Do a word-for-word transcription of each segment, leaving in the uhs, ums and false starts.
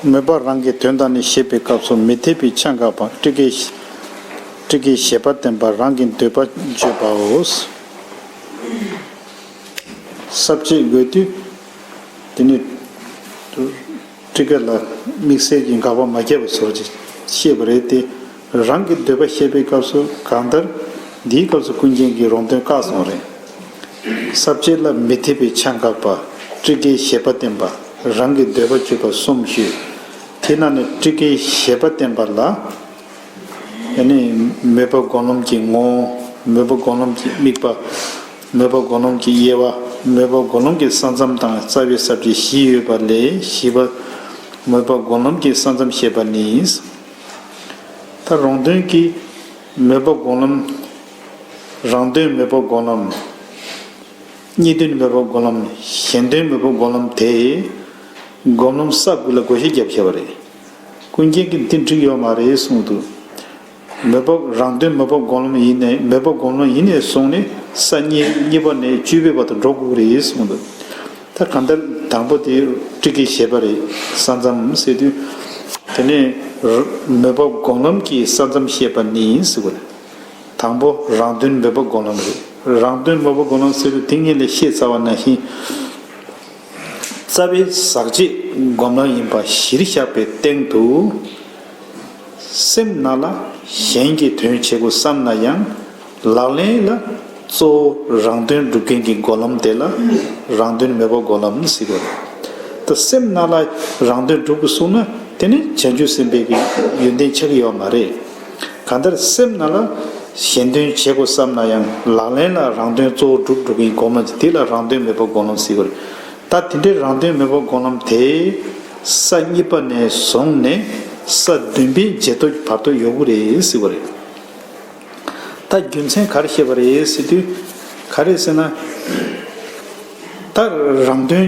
མོས་པ་རང་གི་དོན་དག་ནི་བཤད་པའི་སྐབས་སུ་མི་འཐད་པའི་ཆ་འགག་པ། སྤྲུལ་སྐུའི་སྤྲུལ་སྐུའི་བཞེད་པ་བསྟན་པ་རང་གི་འདོད་པ་བརྗོད་པའོ། ས་བཅད་འགོད་དུས་དེ་ནི་སྤྲུལ་སྐུ་ལ་དམིགས་བསལ་གྱི་འགག་པ་མ་བརྒྱབ་པ་བཟོ་ཅིག་བཤད་པ་རེད་དེ། རང་གི་འདོད་པ་བཤད་པའི་སྐབས་སུ་གང་ལྟར་འདིའི་སྐབས་སུ་ཀུན་མཁྱེན་གྱིས་རོང་སྟོན་བཀག་སོང་རེད། ས་བཅད་ལ་མི་འཐད་པའི་ཆ་འགག་པ། སྤྲུལ་སྐུའི་བཞེད་པ་བསྟན་པ། རང་གི་འདོད་པ་བརྗོད་པ་གསུམ་ཞུས། དེ་ནང་ནས་སྤྲུལ་སྐུའི་བཞེད་པ་བསྟན་པ་ལ། ཨ་ནི་མོས་པ་སྒོམ་ལམ་གྱི་ངོ་བོ། མོས་པ་སྒོམ་ལམ་གྱི་དམིགས་པ། མོས་པ་སྒོམ་ལམ་གྱི་དབྱེ་བ། མོས་པ་སྒོམ་ལམ་གྱི་ས་མཚམས་དང་རྩ་བའི་ས་བཅད་བཞི་ཡོད་པ་ལས་བཞི་པ། མོས་པ་སྒོམ་ལམ་གྱི་ས་མཚམས་བཤད་པ་ནི། ད་རོང་སྟོན་གྱིས་མོས་པ་སྒོམ་ལམ། རང་དོན་མོས་པ་སྒོམ་ལམ། གཉིས་དོན་མོས་པ་སྒོམ་ལམ། གཞན་དོན་མོས་པ་སྒོམ་ལམ་དེ། སྒོམ་ལམ་ས་དགུ་ལ་བགོ་བཤའ་བརྒྱབ་བྱས་པ་རེད། ཀུན་མཁྱེན་གྱིས་འདི་འགྲིག་ཡོད་མ་རེད་གསུངས་འདུག་མོས་པ་རང་དོན་མོས་པ་སྒོམ་ལམ་ཡིན་ནའི་མོས་པ་སྒོམ་ལམ་ཡིན་ནས་བཟུང་ནས་ས་གཉིས་གཉིས་པ་ནས་བཅུ་པའི་བར་དུ་འགྲོ་དགོས་རེད་གསུངས་འདུག་ད་གང་ལྟར་དང་པོ་དེ་སྤྲུལ་སྐུའི་བཞེད་པ་རེད། ས་མཚམས་ཟེར་དུས། དེ་ནས་མོས་པ་སྒོམ་ལམ་གྱི་ས་མཚམས་བཤད་པ་ནི་ཟེར་བ་རེད། དང་པོ་རང་དོན་མོས་པ་སྒོམ་ལམ་རེད། རང་དོན་མོས་པ་སྒོམ་ལམ་ཟེར་དུས་དེ་སྔོན་ལ་བཤད་ཚར་བ་ནང་བཞིན། རྩ་བའི་ཟག་བཅས་སྒོམ་ལམ་ཡིན་པ་གཞིར་བཞག་པའི་སྟེང་དུ། སེམས་ནང་ལ་གཞན་གྱི་དོན་བྱེད་དགོས་བསམ་ན་ཡང་། ལག་ལེན་ལ་གཙོ་བོ་རང་དོན་སྒྲུབ་མཁན་གྱི་སྒོམ་ལམ་དེ་ལ་རང་དོན་མོས་པ་སྒོམ་ལམ་ཟེར་གྱི་ཡོད་རེད། ད་སེམས་ནང་ལ་རང་དོན་སྒྲུབ་དགོས་གསུངས་ན་དེ་ནི་བྱང་ཆུབ་སེམས་དཔའི་གི་ཡོན་ཏན་ཆགས་ཀྱི་ཡོད་མ་རེད། གང་ལྟར་སེམས་ནང་ལ་གཞན་དོན་བྱེད་དགོས་བསམ་ན་ཡང་ལག་ལེན་ལ་རང་དོན་གཙོ་བོ་སྒྲུབ་འགྲོ་མཁན་སྒོམ་ལམ་དེ་ལ་རང་དོན་མོས་པ་སྒོམ་ལམ་ཟེར་གྱི་ཡོད་རེད། ད་དེ་འདྲའི་རང་དོན་མོས་པ་སྒོམ་ལམ་དེ་ས་གཉིས་པ་ནས་བཟུང་ནས་ས་བདུན་པའི་རྗེས་ཐོབ་བར་དུ་ཡོད་དགོས་རེད་ཟེར་བ་རེད། ད་རྒྱུ་མཚན་ག་རེ་བཤད་པ་རེད་ཟེར་དུས། ག་རེ་ཟེར་ན། ད་རང་དོན་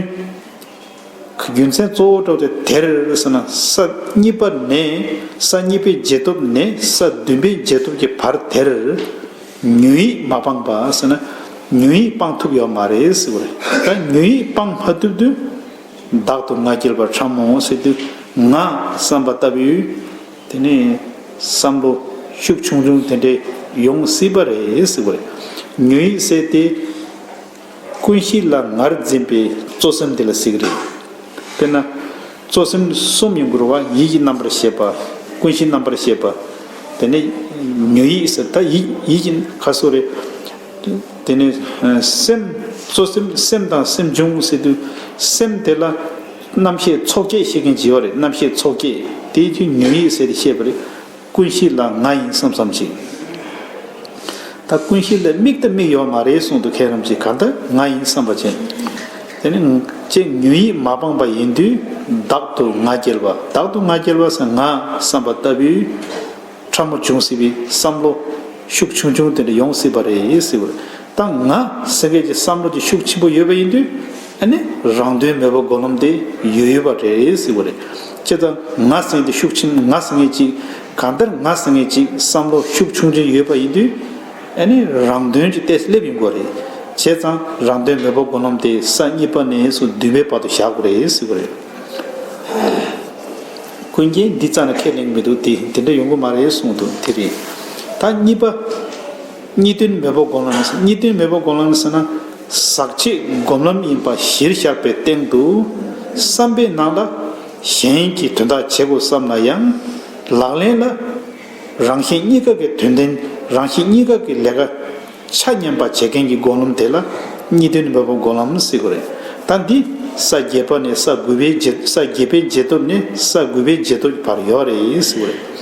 རྒྱུ་མཚན་གཙོ་བོ་འགྲོ་དེ་དེར་ཟེར་ན་ས་གཉིས་པ་ནས་ས་གཉིས་པའི་རྗེས་ཐོབ་ནས་ས་བདུན་པའི་རྗེས་ཐོབ་ཀྱི་བར་དེར་ཉོན་ཡིད་མ་སྤངས་པ་ཟེར་ན་ཉོན་ཡིད་སྤང་ཐུབ་ཡོད་མ་རེད་ཟེར་བ་རེད། ད་ཉོན་ཡིད་སྤང་མ་ཐུབ་དུས། བདག་ཏུ་ང་སྐྱེལ་བ་ཕྲ་མོ་ཟེར་དུས་ང་བསམ་པ་ལྟ་བུའི་དེ་ནས་བསམ་བློ་ཤུགས་ཆུང་ཆུང་དེ་འདྲས་ཡོང་སྲིད་པ་རེད་ཟེར་བ་རེད། ཉོན་ཡིད་ཟེར་ཏེ་ཀུན་གཞི་ལ་ངར་འཛིན་པའི་གཙོ་སེམས་དེ་ལ་ཟེར་གི་རེད། དཔེར་ན་གཙོ་སེམས་གསུམ་ཡོང་གི་རེད་བ། ཡིད་ཀྱི་རྣམ་པར་ཤེས་པ། ཀུན་གཞིའི་རྣམ་པར་ཤེས་པ། དེ་ནས་ཉོན་ཡིད་ཟེར་ད་ཡིད་ཡིད་ཀྱི་ཁ་སོ་རེད། དེ་ནས་སེམས། གཙོ་སེམས་སེམས་དང་སེམས་བྱུང་ཟེར་དུས་སེམས་དེ་ལ་རྣམ་ཤེས་ཚོགས་བརྒྱད་ཤེས་མཁན་ཅིག་ཡོད་རེད། རྣམ་ཤེས་ཚོགས་བརྒྱད་དེའི་རྒྱུ་ཉོན་ཡིད་ཟེར་ཏེ་བཤད་པ་རེད། ཀུན་གཞི་ལ་ང་ཡིན་བསམ་བསམ་ཅིག་ད་ཀུན་གཞི་ལ་དམིགས་དང་དམིགས་ཡོད་མ་རེད་གསུངས་འདུག་ཁྱེད་རང་ཅིག་གང་ལྟར་ང་ཡིན་བསམ་པ་བྱས། དེ་ནས་ཅེས་ཉོན་ཡིད་མ་སྤངས་པ་ཡིན་དུས་བདག་ཏུ་ང་སྐྱེལ་བ། བདག་ཏུ་ང་སྐྱེལ་བ་ཟེར་ང་བསམ་པ་ལྟ་བུའི་ཕྲ་མོ་བྱུང་སྲིད་པའི་བསམ་བློ་ཤུགས་ཆུང་ཆུང་དེ་འདྲ་ཡོང་སྲིད་པ་རེད་ཟེར་བ་རེད། ད་ང་ཟེར་མཁན་གྱི་བསམ་བློ་དེ་ཤུགས་ཆེན་པོ་ཡོད་པ་ཡིན་དུས་ཨ་ནི་རང་དོན་མོས་པ་སྒོམ་ལམ་དེ་ཡོད་ཡོད་པ་རེད་ཟེར་བ་རེད། བྱས་ཙང་ང་ཟེར་མཁན་དེ་ཤུགས་ཆེན། ང་ཟེར་མཁན་ཅིག་གང་ལྟར་ང་ཟེར་མཁན་ཅིག་བསམ་བློ་ཤུགས་ཆུང་ཆུང་ཡོད་པ་ཡིན་དུས་ཨ་ནི་རང་དོན་གྱི་ཏོག་ཙམ་སླེབས་ཡོང་གི་རེད། བྱས་ཙང་རང་དོན་མོས་པ་སྒོམ་ལམ་དེ་ས་གཉིས་པ་ནས་སུ་བདུན་པའི་བར་དུ་བཞག་དགོས་རེད་ཟེར་བ་རེད། ཀུན་མཁྱེན་འདི་རྩ་ནས་ཁས་ལེན་མི་འདུག་དེ་དེ་འདྲ་ཡོང་གི་མ་རེད་གསུངས་འདུག་དེ་རེད། ད་གཉིས་པ། གཉིས་དོན་མོས་པ་སྒོམ་ལམ་ཟེར། གཉིས་དོན་མོས་པ་སྒོམ་ལམ་ཟེར་ན་ཟག་བཅས་སྒོམ་ལམ་ཡིན་པ་གཞིར་བཞག་པའི་སྟེང་དུ་བསམ་པའི་ནང་ལ་གཞན་གྱི་དོན་དག་བྱེད་དགོས་བསམ་ན་ཡང་ལག་ལེན་ལ་རང་གཞན་གཉིས་ཀ་གི་དོན་ལྡན། རང་གཞན་གཉིས་ཀ་གི་ལས་ཀ་ཆ་མཉམ་པ་བྱེད་མཁན་གྱི་སྒོམ་ལམ་དེ་ལ་གཉིས་དོན་མོས་པ་སྒོམ་ལམ་ཟེར་གྱི་རེད། ད་འདི་ས་བརྒྱད་པ་ནས་ས་དགུ་པའི་རྗེས། ས་བརྒྱད་པའི་རྗེས་ཐོབ་ནས་ས་དགུ་པའི་རྗེས་ཐོབ་ཀྱི་བར་ཡོད་རེད་ཟེར་གྱི་རེད།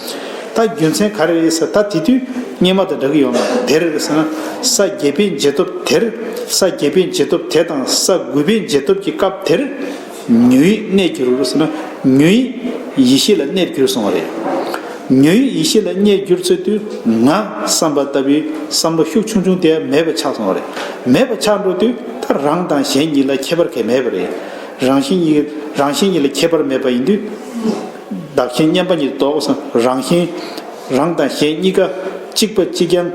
ད་རྒྱུ་མཚན་ག་རེ་རེད་ཟེར། ད་དེ་དུས་སྔོན་མ་དང་འདྲ་གི་ཡོད་མ་རེད། དེར་ཟེར་ན་ས་བརྒྱད་པའི་རྗེས་ཐོབ་དེར། ས་བརྒྱད་པའི་རྗེས་ཐོབ་དེ་དང་ས་དགུ་པའི་རྗེས་ཐོབ་ཀྱི་སྐབས་དེར། ཉོན་ཡིད་གནས་འགྱུར་ཟེར་ན་ཉོན་ཡིད་ཡེ་ཤེས་ལ་གནས་འགྱུར་སོང་བ་རེད། ཉོན་ཡིད་ཡེ་ཤེས་ལ་གནས་འགྱུར་ཚུལ་དུས་ང་བསམ་པ་ལྟ་བུའི་བསམ་བློ་ཤུགས་ཆུང་ཆུང་དེ་མེད་པ་ཆགས་སོང་བ་རེད། མེད་པ་ཆགས་འགྲོ་དུས་ད་རང་དང་གཞན་གཉིས་ལ་ཁྱད་པར་གང་མེད་པ་རེད། རང་བཞིན་གཉིས། རང་གཞན་གཉིས་ལ་ཁྱད་པར་མེད་པ་ཡིན་དུས། བདག་གཞན་མཉམ་པ་ཉིད་རྟོགས་སམ། རང་གཞན། རང་དང་གཞན་གཉིས་ཀ་གཅིག་པ་གཅིག་རྐྱང་།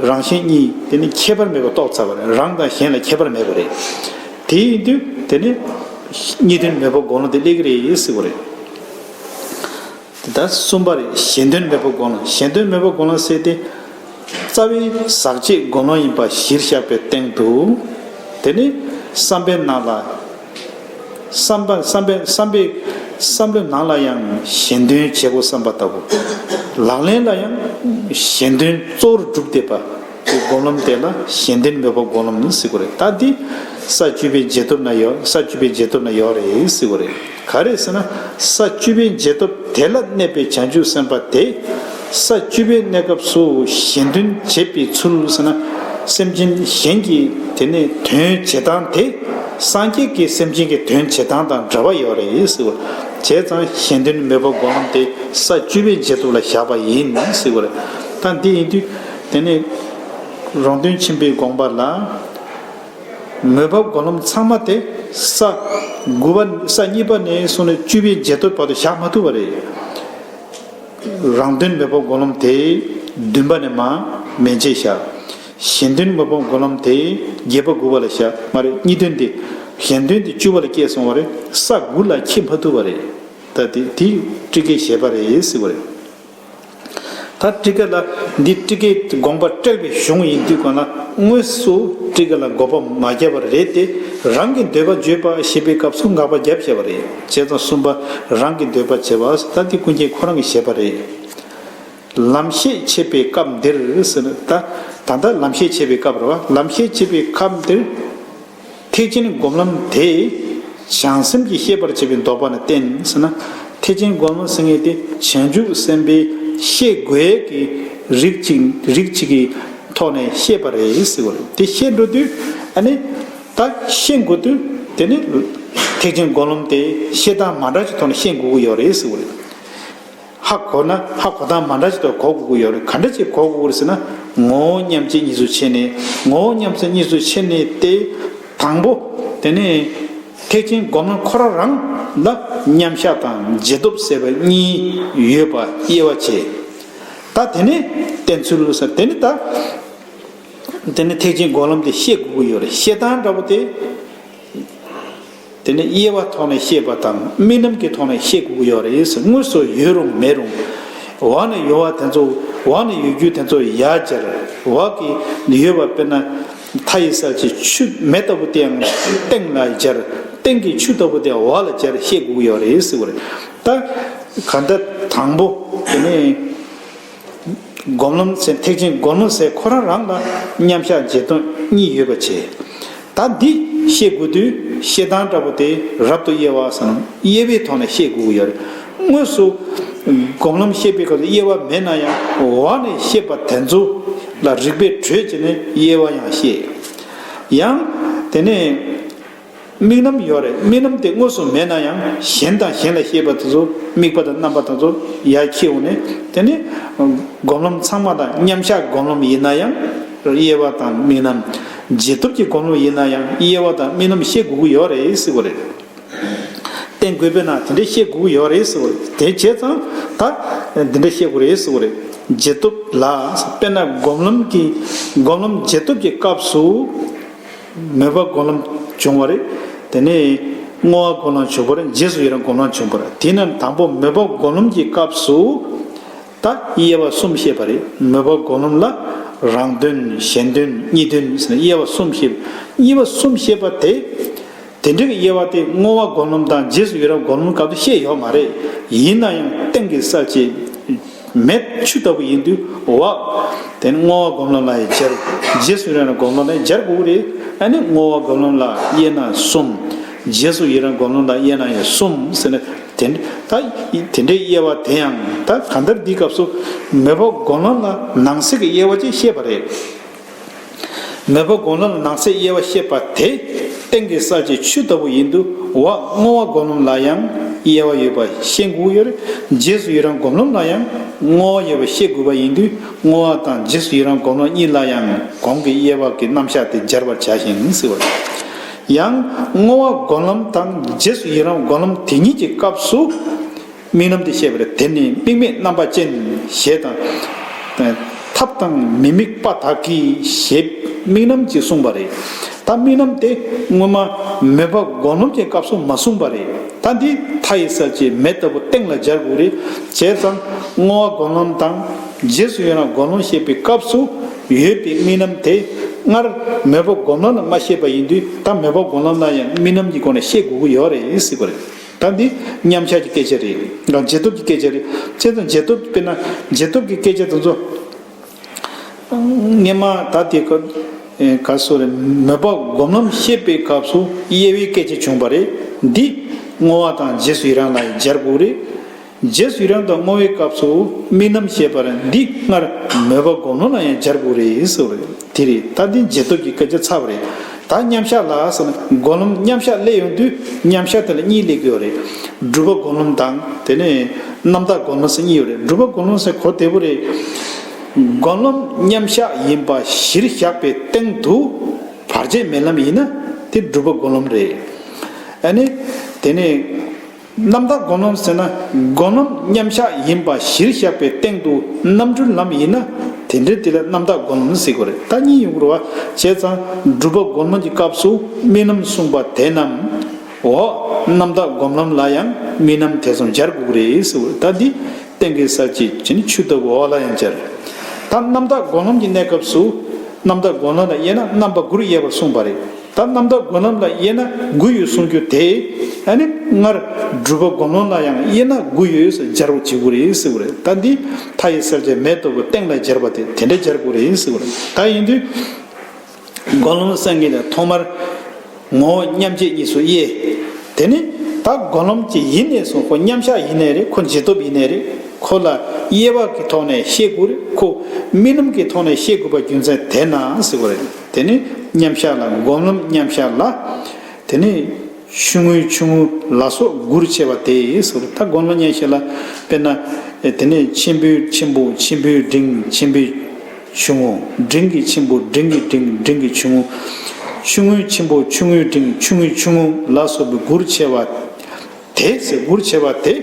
རང་གཞན་གཉིས་དེ་ནི་ཁྱད་པར་མེད་པ་རྟོགས་ཚར་བ་རེད། རང་དང་གཞན་ལ་ཁྱད་པར་མེད་པ་རེད། དེ་ཡིན་དུས་དེ་ནི་གཉིས་དོན་མོས་པ་སྒོམ་ལམ་དེ་སླེབས་ཀྱི་རེད་ཟེར་བ་རེད། དེ་ལྟར་གསུམ་པ་རེད། གཞན་དོན་མེད་པ་སྒོམ་ལམ། གཞན་དོན་མེད་པ་སྒོམ་ལམ་ཟེར་ཏེ། རྩ་བའི་ཟག་བཅས་སྒོམ་ལམ་ཡིན་པ་གཞིར་བཞག་པའི་སྟེང་དུ། དེ་ནི་བསམ་པའི་ནང་ལ། བསམ་པ་བསམ་པའི་བསམ་པའི་བསམ་བློའི་ནང་ལ་ཡང་གཞན་དོན་བྱེད་དགོས་བསམ་པ་ལྟ་བུ། ལག་ལེན་ལ་ཡང་གཞན་དོན་གཙོ་བོར་གྲུབ་བསྡད་པ། དེ་སྒོམ་ལམ་དེ་ལ་གཞན་དོན་མེད་པ་སྒོམ་ལམ་ཟེར་གྱི་རེད། ད་འདི་ས་བཅུ་པའི་རྗེས་ཐོབ་ན་ཡོད། ས་བཅུ་པའི་རྗེས་ཐོབ་ན་ཡོད་རེད་ཟེར་གྱི་རེད། ག་རེ་ཟེར་ན། ས་བཅུ་པའི་རྗེས་ཐོབ་དེ་ལ་གནས་པའི་བྱང་ཆུབ་སེམས་དཔའ་དེ། ས་བཅུ་པའི་གནས་སྐབས་སུ་གཞན་དོན་བྱེད་པའི་ཚུལ་ཟེར་ན། སེམས་ཅན་གཞན་གྱི་དེ་ནས་དོན་བྱེད་སྟངས་དེ། སངས་རྒྱས་ཀྱི་སེམས་ཅན་གྱི་དོན་བྱེད་སྟངས་དང་འདྲ་བ་ཡོད་རེད་ཟེར་བ། བྱས་ཙང་གཞན་དོན་མེད་པ་སྒོམ་ལམ་དེ་ས་བཅུ་པའི་རྗེས་ཐོབ་ལ་བཞག་པ་ཡིན་ཟེར་བ་རེད། ད་འདི་ཡིན་དུས་དེ་ནས་རང་དོན་ཆེན་པོའི་དགོངས་པ་ལ། མོས་པ་སྒོམ་ལམ་ཚང་མ་དེ་ས་དགུ་པ་ས་གཉིས་པ་ནས་བཟུང་ནས་བཅུ་པའི་རྗེས་ཐོབ་བར་དུ་བཞག་མ་ཐུབ་པ་རེད། རང་དོན་མོས་པ་སྒོམ་ལམ་དེ་བདུན་པ་ནས་མར་མན་ཆད་བཞག་གཞན་དོན་མོས་པ་སྒོམ་ལམ་དེ་བརྒྱད་པ་དགུ་པ་ལ་བཞག་མ་རེད། གཉིས་དོན་དེ། གཞན་དོན་དེ་བཅུ་པ་ལ་སྐྱེས་སོང་བ་རེད། ས་དགུ་ལ་འཁྱེར་མ་ཐུབ་པ་རེད། ད་དེ་དེ་ཊཱི་ཀའི་བཞེད་པ་རེད་ཟེར་བ་རེད། ད་ཊཱི་ཀ་ལ་འདི་ཊཱི་ཀའི་དགོངས་པ་བཀྲལ་བའི་གཞུང་ཡིན་དུས་གང་ལ་དངོས་སུ་ཊཱི་ཀ་ལ་དགོངས་པ་མ་བརྒྱབ་པ་རེད་དེ། རང་གི་འདོད་པ་བརྗོད་པ་ཞེས་པའི་སྐབས་སུ་དགག་པ་བརྒྱབ་བྱས་པ་རེད། བྱས་ཙང་གསུམ་པ་རང་གི་འདོད་པ་བྱེད་པ་ད་འདི་ཀུན་མཁྱེན་ཁོ་རང་གི་བཞེད་པ་རེད། ལམ་ཤེས་འཆད་པའི་སྐབས་འདིར་ཟེར་ན། ད་ད་ལྟ་ལམ་ཤེས་འཆད་པའི་སྐབས་རེད་བ། ལམ་ཤེས་འཆད་པའི་སྐབས་འདིར། ཐེག་ཆེན་སྒོམ་ལམ་དེ་བྱང་སེམས་ཀྱིས་ཤེས་པར་བྱེད་པའི་འདོད་པ་ནི་བསྟན་ཟེར་ན། ཐེག་ཆེན་སྒོམ་ལམ་ཟེར་མཁན་དེ་བྱང་ཆུབ་སེམས་དཔས་ཤེས་དགོས་ཀྱི་རིགས་གཅིག་རིགས་གཅིག་གི་ཐོག་ནས་ཤེས་པ་རེད་ཟེར་བ་རེད། དེ་ཤེས་འགྲོ་དུས་ཨ་ནི་ད་ཤེས་དགོས་དུས་དེ་ནི་ཐེག་ཆེན་སྒོམ་ལམ་དེ་ཤེས་སྟངས་མ་འདྲ་ཅིག་ཐོག་ནས་ཤེས་དགོས་ཀྱི་ཡོད་རེད་ཟེར་བ་རེད། ཧ་གོ་ན་ཧ་གོ་སྟངས་མ་འདྲ་ཅིག་ཏུ་གོ་དགོས་ཀྱི་ཡོད་རེད། ག་འདྲ་ཅིག་གོ་དགོས་ཀྱི་རེད་ཟེར་ན། ངོ་བོ་མཉམ་བརྗེ་གཉིས་སུ་ཕྱེ་ནས། ངོ་བོ་མཉམ་བརྗེ་གཉིས་སུ་ཕྱེ་ནས་དེ་དང་པོ་དེ་ནས་ཐེག་ཆེན་སྒོམ་ལམ་ཁོ་རང་རང་ལ་མཉམ་གཞག་དང་རྗེས་ཐོབ་ཟེར་བ་གཉིས་ཡོད་པ་དབྱེ་བ་ཕྱེ། ད་དེ་ནས་བསྟེན་ཚུལ་ཟེར་དེ་ནི་ད་དེ་ནི་ཐེག་ཆེན་སྒོམ་ལམ་དེ་ཤེས་དགོས་ཀྱི་ཡོད་རེད། ཤེས་སྟངས་འདྲ་པོ་དེ། དེ་ནི་དབྱེ་བ་ཐོག་ནས་ཤེས་པ་དང་དམིགས་རྣམ་གྱི་ཐོག་ནས་ཤེས་དགོས་ཀྱི་ཡོད་རེད་ཟེར། དངོས་སུ་ཡོད་རུང་མེད་རུང་། འོག་ནས་ཡོད་པ་དེ་ཚོ་འོག་ནས་ཡོད་རྒྱུ་དེ་ཚོ་ཡར་སྦྱར། འོག་གི་ཡོད་པ་དཔེར་ན་མཐའ་ཡི་གསལ་བྱེད་ཆུ་མེ་ལྟ་བུ་དེ་ཡང་སྟེང་ལ་སྦྱར། སྟེང་གི་ཆུ་ལྟ་བུ་དེ་འོག་ལ་སྦྱར་ཤེས་དགོས་ཀྱི་ཡོད་རེད་ཟེར་བ་རེད། ད་ག་འདྲ་དང་པོ་དེ་ནས། སྒོམ་ལམ་ཟེར་ཐེག་ཆེན་སྒོམ་ལམ་ཟེར་ཁོ་རང་རང་ལ་མཉམ་གཞག་རྗེས་ཐོབ་གཉིས་ཡོད་པ་བྱས། ད་འདི་ཤེས་དགོས་དུས་ཤེས་སྟངས་འདྲ་པོ་དེ་རབ་ཏུ་དབྱེ་བ་ཟེར་ན་དབྱེ་བའི་ཐོག་ནས་ཤེས་དགོས་ཀྱི་ཡོད་རེད། དངོས་སུ་སྒོམ་ལམ་ཤེས་པའི་སྐབས་སུ་དབྱེ་བ་མེད་ན་ཡང་འོག་ནས་ཤེས་པ་དེ་ཚོ་ལ་རིགས་པས་གྲོས་བྱས་ནས་དབྱེ་བ་ཡང་ཤེས། ཡང་དེ་ནས། དམིགས་རྣམ་ཡོད་རེད། དམིགས་རྣམ་དེ་དངོས་སུ་མེད་ན་ཡང་གཞན་དང་གཞན་ལ་ཤེས་པ་དེ་ཚོ་དམིགས་པ་དང་རྣམ་པ་དེ་ཚོ་ཡར་འཁྱེར་འོང་ནས་དེ་ནི་སྒོམ་ལམ་ཚང་མ་དང་མཉམ་གཞག་སྒོམ་ལམ་ཡིན་ན་ཡང་དབྱེ་བ་དང་དམིགས་རྣམ། རྗེས་ཐོབ་ཀྱི་སྒོམ་ལམ་ཡིན་ན་ཡང་དབྱེ་བ་དང་དམིགས་རྣམ་ཤེས་དགོས་ཀྱི་ཡོད་རེད་ཟེར་བ་རེད། བསྟེན་དགོས་པས་ན་དེ་འདྲ་ཤེས་དགོས་ཀྱི་ཡོད་རེད་ཟེར་བ་རེད། དེ་བྱས་ཙང་ད་འདི་འདྲ་ཤེས་དགོས་རེད་ཟེར་བ་རེད། རྗེས་ཐོབ་ལ་དཔེར་ན་སྒོམ་ལམ་གྱི་སྒོམ་ལམ་རྗེས་ཐོབ་ཀྱི་སྐབས་སུ། མོས་པ་སྒོམ་ལམ་བྱུང་བ་རེད། དེ་ནས་བསྔོ་བ་སྒོམ་ལམ་བྱུང་བ་རེད། རྗེས་སུ་ཡི་རང་སྒོམ་ལམ་བྱུང་བ་རེད། དེས་ན་དང་པོ་མོས་པ་སྒོམ་ལམ་གྱི་སྐབས་སུ་ད་དབྱེ་བ་གསུམ་བཤད་པ་རེད། མོས་པ་སྒོམ་ལམ་ལ་རང་དོན་གཞན་དོན་གཉིས་དོན་ཟེར་ནས་དབྱེ་བ་གསུམ་བཤད། དབྱེ་བ་གསུམ་བཤད་པ་དེ། དེ་འདྲའི་དབྱེ་བ་དེ་བསྔོ་བ་སྒོམ་ལམ་དང་རྗེས་སུ་ཡི་རང་སྒོམ་ལམ་སྐབས་སུ་བཤད་ཡོད་མ་རེད། ཡིན་ན་ཡང་གཏན་གྱི་གསལ་བྱེད། མེ་ཆུ་ལྟ་བུ་ཡིན་དུས་འོག་དེ་ནི་བསྔོ་བ་སྒོམ་ལམ་ལ་ཡང་སྦྱར། རྗེས་སུ་ཡི་རང་སྒོམ་ལམ་ལ་ཡང་སྦྱར་དགོས་རེད། ཨ་ནི་བསྔོ་བ་སྒོམ་ལམ་ལ་དབྱེ་ན་གསུམ། རྗེས་སུ་ཡི་རང་སྒོམ་ལམ་ལ་དབྱེ་ན་ཡང་གསུམ་ཟེར་ནས་དེ་ད་དེ་འདྲའི་དབྱེ་བ་དེ་ཡང་ད་གང་ལྟར་འདིའི་སྐབས་སུ་མོས་པ་སྒོམ་ལམ་ལ་ནང་གསེས་ཀྱི་དབྱེ་བ་ཅིག་བཤད་པ་རེད། མོས་པ་སྒོམ་ལམ་ལ་ནང་གསེས་དབྱེ་བ་བཤད་པ་དེ་གཏན་གྱི་གསལ་བྱེད་ཆུ་ལྟ་བུ་ཡིན་དུས་འོག་བསྔོ་བ་སྒོམ་ལམ་ལ་ཡང་དབྱེ་བ་ཡོད་པ་ཤེས་དགོས་ཡོད་རེད། རྗེས་སུ་ཡི་རང་སྒོམ་ལམ་ལ་ཡང་བསྔོ་བ་ཡོད་པ་ཤེས་དགོས་པ་ཡིན་དུས་བསྔོ་བ་དང་རྗེས་སུ་ཡི་རང་སྒོམ་ལམ་གཉིས་ལ་ཡང་གོང་གི་དབྱེ་བ་གི་རྣམ་གཞག་དེ་སྦྱར་བར་བྱ་ཞིང་ཟེར་བ་རེད། ཡང་བསྔོ་བ་སྒོམ་ལམ་དང་རྗེས་སུ་ཡི་རང་སྒོམ་ལམ་དེ་གཉིས་ཀྱི་སྐབས་སུ། དམིགས་རྣམ་དེ་བཤད་པ་རེད། དེ་ནི་དམིགས་མེད་རྣམ་པ་ཅན་ཞེས་དང་། ཐབས་དང་མི་དམིགས་པ་དག་གིས་ཞེས་དམིགས་རྣམ་གྱིས་གསུངས་པ་རེད། ད་དམིགས་རྣམ་དེ་སྔོན་མ་མོས་པ་སྒོམ་ལམ་གྱི་སྐབས་སུ་མ་གསུངས་པ་རེད། ད་འདི་མཐའ་ཡི་གསལ་བྱེད་མེ་ལྟ་བུ་གཏན་ལ་སྦྱར་དགོས་རེད། བྱས་ཙང་བསྔོ་བ་སྒོམ་ལམ་དང་རྗེས་སུ་ཡི་རང་སྒོམ་ལམ་བཤད་པའི་སྐབས་སུ་ཡོད་པའི་རྨི་ལམ་དེ་སྔར་མོས་པ་སྒོམ་ལམ་ལ་མ་བཤད་པ་ཡིན་དུས། ད་མོས་པ་སྒོམ་ལམ་ལ་ཡང་རྨི་ལམ་གྱི་སྒོ་ནས་བཤད་དགོས་ཀྱི་ཡོད་རེད་ཟེར་བ་རེད། ད་འདི་མཉམ་གཞག་གི་སྐད་ཆ་རེད། རྗེས་ཐོབ་ཀྱི་སྐད་ཆ་རེད། བྱས་ཙང་རྗེས་ཐོབ་དཔེར་ན་རྗེས་ཐོབ་ཀྱི་སྐད་ཆ་དེ་ཚོ། སྔས་མ་ད་དེ་ག་ག་སོ་རེད། མོས་པ་སྒོམ་ལམ་བཤད་པའི་སྐབས་སུ་དབྱེ་བའི་སྐད་ཆ་བྱུང་བ་རེད། འདི་བསྔོ་བ་དང་རྗེས་སུ་ཡི་རང་ལ་ཡང་སྦྱར་དགོས་རེད། རྗེས་སུ་ཡི་རང་དང་བསྔོ་བའི་སྐབས་སུ་རྨི་ལམ་བཤད་པ་རེད། འདི་སྔར་མོས་པ་སྒོམ་ལམ་ལ་ཡང་སྦྱར་དགོས་རེད་ཟེར་བ་རེད། དེ་རེད། ད་འདི་རྗེས་ཐོབ་ཀྱི་སྐད་ཆ་ཚར་བ་རེད། ད་མཉམ་གཞག་ལ་ཟེར་ན་སྒོམ་ལམ་མཉམ་གཞག་སླེབས་ཡོང་དུས་མཉམ་གཞག་དེ་ལ་གཉིས་སླེབས་ཀྱི་ཡོད་རེད། སྒྲུབ་པ་སྒོམ་ལམ་དང་དེ་ནས་རྣམ་དག་སྒོམ་ལམ་ཟེར་གཉིས་ཡོད་རེད། སྒྲུབ་པ་སྒོམ་ལམ་ཟེར་གོ་བདེ་པོ་རེད། སྒོམ་ལམ་མཉམ་གཞག་ཡིན་པ་གཞིར་བཞག་པའི་སྟེང་དུ་བར་ཆད་མེད་ལམ་ཡིན་ན་དེ་སྒྲུབ་པ་སྒོམ་ལམ་རེད། ཨ་ནི་དེ་ནས་རྣམ་དག་སྒོམ་ལམ་ཟེར་ན་སྒོམ་ལམ་མཉམ་གཞག་ཡིན་པ་གཞིར་བཞག་པའི་སྟེང་དུ་རྣམ་གྲོལ་ལམ་ཡིན་ན་དེ་འདྲའི་དེ་ལ་རྣམ་དག་སྒོམ་ལམ་ཟེར་དགོས་རེད། ད་གཉིས་ཡོང་གི་རེད་བ། བྱས་ཙང་སྒྲུབ་པ་སྒོམ་ལམ་གྱི་སྐབས་སུ་རྨི་ལམ་གསུངས་པ་དེ་རྣམས། འོ། རྣམ་དག་སྒོམ་ལམ་ལ་ཡང་རྨི་ལམ་དེ་ཙམ་སྦྱར་དགོས་ཀྱི་རེད་ཟེར་བ། ད་འདི་གཏན་གྱི་གསལ་བྱེད་ཀྱི་ནི་ཆུ་ལྟ་བུ་འོ་ལ་ཡང་སྦྱར། ད་རྣམ་དག་སྒོམ་ལམ་གྱི་གནས་སྐབས་སུ་རྣམ་དག་སྒོམ་ལམ་ལ་དབྱེ་ན་རྣམ་པ་དགུར་དབྱེ་བར་གསུངས་པ་རེད། ད་རྣམ་དག་སྒོམ་ལམ་ལ་དབྱེ་ན་དགུ་ཡོད་གསུང་རྒྱུ་དེ། ཨ་ནི་སྔར་སྒྲུབ་པ་སྒོམ་ལམ་ལ་ཡང་དབྱེ་ན་དགུ་ཡོད་ཟེར་སྦྱར་བ་བྱེད་དགོས་རེད་ཟེར་བ་རེད། ད་འདི་མཐའ་ཡི་གསལ་བྱེད་མེ་ལྟ་བུ་གཏན་ལ་སྦྱར་བ་དེ་དེ་འདྲ་སྦྱར་དགོས་རེད་ཟེར་བ་རེད། ད་ཡིན་དུས། སྒོམ་ལམ་སངས་རྒྱས་ལ་ཐོག་མར་ངོ་བོ་མཉམ་བརྗེ་གཉིས་སུ་དབྱེ། དེ་ནི་ད་སྒོམ་ལམ་གཅིག་ཡིན་ནས་སོང་། ཁོ་མཉམ་གཞག་ཡིན་ནའི་རེད། ཁོ་རྗེས་ཐོབ་ཡིན་ནའི་རེད། ཁོ་ལ་དབྱེ་བ་གི་ཐོག་ནས་བཤད་དགོས་རེད། ཁོ་རྨི་ལམ་གྱི་ཐོག་ནས་བཤད་དགོས་པ་རྒྱུ་མཚན་དེ་ན་ཟེར་བ་རེད། དེ་ནི་མཉམ་གཞག་ལ་སྒོམ་ལམ་མཉམ་གཞག་ལ། དེ་ནི་ཆུང་ངུའི་ཆུང་ངུ་ལ་སོགས་དགུར་ཕྱེ་བ་དེ་ཟེར། ད་སྒོམ་ལམ་མཉམ་གཞག་ལ་དཔེར་ན། དེ་ནས་ཆེན་པོའི་ཆེན་པོ། ཆེན་པོའི་འབྲིང་། ཆེན་པོའི་ཆུང་ངུ། འབྲིང་གི་ཆེན་པོ། འབྲིང་གི་འབྲིང་། འབྲིང་གི་ཆུང་ངུ། ཆུང་ངུའི་ཆེན་པོ། ཆུང་ངུའི་འབྲིང་། ཆུང་ངུའི་ཆུང་ངུ་ལ་སོགས་པའི་དགུར་ཕྱེ་བ་དེ་ཟེར། དགུར་ཕྱེ་བ་དེ།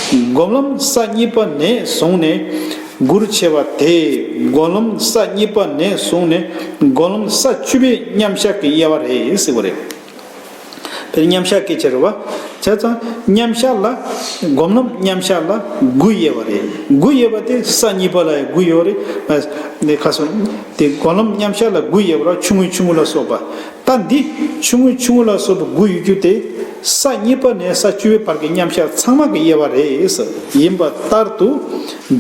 སྒོམ་ལམ་ས་གཉིས་པ་ནས་བཟུང་ནས་དགུར་ཕྱེ་བ་དེ། སྒོམ་ལམ་ས་གཉིས་པ་ནས་བཟུང་ནས་སྒོམ་ལམ་ས་བཅུ་པའི་མཉམ་གཞག་གི་དབྱེ་བ་རེད་ཟེར་བ་རེད། དེ་མཉམ་གཞག་སྐད་ཆ་རེད་བ། བྱས་ཙང་མཉམ་གཞག་ལ། སྒོམ་ལམ་མཉམ་གཞག་ལ་དགུ་དབྱེ་བ་རེད། དགུ་དབྱེ་བ་དེ་ས་གཉིས་པ་ལ་ཡང་དགུ་ཡོད་རེད། ཨ་ནི་ཁ་སོ། དེ་སྒོམ་ལམ་མཉམ་གཞག་ལ་དགུ་དབྱེ་བ་ར། ཆུང་ངུའི་ཆུང་ངུ་ལ་སོགས་པ། ད་འདི་ཆུང་ངུའི་ཆུང་ངུ་ལ་སོགས་པ་དགུ་ཡོད་རྒྱུ་དེ། ས་གཉིས་པ་ནས་ས་བཅུ་པའི་བར་གྱི་མཉམ་གཞག་ཚང་མ་གི་དབྱེ་བ་རེད། ཡིན་པ་ལྟར་དུ།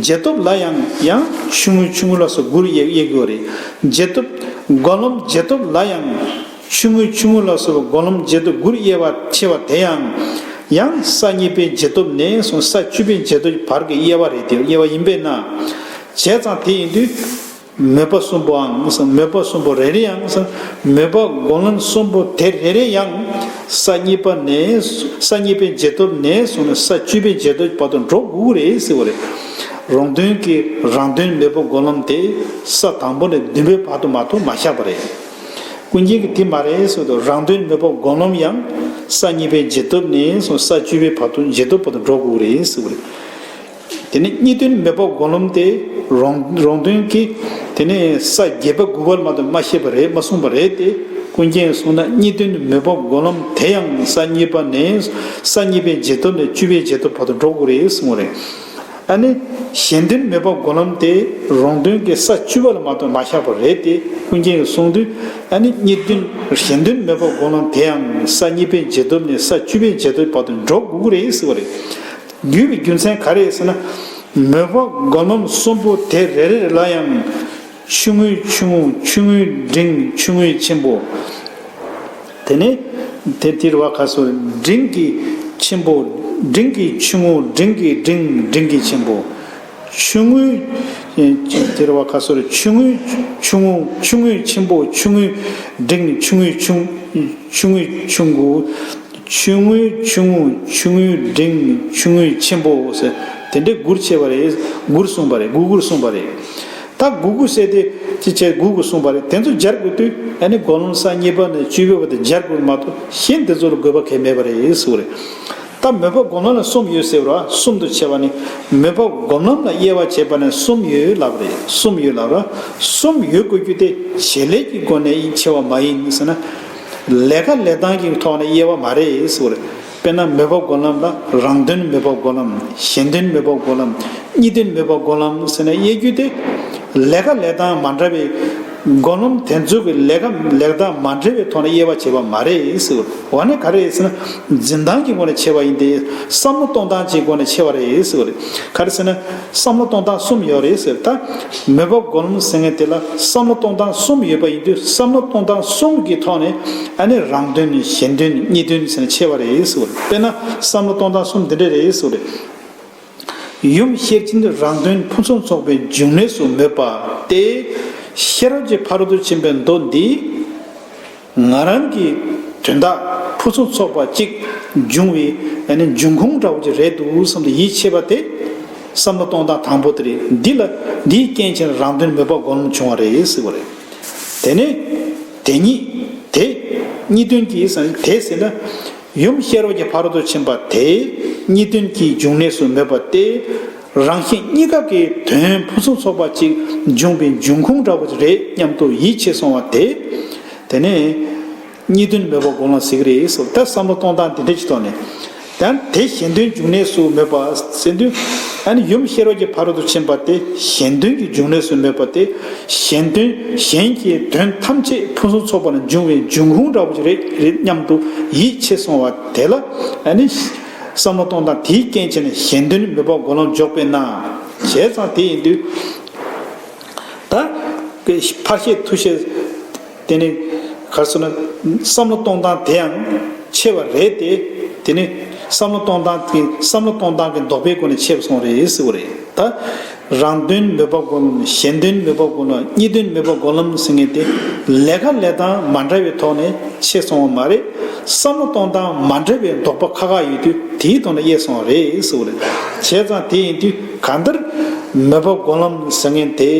རྗེས་ཐོབ་ལ་ཡང་ཡང་ཆུང་ངུའི་ཆུང་ངུ་ལ་སོགས་དགུར་དབྱེ་དབྱེ་དགོས་རེད། རྗེས་ཐོབ། སྒོམ་ལམ་རྗེས་ཐོབ་ལ་ཡང་། ཆུང་ངུའི་ཆུང་ངུ་ལ་སོགས་པ་སྒོམ་ལམ་རྗེས་ཐོབ་དགུར་དབྱེ་བ་ཕྱེ་བ་དེ་ཡང་། ཡང་ས་གཉིས་པའི་རྗེས་ཐོབ་ནས་བཟུང་ས་བཅུ་པའི་རྗེས་ཐོབ་ཀྱི་བར་གྱི་དབྱེ་བ་རེད་དེ། དབྱེ་བ་ཡིན་པས་ན། བྱས་ཙང་དེ་ཡིན་དུས། མོས་པ་གསུམ་པོའང་། མོས་པ་གསུམ་པོ་རེ་རེ་ཡང་། མོས་པ་སྒོམ་ལམ་གསུམ་པོ་དེ་རེ་རེ་ཡང་། ས་གཉིས་པ་ནས། ས་གཉིས་པའི་རྗེས་ཐོབ་ནས་བཟུང་ནས་ས་བཅུ་པའི་རྗེས་ཐོབ་བར་དུ་འགྲོ་དགོས་རེད་ཟེར་བ་རེད། རོང་སྟོན་གྱི་རང་དོན་མོས་པ་སྒོམ་ལམ་དེ་ས་དང་པོ་ནས་བདུན་པའི་བར་དུ་མ་གཏོགས་མ་བཞག་པ་རེད། ཀུན་མཁྱེན་གྱིས་དེ་མ་རེད་ཟེར་དུས། རང་དོན་མོས་པ་སྒོམ་ལམ་ཡང་ས་གཉིས་པའི་རྗེས་ཐོབ་ནས་བཟུང་ས་བཅུ་པའི་བར་དུ། རྗེས་ཐོབ་བར་དུ་འགྲོ་དགོས་རེད་ཟེར་བ་རེད། དེ་ནས་གཉིས་དོན་མོས་པ་སྒོམ་ལམ་དེ་རོང་རོང་སྟོན་གྱིས་དེ་ནས་ས་བརྒྱད་པ་དགུ་པ་ལ་མ་གཏོགས་མ་བཤད་པ་རེད། མ་གསུངས་པ་རེད་དེ། ཀུན་མཁྱེན་གསུངས་ན་གཉིས་དོན་མོས་པ་སྒོམ་ལམ་དེ་ཡང་ས་གཉིས་པ་ནས་ས་གཉིས་པའི་རྗེས་ཐོབ་ནས་བཅུ་པའི་རྗེས་ཐོབ་བར་དུ་འགྲོ་དགོས་རེད་གསུངས་པ་རེད། ཨ་ནི་གཞན་དོན་མོས་པ་སྒོམ་ལམ་དེ་རོང་སྟོན་གྱིས་ས་བཅུ་པ་ལ་མ་གཏོགས་མ་བཞག་པ་རེད་དེ། ཀུན་མཁྱེན་གྱིས་གསུངས་དུས། ཨ་ནི་གཉིས་དོན་གཞན་དོན་མོས་པ་སྒོམ་ལམ་དེ་ཡང་ས་གཉིས་པའི་རྗེས་ཐོབ་ནས་ས་བཅུ་པའི་རྗེས་ཐོབ་བར་དུ་འགྲོ་དགོས་ཀྱི་རེད་ཟེར་བ་རེད། དགོས་པའི་རྒྱུ་མཚན་ག་རེ་ཟེར་ན། མོས་པ་སྒོམ་ལམ་གསུམ་པོ་དེ་རེ་རེ་ལ་ཡང་། ཆུང་ངུའི་ཆུང་ངུ། ཆུང་ངུའི་འབྲིང་། ཆུང་ངུའི་ཆེན་པོ། དེ་ནས་དེ་དེར་བ་ཁ་སོ། འབྲིང་གི་ཆེན་པོ། འབྲིང་གི་ཆུང་ངུ། འབྲིང་གི་འབྲིང་། འབྲིང་གི་ཆེན་པོ། ཆུང་ངུའི་དེར་བ་ཁ་སོ། ཆུང་ངུའི་ཆུང་ངུ། ཆུང་ངུའི་ཆེན་པོ། ཆུང་ངུའི་འབྲིང་། ཆུང་ངུའི་ཆུང་། ཆུང་ངུའི་ཆུང་ངུ། ཆུང་ངུའི་ཆུང་ངུ། ཆུང་ངུའི་འབྲིང་། ཆུང་ངུའི་ཆེན་པོ་ཟེར། དེ་འདྲའི་དགུར་ཕྱེ་བ་རེད། དགུར་གསུངས་པ་རེད། དགུ་དགུར་གསུངས་པ་རེད། ད་དགུ་དགུ་ཟེར་དེ་ཅི་བྱས་དགུ་དགུ་གསུངས་པ་རེད། དེ་ཚོ་སྦྱར་དགོས་དུས། ཨ་ནི་སྒོམ་ལམ་ས་གཉིས་པ་ནས་བཅུ་པའི་བར་དུ་སྦྱར་དགོས་མ་གཏོགས་གཞན་དེ་ཚོ་ལ་དགོས་པ་གང་ཡང་མེད་པ་རེད་ཟེར་བ་རེད། ད་མོས་པ་སྒོམ་ལམ་ལ་གསུམ་ཡོད་ཟེར་བ་རེད་བ། གསུམ་དུ་ཕྱེ་བ་ནི། མོས་པ་སྒོམ་ལམ་ལ་དབྱེ་བ་བྱས་པ་ནི་གསུམ་ཡོད་ལབ་རེད། གསུམ་ཡོད་ལབ་རེད། གསུམ་ཡོད་དགོས་རྒྱུ་དེ་བྱེད་ལས་ཀྱི་སྒོ་ནས་ཕྱེ་བ་མ་ཡིན་ཟེར་ན། ལས་ཀ་ལས་སྟངས་ཀྱི་ཐོག་ནས་དབྱེ་བ་མ་རེད་ཟེར་བ་རེད། དཔེར་ན་མོས་པ་སྒོམ་ལམ་ལ་རང་དོན་མོས་པ་སྒོམ་ལམ། གཞན་དོན་མོས་པ་སྒོམ་ལམ། གཉིས་དོན་མོས་པ་སྒོམ་ལམ་ཟེར་ནས་དབྱེ་རྒྱུ་དེ། ལས་ཀ་ལས་སྟངས་མ་འདྲ་བའི་སྒོམ་ལམ་དེ་ཚོ་གི་ལས་ཀ་ལས་སྟངས་མ་འདྲ་བའི་ཐོག་ནས་དབྱེ་བ་ཕྱེ་བ་མ་རེད་ཟེར་བ་རེད། འོ་ན་ག་རེ་རེད་ཟེར་ན། འཛིན་སྟངས་ཀྱི་སྒོ་ནས་ཕྱེ་བ་ཡིན་ཏེ། བསམ་བློ་གཏོང་སྟངས་ཀྱི་སྒོ་ནས་ཕྱེ་བ་རེད་ཟེར་བ་རེད། ག་རེ་ཟེར་ན། བསམ་བློ་གཏོང་སྟངས་གསུམ་ཡོད་རེད་ཟེར། ད་མོས་པ་སྒོམ་ལམ་ཟེར་མཁན་དེ་ལ་བསམ་བློ་གཏོང་སྟངས་གསུམ་ཡོད་པ་ཡིན་དུས། བསམ་བློ་གཏོང་སྟངས་གསུམ་གྱི་ཐོག་ནས་ཨ་ནི་རང་དོན། གཞན་དོན། གཉིས་དོན་ཟེར་ནས་ཕྱེ་བ་རེད་ཟེར་བ་རེད། དཔེར་ན་བསམ་བློ་གཏོང་སྟངས་གསུམ་འདི་འདྲ་རེད་ཟེར་བ་རེད། ཡུམ་ཤེར་ཕྱིན་རང་དོན་ཕུན་སུམ་ཚོགས་པའི་འབྱུང་གནས་སུ་མོས་པ་སྟེ། ཤེས་རབ་ཀྱི་ཕ་རོལ་ཏུ་ཕྱིན་པའི་མདོ་འདི། ང་རང་གི་དོན་དག་ཕུན་སུམ་ཚོགས་པ་གཅིག་འབྱུང་བའི་ཨ་ནི་འབྱུང་ཁུངས་འདྲ་བོ་ཅིག་རེད་འདུག་བསམ་སྟེ་ཡིད་ཆེས་པ་དེ། བསམ་བློ་གཏོང་སྟངས་དང་པོ་དེ་རེད། འདི་ལ། འདིའི་རྐྱེན་བྱས་ནས་རང་དོན་མོས་པ་སྒོམ་ལམ་བྱུང་བ་རེད་ཟེར་བ་རེད། དེ་ནས་དེ་ཉིད་དེ། གཉིས་དོན་གྱི་ཟེར་དེ་ཟེར་ན། ཡུམ་ཤེས་རབ་ཀྱི་ཕ་རོལ་ཏུ་ཕྱིན་པ་དེ་གཉིས་དོན་གྱི་འབྱུང་གནས་སུ་མོས་པ་སྟེ། རང་གཞན་གཉིས་ཀ་གི་དོན་ཕུན་སུམ་ཚོགས་པ་གཅིག་འབྱུང་བའི་འབྱུང་ཁུངས་འདྲ་བོ་ཅིག་རེད་སྙམ་དུ་ཡིད་ཆེས་སོང་བ་དེ། དེ་ནས་གཉིས་དོན་མོས་པ་སྒོམ་ལམ་ཟེར་གྱི་རེད་ཟེར། ད་བསམ་བློ་གཏོང་སྟངས་དེ་འདྲ་ཅིག་ཐོག་ནས། ད་དེ་གཞན་དོན་འབྱུང་གནས་སུ་མོས་པ་ཟེར་དུས། ཨ་ནི་ཡུམ་ཤེས་རབ་ཀྱི་ཕ་རོལ་ཏུ་ཕྱིན་པ་དེ་གཞན་དོན་གྱི་འབྱུང་གནས་སུ་མོས་པ་དེ། གཞན་དོན། གཞན་གྱི་དོན་ཐམས་ཅད་ཕུན་སུམ་ཚོགས་པ་ལ་འབྱུང་བའི་འབྱུང་ཁུངས་འདྲ་བོ་ཅིག་རེད་རེད་སྙམ་དུ་ཡིད་ཆེས་སོང་བ་དེ་ལ། ཨ་ནི་བསམ་བློ་གཏོང་སྟངས་དེའི་རྐྱེན་བྱས་ནས་གཞན་དོན་མོས་པ་སྒོམ་ལམ་འཇོག་པས་ན། བྱས་ཙང་དེ་ཡིན་དུས། ད་ཕར་བཤད་ཚུར་བཤད། དེ་ནི་ག་རེ་ཟེར་ན། བསམ་བློ་གཏོང་སྟངས་དེ་ཡང་ཕྱེ་བ་རེད་དེ། དེ་ནི་བསམ་བློ་གཏོང་སྟངས་ཀྱི། བསམ་བློ་གཏོང་སྟངས་ཀྱི་ལྡོག་པའི་སྒོ་ནས་ཕྱེ་བ་སོང་རེད་ཟེར་བ་རེད། ད་རང་དོན་མོས་པ་སྒོམ་ལམ། གཞན་དོན་མོས་པ་སྒོམ་ལམ། གཉིས་དོན་མོས་པ་སྒོམ་ལམ་ཟེར་མཁན་དེ་ལས་ཀ་ལས་སྟངས་མ་འདྲ་བའི་ཐོག་ནས་ཕྱེ་སོང་བ་མ་རེད། བསམ་བློ་གཏོང་སྟངས་མ་འདྲ་བའི་ལྡོག་པ་ཁག་ཁག་ཡོད་དུས་དེའི་ཐོག་ནས་དབྱེ་སོང་བ་རེད་ཟེར་བ་རེད། བྱས་ཙང་དེ་ཡིན་དུས་གང་ལྟར་མོས་པ་སྒོམ་ལམ་ཟེར་མཁན་དེ།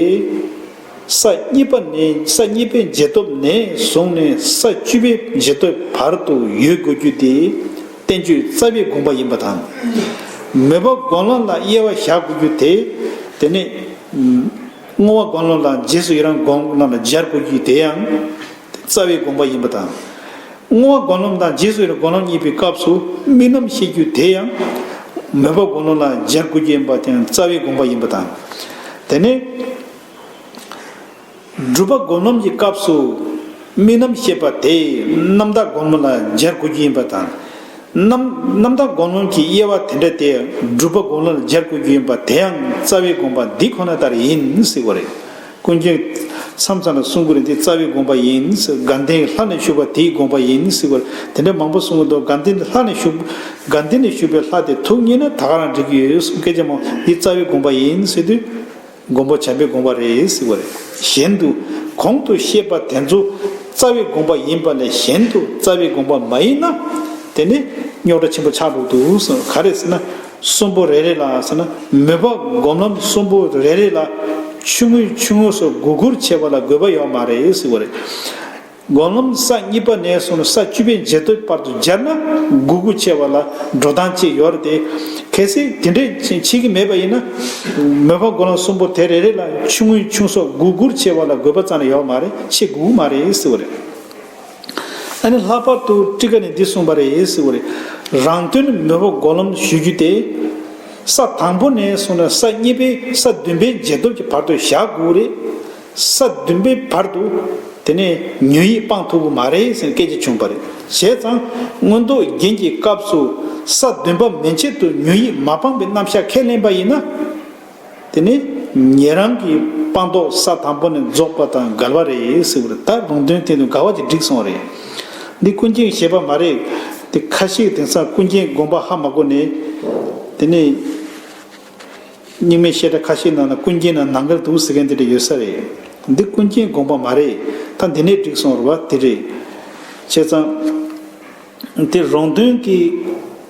ས་གཉིས་པ་ནས། ས་གཉིས་པའི་རྗེས་ཐོབ་ནས་བཟུང་ནས་ས་བཅུ་པའི་རྗེས་ཐོབ་བར་དུ་ཡོད་དགོས་རྒྱུ་དེ་བསྟན་བཅོས་རྩ་བའི་དགོངས་པ་ཡིན་པ་དང་། མོས་པ་སྒོམ་ལམ་ལ་དབྱེ་བ་བཞག་དགོས་རྒྱུ་དེ། དེ་ནས་བསྔོ་བ་སྒོམ་ལམ་དང་རྗེས་སུ་ཡི་རང་སྒོམ་ལམ་ལ་སྦྱར་དགོས་རྒྱུ་དེ་ཡང་རྩ་བའི་དགོངས་པ་ཡིན་པ་དང་། བསྔོ་བ་སྒོམ་ལམ་དང་རྗེས་སུ་ཡི་རང་སྒོམ་ལམ་གཉིས་པའི་སྐབས་སུ་དམིགས་རྣམ་བཤད་རྒྱུ་དེ་ཡང་མོས་པ་སྒོམ་ལམ་ལ་སྦྱར་དགོས་རྒྱུ་ཡིན་པ་དེ་ཡང་རྩ་བའི་དགོངས་པ་ཡིན་པ་དང་། དེ་ནས། སྒྲུབ་པ་སྒོམ་ལམ་གྱི་སྐབས་སུ་དམིགས་རྣམ་བཤད་པ་དེ་རྣམ་དག་སྒོམ་ལམ་ལ་སྦྱར་དགོས་རྒྱུ་ཡིན་པ་དང་། རྣམ་རྣམ་དག་སྒོམ་ལམ་གྱི་དབྱེ་བ་དེ་འདྲ་དེ་སྒྲུབ་པ་སྒོམ་ལམ་ལ་སྦྱར་དགོས་རྒྱུ་ཡིན་པ་དེ་ཡང་རྩ་བའི་དགོངས་པ་འདི་ཁོ་ན་ལྟར་ཡིན་ཟེར་བ་རེད། ཀུན་མཁྱེན་མཚམས་མཚམས་ལ་གསུང་གི་རེད། འདི་རྩ་བའི་དགོངས་པ་ཡིན་ཟེར། དགའ་ལྡན་ལྷ་ནས་ཞུགས་པ་དེའི་དགོངས་པ་ཡིན་ཟེར་བ་རེད། དེ་འདྲ་མང་པོ་གསུང་གི་འདུག་དགའ་ལྡན་ལྷ་ནས་ཞུགས། དགའ་ལྡན་ནས་ཞུགས་པའི་ལྷ་དེ་ཐུགས་མཉེས་ན་ད་ག་རང་འགྲིག་གི་ཡོད་གསུང་སྐད་ཆ་མང་། འདི་རྩ་བའི་དགོངས་པ་ཡིན་ཟེར་དུས། མགོན་པོ་བྱམས་པའི་དགོངས་པ་རེད་ཟེར་བ་རེད། གཞན་དུ་གོང་དུ་བཤད་པ་དེ་ཚོ་རྩ་བའི་དགོངས་པ་ཡིན་པ་ལས་གཞན་དུ་རྩ་བའི་དགོངས་པ་མ་ཡིན་ན། དེ་ནི་རྙོག་དྲ་ཆེན་པོ་ཆགས་འགྲོ་འདུག་ཟེར། ག་རེ་ཟེར་ན། གསུམ་པོ་རེ་རེ་ལ་ཟེར་ན། མོས་པ་སྒོམ་ལམ་གསུམ་པོ་རེ་རེ་ལ་ཆུང་ངུས་ཆུང་ངུ་སོགས་དགུ་དགུར་ཕྱེ་བ་ལ་དགོས་པ་ཡོད་མ་རེད་ཟེར་བ་རེད། སྒོམ་ལམ་ས་གཉིས་པ་ནས་བཟུང་ནས་ས་བཅུ་པའི་རྗེས་ཐོབ་བར་དུ་སྦྱར་ན་དགུ་དགུ་ཕྱེ་བ་ལ་འགྲོ་སྟངས་གཅིག་ཡོད་རེད་དེ། གལ་སྲིད་དེ་འདྲས་བྱེད་ཀྱི་མེད་པ་ཡིན་ན། མོས་པ་སྒོམ་ལམ་གསུམ་པོ་དེ་རེ་རེ་ལ་ཆུང་ངུས་ཆུང་སོགས་དགུ་དགུར་ཕྱེ་བ་ལ་དགོས་པ་རྩ་ནས་ཡོད་མ་རེད། ཕྱེ་དགོས་མ་རེད་ཟེར་བ་རེད། ཨ་ནི་ལྷག་པར་དུ་ཊཱི་ཀ་ནས་འདི་གསུངས་པ་རེད་ཟེར་བ་རེད། རང་དོན་མོས་པ་སྒོམ་ལམ་ཞུ་རྒྱུ་དེ། ས་དང་པོ་ནས་བཟུང་ནས་ས་གཉིས་པའི་ས་བདུན་པའི་རྗེས་ཐོབ་ཀྱི་བར་དུ་བཞག་དགོས་རེད། ས་བདུན་པའི་བར་དུ་དེ་ནས་ཉོན་ཡིད་སྤང་ཐུབ་ཀྱི་མ་རེད་ཟེར་སྐད་ཆ་བྱུང་བ་རེད། བྱས་ཙང་མངོན་རྟོགས་རྒྱན་གྱི་སྐབས་སུ་ས་བདུན་པ་མན་ཆད་དུ་ཉོན་ཡིད་མ་སྤངས་པའི་རྣམ་གཞག་ཁས་ལེན་པ་ཡིན་ན། དེ་ནི་ཉན་རང་གི་སྤངས་རྟོགས་ས་དང་པོ་ནས་རྫོགས་པ་དང་འགལ་བ་རེད་ཟེར་བ་རེད། ད་ལུང་དོན་དེ་དང་འགལ་བ་དེ་འགྲིག་སོང་བ་རེད། འདི་ཀུན་མཁྱེན་བཞེད་པ་མ་རེད། དེ་ཁ་ཤས་དེང་སང་ཀུན་མཁྱེན་དགོངས་པ་ཧ་མ་གོ་ནས། དེ་ནི། རྙིང་མའི་བཤད་གྲྭ་ཁ་ཤས་ནང་ན་ཀུན་མཁྱེན་ནང་ནང་འགལ་འདུག་ཟེར་མཁན་དེ་འདྲ་ཡོད་ས་རེད། འདི་ཀུན་མཁྱེན་དགོངས་པ་མ་རེད། ད་འདི་ནས་འགྲིག་སོང་རེད་བ། དེ་རེད། བྱས་ཙང་། དེ་རང་དོན་གྱི་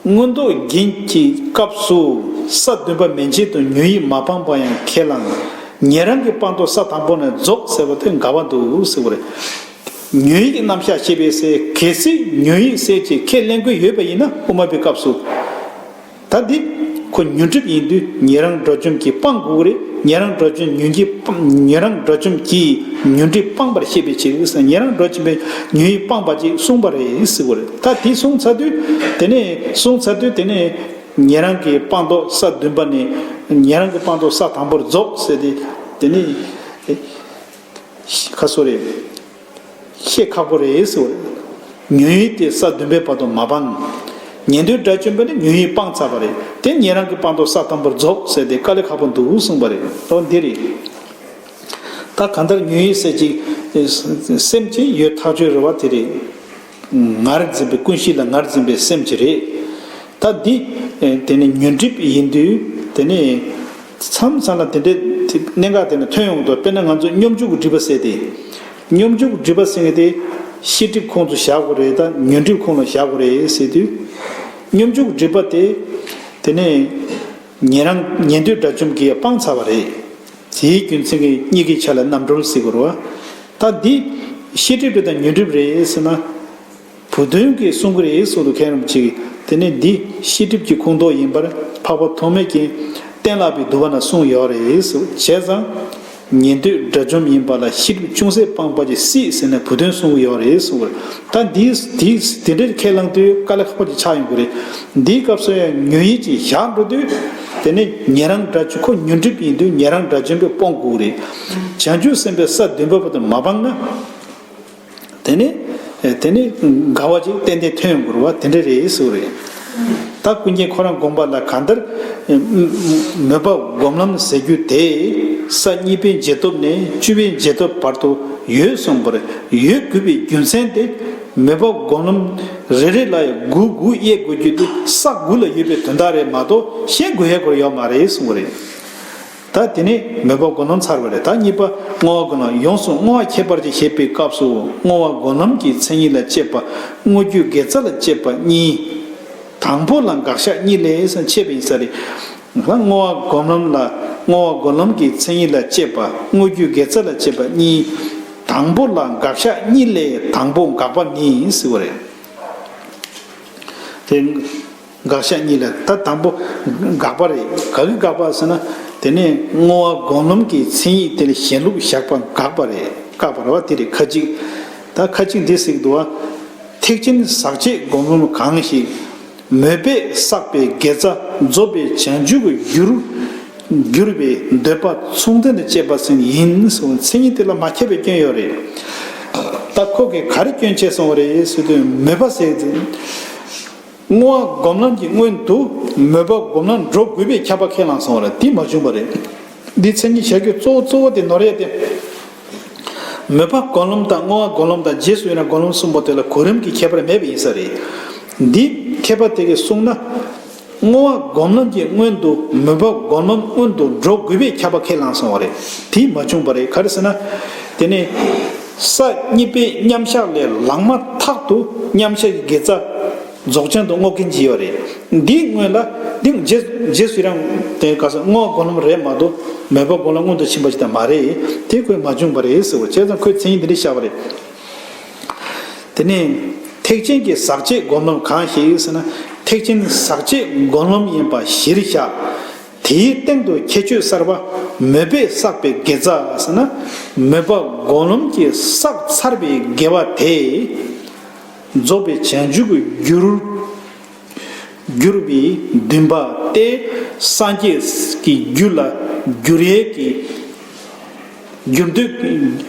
མངོན་རྟོགས་རྒྱན་གྱི་སྐབས་སུ་ས་བདུན་པ་མན་ཆད་དུ་ཉོན་ཡིད་མ་སྤངས་པ་ཡང་ཁས་བླངས། ཉན་རང་གི་སྤངས་རྟོགས་ས་དང་པོ་ནས་རྫོགས་ཟེར་བ་དེ་འགལ་བ་འདུག་ཟེར་བ་རེད། ཉོན་ཡིད་ཀྱི་རྣམ་གཞག་བྱེད་པའི་ཚེ་གལ་སྲིད་ཉོན་ཡིད་ཟེར་གྱི་ཁས་ལེན་དགོས་ཡོད་པ་ཡིན་ན་དབུ་མ་པའི་སྐབས་སུ། ད་འདི། ཁོ་ཉོན་སྒྲིབ་ཡིན་དུས་ཉན་རང་དགྲ་བཅོམ་གྱིས་སྤང་དགོས་ཀྱི་རེད། ཉན་རང་དགྲ་བཅོམ་ཉོན་གྱིས་སྤང་། ཉན་རང་དགྲ་བཅོམ་གྱིས་ཉོན་སྒྲིབ་སྤངས་པར་བཤད་པའི་ཕྱིར་ཟེར། ཉན་རང་དགྲ་བཅོམ་པས་ཉོན་ཡིད་སྤངས་པ་ཅིག་གསུངས་པ་རེད་ཟེར་བ་རེད། ད་དེ་གསུངས་ཚར་དུས་དེ་ནས་གསུངས་ཚར་དུས་དེ་ནས་ཉན་རང་གི་སྤངས་རྟོགས་ས་བདུན་པ་ནས་ཉན་རང་གི་སྤངས་རྟོགས་ས་དང་པོར་རྫོགས་ཟེར་ཏེ་དེ་ནས་ཁ་སོ་རེད། ཤེས་ཁག་པོ་རེད་ཟེར་བ་རེད། ཉོན་ཡིད་དེ་ས་བདུན་པའི་བར་དུ་མ་སྤངས། ཉན་ཐོས་དགྲ་བཅོམ་པ་ནི་ཉོན་ཡིད་སྤངས་ཚར་བ་རེད། དེ་ཉན་རང་གི་སྤངས་རྟོགས་ས་དང་པོར་རྫོགས་ཟེར་ཏེ་དཀའ་ལས་ཁག་པོ་འདུག་གསུངས་པ་རེད། ཨོ་འདི་རེད། ད་གང་ལྟར་ཉོན་ཡིད་ཟེར་གྱི་སེམས་ཅིག་ཡོད་ཐག་ཆོད་རེད་བ། དེ་རེད། ངར་འཛིན་པའི་ཀུན་གཞི་ལ་ངར་འཛིན་པའི་སེམས་ཅིག་རེད། ད་འདི་དེ་ནི་ཉོན་སྒྲིབ་ཡིན་དུས་དེ་ནི་མཚམས་མཚམས་ལ་དེ་འདྲའི་གནད་འགག་དེ་ནི་ཐོན་ཡོང་གི་འདུག་དཔེར་ན་ང་ཚོ་སྙོམས་འཇུག་གི་སྒྲིབ་པ་ཟེར་ཏེ། སྙོམས་འཇུག་སྒྲིབ་པ་ཟེར་མཁན་དེ་ཤེས་སྒྲིབ་ཁོངས་སུ་བཞག་དགོས་རེད། ད་ཉོན་སྒྲིབ་ཁོངས་ལ་བཞག་དགོས་རེད་ཟེར་དུས། སྙོམས་འཇུག་སྒྲིབ་པ་དེ་དེ་ནས་ཉན་རང་ཉན་ཐོས་དགྲ་བཅོམ་གྱིས་སྤངས་ཚར་བ་རེད། དེའི་རྒྱུ་མཚན་གྱིས་གཉིས་ཀའི་ཆ་ལ་རྣམ་གྲོལ་ཟེར་དགོས་རེད་བ། ད་འདི་ཤེས་སྒྲིབ་རེད་དང་ཉོན་སྒྲིབ་རེད་ཟེར་ན། བུ་སྟོན་གྱིས་གསུང་གི་རེད་ཟེར་དུས་མཁན་རིན་པོ་ཆེས་དེ་ནས་འདི་ཤེས་སྒྲིབ་ཀྱི་ཁོངས་གཏོགས་ཡིན་པར་འཕགས་པ་ཐོགས་མེད་ཀྱིས་གཏན་བརླག་པའི་བསྡུ་བ་ན་གསུངས་ཡོད་རེད་ཟེར། བྱས་ཙང་། ཉན་ཐོས་དགྲ་བཅོམ་ཡིན་པ་ལ་ཤེས་སྒྲིབ་ཅུང་ཟད་སྤངས་པ་ཅིག་སྲིད་ཟེར་ནས་བུ་སྟོན་གསུང་གི་ཡོད་རེད་གསུངས་པ་རེད། ད་འདིས་འདིས་དེ་འདྲའི་ཁས་བླངས་དུས་དཀའ་ལས་ཁག་པོ་ཅིག་ཆགས་ཡོང་གི་རེད། འདིའི་སྐབས་སུ་ཡང་ཉོན་ཡིད་ཅིག་བཞག་འགྲོ་དུས། དེ་ནས་ཉན་རང་དགྲ་བཅོམ་ཁོ་ཉོན་སྒྲིབ་ཡིན་དུས་ཉན་རང་དགྲ་བཅོམ་པས་སྤོང་དགོས་རེད། བྱང་ཆུབ་སེམས་དཔའི་ས་བདུན་པ་བར་དུ་མ་སྤངས་ན། དེ་ནས་དེ་ནས་དགའ་བ་ཅིག་ཏན་ཏན་ཐོན་ཡོང་དགོས་རེད་བ། དེ་འདྲ་རེད་ཟེར་བ་རེད། ད་ཀུན་མཁྱེན་ཁོ་རང་དགོངས་པ་ལ་གང་ལྟར་མོས་པ་སྒོམ་ལམ་ཟེར་རྒྱུ་དེ་ས་གཉིས་པའི་རྗེས་ཐོབ་ནས་བཅུ་པའི་རྗེས་ཐོབ་བར་དུ་ཡོད་གསུངས་པར་ཡོད་དགོས་པའི་རྒྱུ་མཚན་དེ། མོས་པ་སྒོམ་ལམ་རེ་རེ་ལ་ཡང་དགུ་དགུ་དབྱེ་དགོས་རྒྱུ་དེ་ས་དགུ་ལ་ཡོད་པའི་དོན་དག་རེད་མ་གཏོགས་གཞན་དགུ་དབྱེ་དགོས་ཡོད་མ་རེད་གསུངས་པ་རེད། ད་དེ་ནས་མོས་པ་སྒོམ་ལམ་ཚར་བ་རེད། ད་གཉིས་པ་བསྔོ་བ་སྒོམ་ལམ། ཡོངས་སུ་བསྔོ་བ་ཁྱད་པར་ཅན་ཞེས་པའི་སྐབས་སུ་བསྔོ་བ་སྒོམ་ལམ་གྱི་མཚན་ཉིད་ལ་དཔྱད་པ། བསྔོ་རྒྱུའི་དགེ་རྩ་ལ་དཔྱད་པ་གཉིས། དང་པོ་ལ་དགག་བཞག་གཉིས་ལས་ཟེར་འཆད་པ་ཡིན་ས་རེད། བསྔོ་བ་སྒོམ་ལམ་ལ་བསྔོ་བ་སྒོམ་ལམ་གྱི་མཚན་ཉིད་ལ་དཔྱད་པ། བསྔོ་རྒྱུའི་དགེ་རྩ་ལ་དཔྱད་པ་གཉིས། དང་པོ་ལ་དགག་བཞག་གཉིས་ལས་དང་པོ་དགག་པ་ནི་ཟེར་བ་རེད། དེ། དགག་བཞག་གཉིས་ལ་ད་དང་པོ་དགག་པ་རེད། ག་གི་དགག་པ་ཟེར་ན། དེ་ནས་བསྔོ་བ་སྒོམ་ལམ་གྱི་མཚན་ཉིད་དེ་ལ་གཞན་ལུགས་བཞག་པ་དགག་པ་རེད། བཀག་པ་རེད་བ། དེ་རེད། ཁ་ཅིག་ད་ཁ་ཅིག་འདི་ཟེར་གྱི་འདུག་བ། ཐེག་ཆེན་ཟག་བཅས་སྒོམ་ལམ་གང་ཞིག་མོས་པས་བསགས་པའི་དགེ་རྩ་རྫོགས་པའི་བྱང་ཆུབ་ཀྱི་རྒྱུར་གྱུར་པའི་འདོད་པ་མཚུངས་ལྡན་དུ་བྱེད་པ་ཟིན་ཡིན་གསུངས། མཚན་ཉིད་དེ་ལ་མ་ཁྱབ་པའི་སྐྱོན་ཡོད་རེད། ད་ཁོ་གིས་ག་རེ་སྐྱོན་བྱས་སོང་བ་རེད་ཟེར་དུས་མོས་པ་ཟེར་དུས། བསྔོ་བ་སྒོམ་ལམ་གྱི་སྔོན་དུ་མོས་པ་སྒོམ་ལམ་འགྲོ་དགོས་པའི་ཁྱབ་པ་ཁས་བླངས་སོང་བ་རེད། དེ་མ་བྱུང་བ་རེད། འདི་མཚན་ཉིད་བྱ་རྒྱུ་གཙོ་བོ་གཙོ་བོ་དེ་ནོར་ཡ་དེ། མོས་པ་སྒོམ་ལམ་དང་བསྔོ་བ་སྒོམ་ལམ་དང་རྗེས་སུ་ཡི་རང་སྒོམ་ལམ་གསུམ་པོ་དེ་ལ་གོ་རིམ་གྱི་ཁྱད་པར་མེད་པ་ཡིན་ས་རེད། འདི་མཁས་པ་དེ་གིས་གསུངས་ན། བསྔོ་བ་སྒོམ་ལམ་གྱི་སྔོན་དུ་མོས་པ་སྒོམ་ལམ་སྔོན་དུ་འགྲོ་དགོས་པའི་ཁྱབ་པ་ཁས་བླངས་སོང་བ་རེད། དེ་མ་བྱུང་བ་རེད། ག་རེ་ཟེར་ན། དེ་ནི་ས་གཉིས་པའི་མཉམ་བཞག་ལས་ལངས་མ་ཐག་ཏུ་མཉམ་བཞག་གི་དགེ་རྩ་རྫོགས་བྱང་དུ་བསྔོ་མཁན་ཅིག་ཡོད་རེད། འདིའི་སྔོན་ལ་འདི་རྗེས་རྗེས་སུ་རང་དེ་ག་ས་བསྔོ་བ་སྒོམ་ལམ་རེད་མ་གཏོགས་མོས་པ་སྒོམ་ལམ་སྔོན་དུ་ཕྱིན་པ་ཞིག་ད་མ་རེད། དེ་ཁོས་མ་བྱུང་བ་རེད་ཟེར་བ། བྱས་ཙང་ཁོས་མཚན་ཉིད་འདི་འདྲ་བཞག་པ་རེད། དེ་ནས་ཐེག་ཆེན་གྱི་ཟག་བཅས་སྒོམ་ལམ་གང་ཞིག་ཟེར་ན། ཐེག་ཆེན་ཟག་བཅས་སྒོམ་ལམ་ཡིན་པ་གཞིར་བཞག་དེའི་སྟེང་དུ་ཁྱད་ཆོས་གསར་པ་མོས་པས་བསགས་པའི་དགེ་རྩ་ཟེར་ན། མོས་པ་སྒོམ་ལམ་གྱིས་བསགས་ཚར་བའི་དགེ་བ་དེ་རྫོགས་པའི་བྱང་ཆུབ་ཀྱི་རྒྱུར་གྱུར་པའི་འདུན་པ་སྟེ། སངས་རྒྱས་ཀྱི་རྒྱུ་ལ་འགྱུར་ཡས་ཀྱི་འགྱུར་འདོད་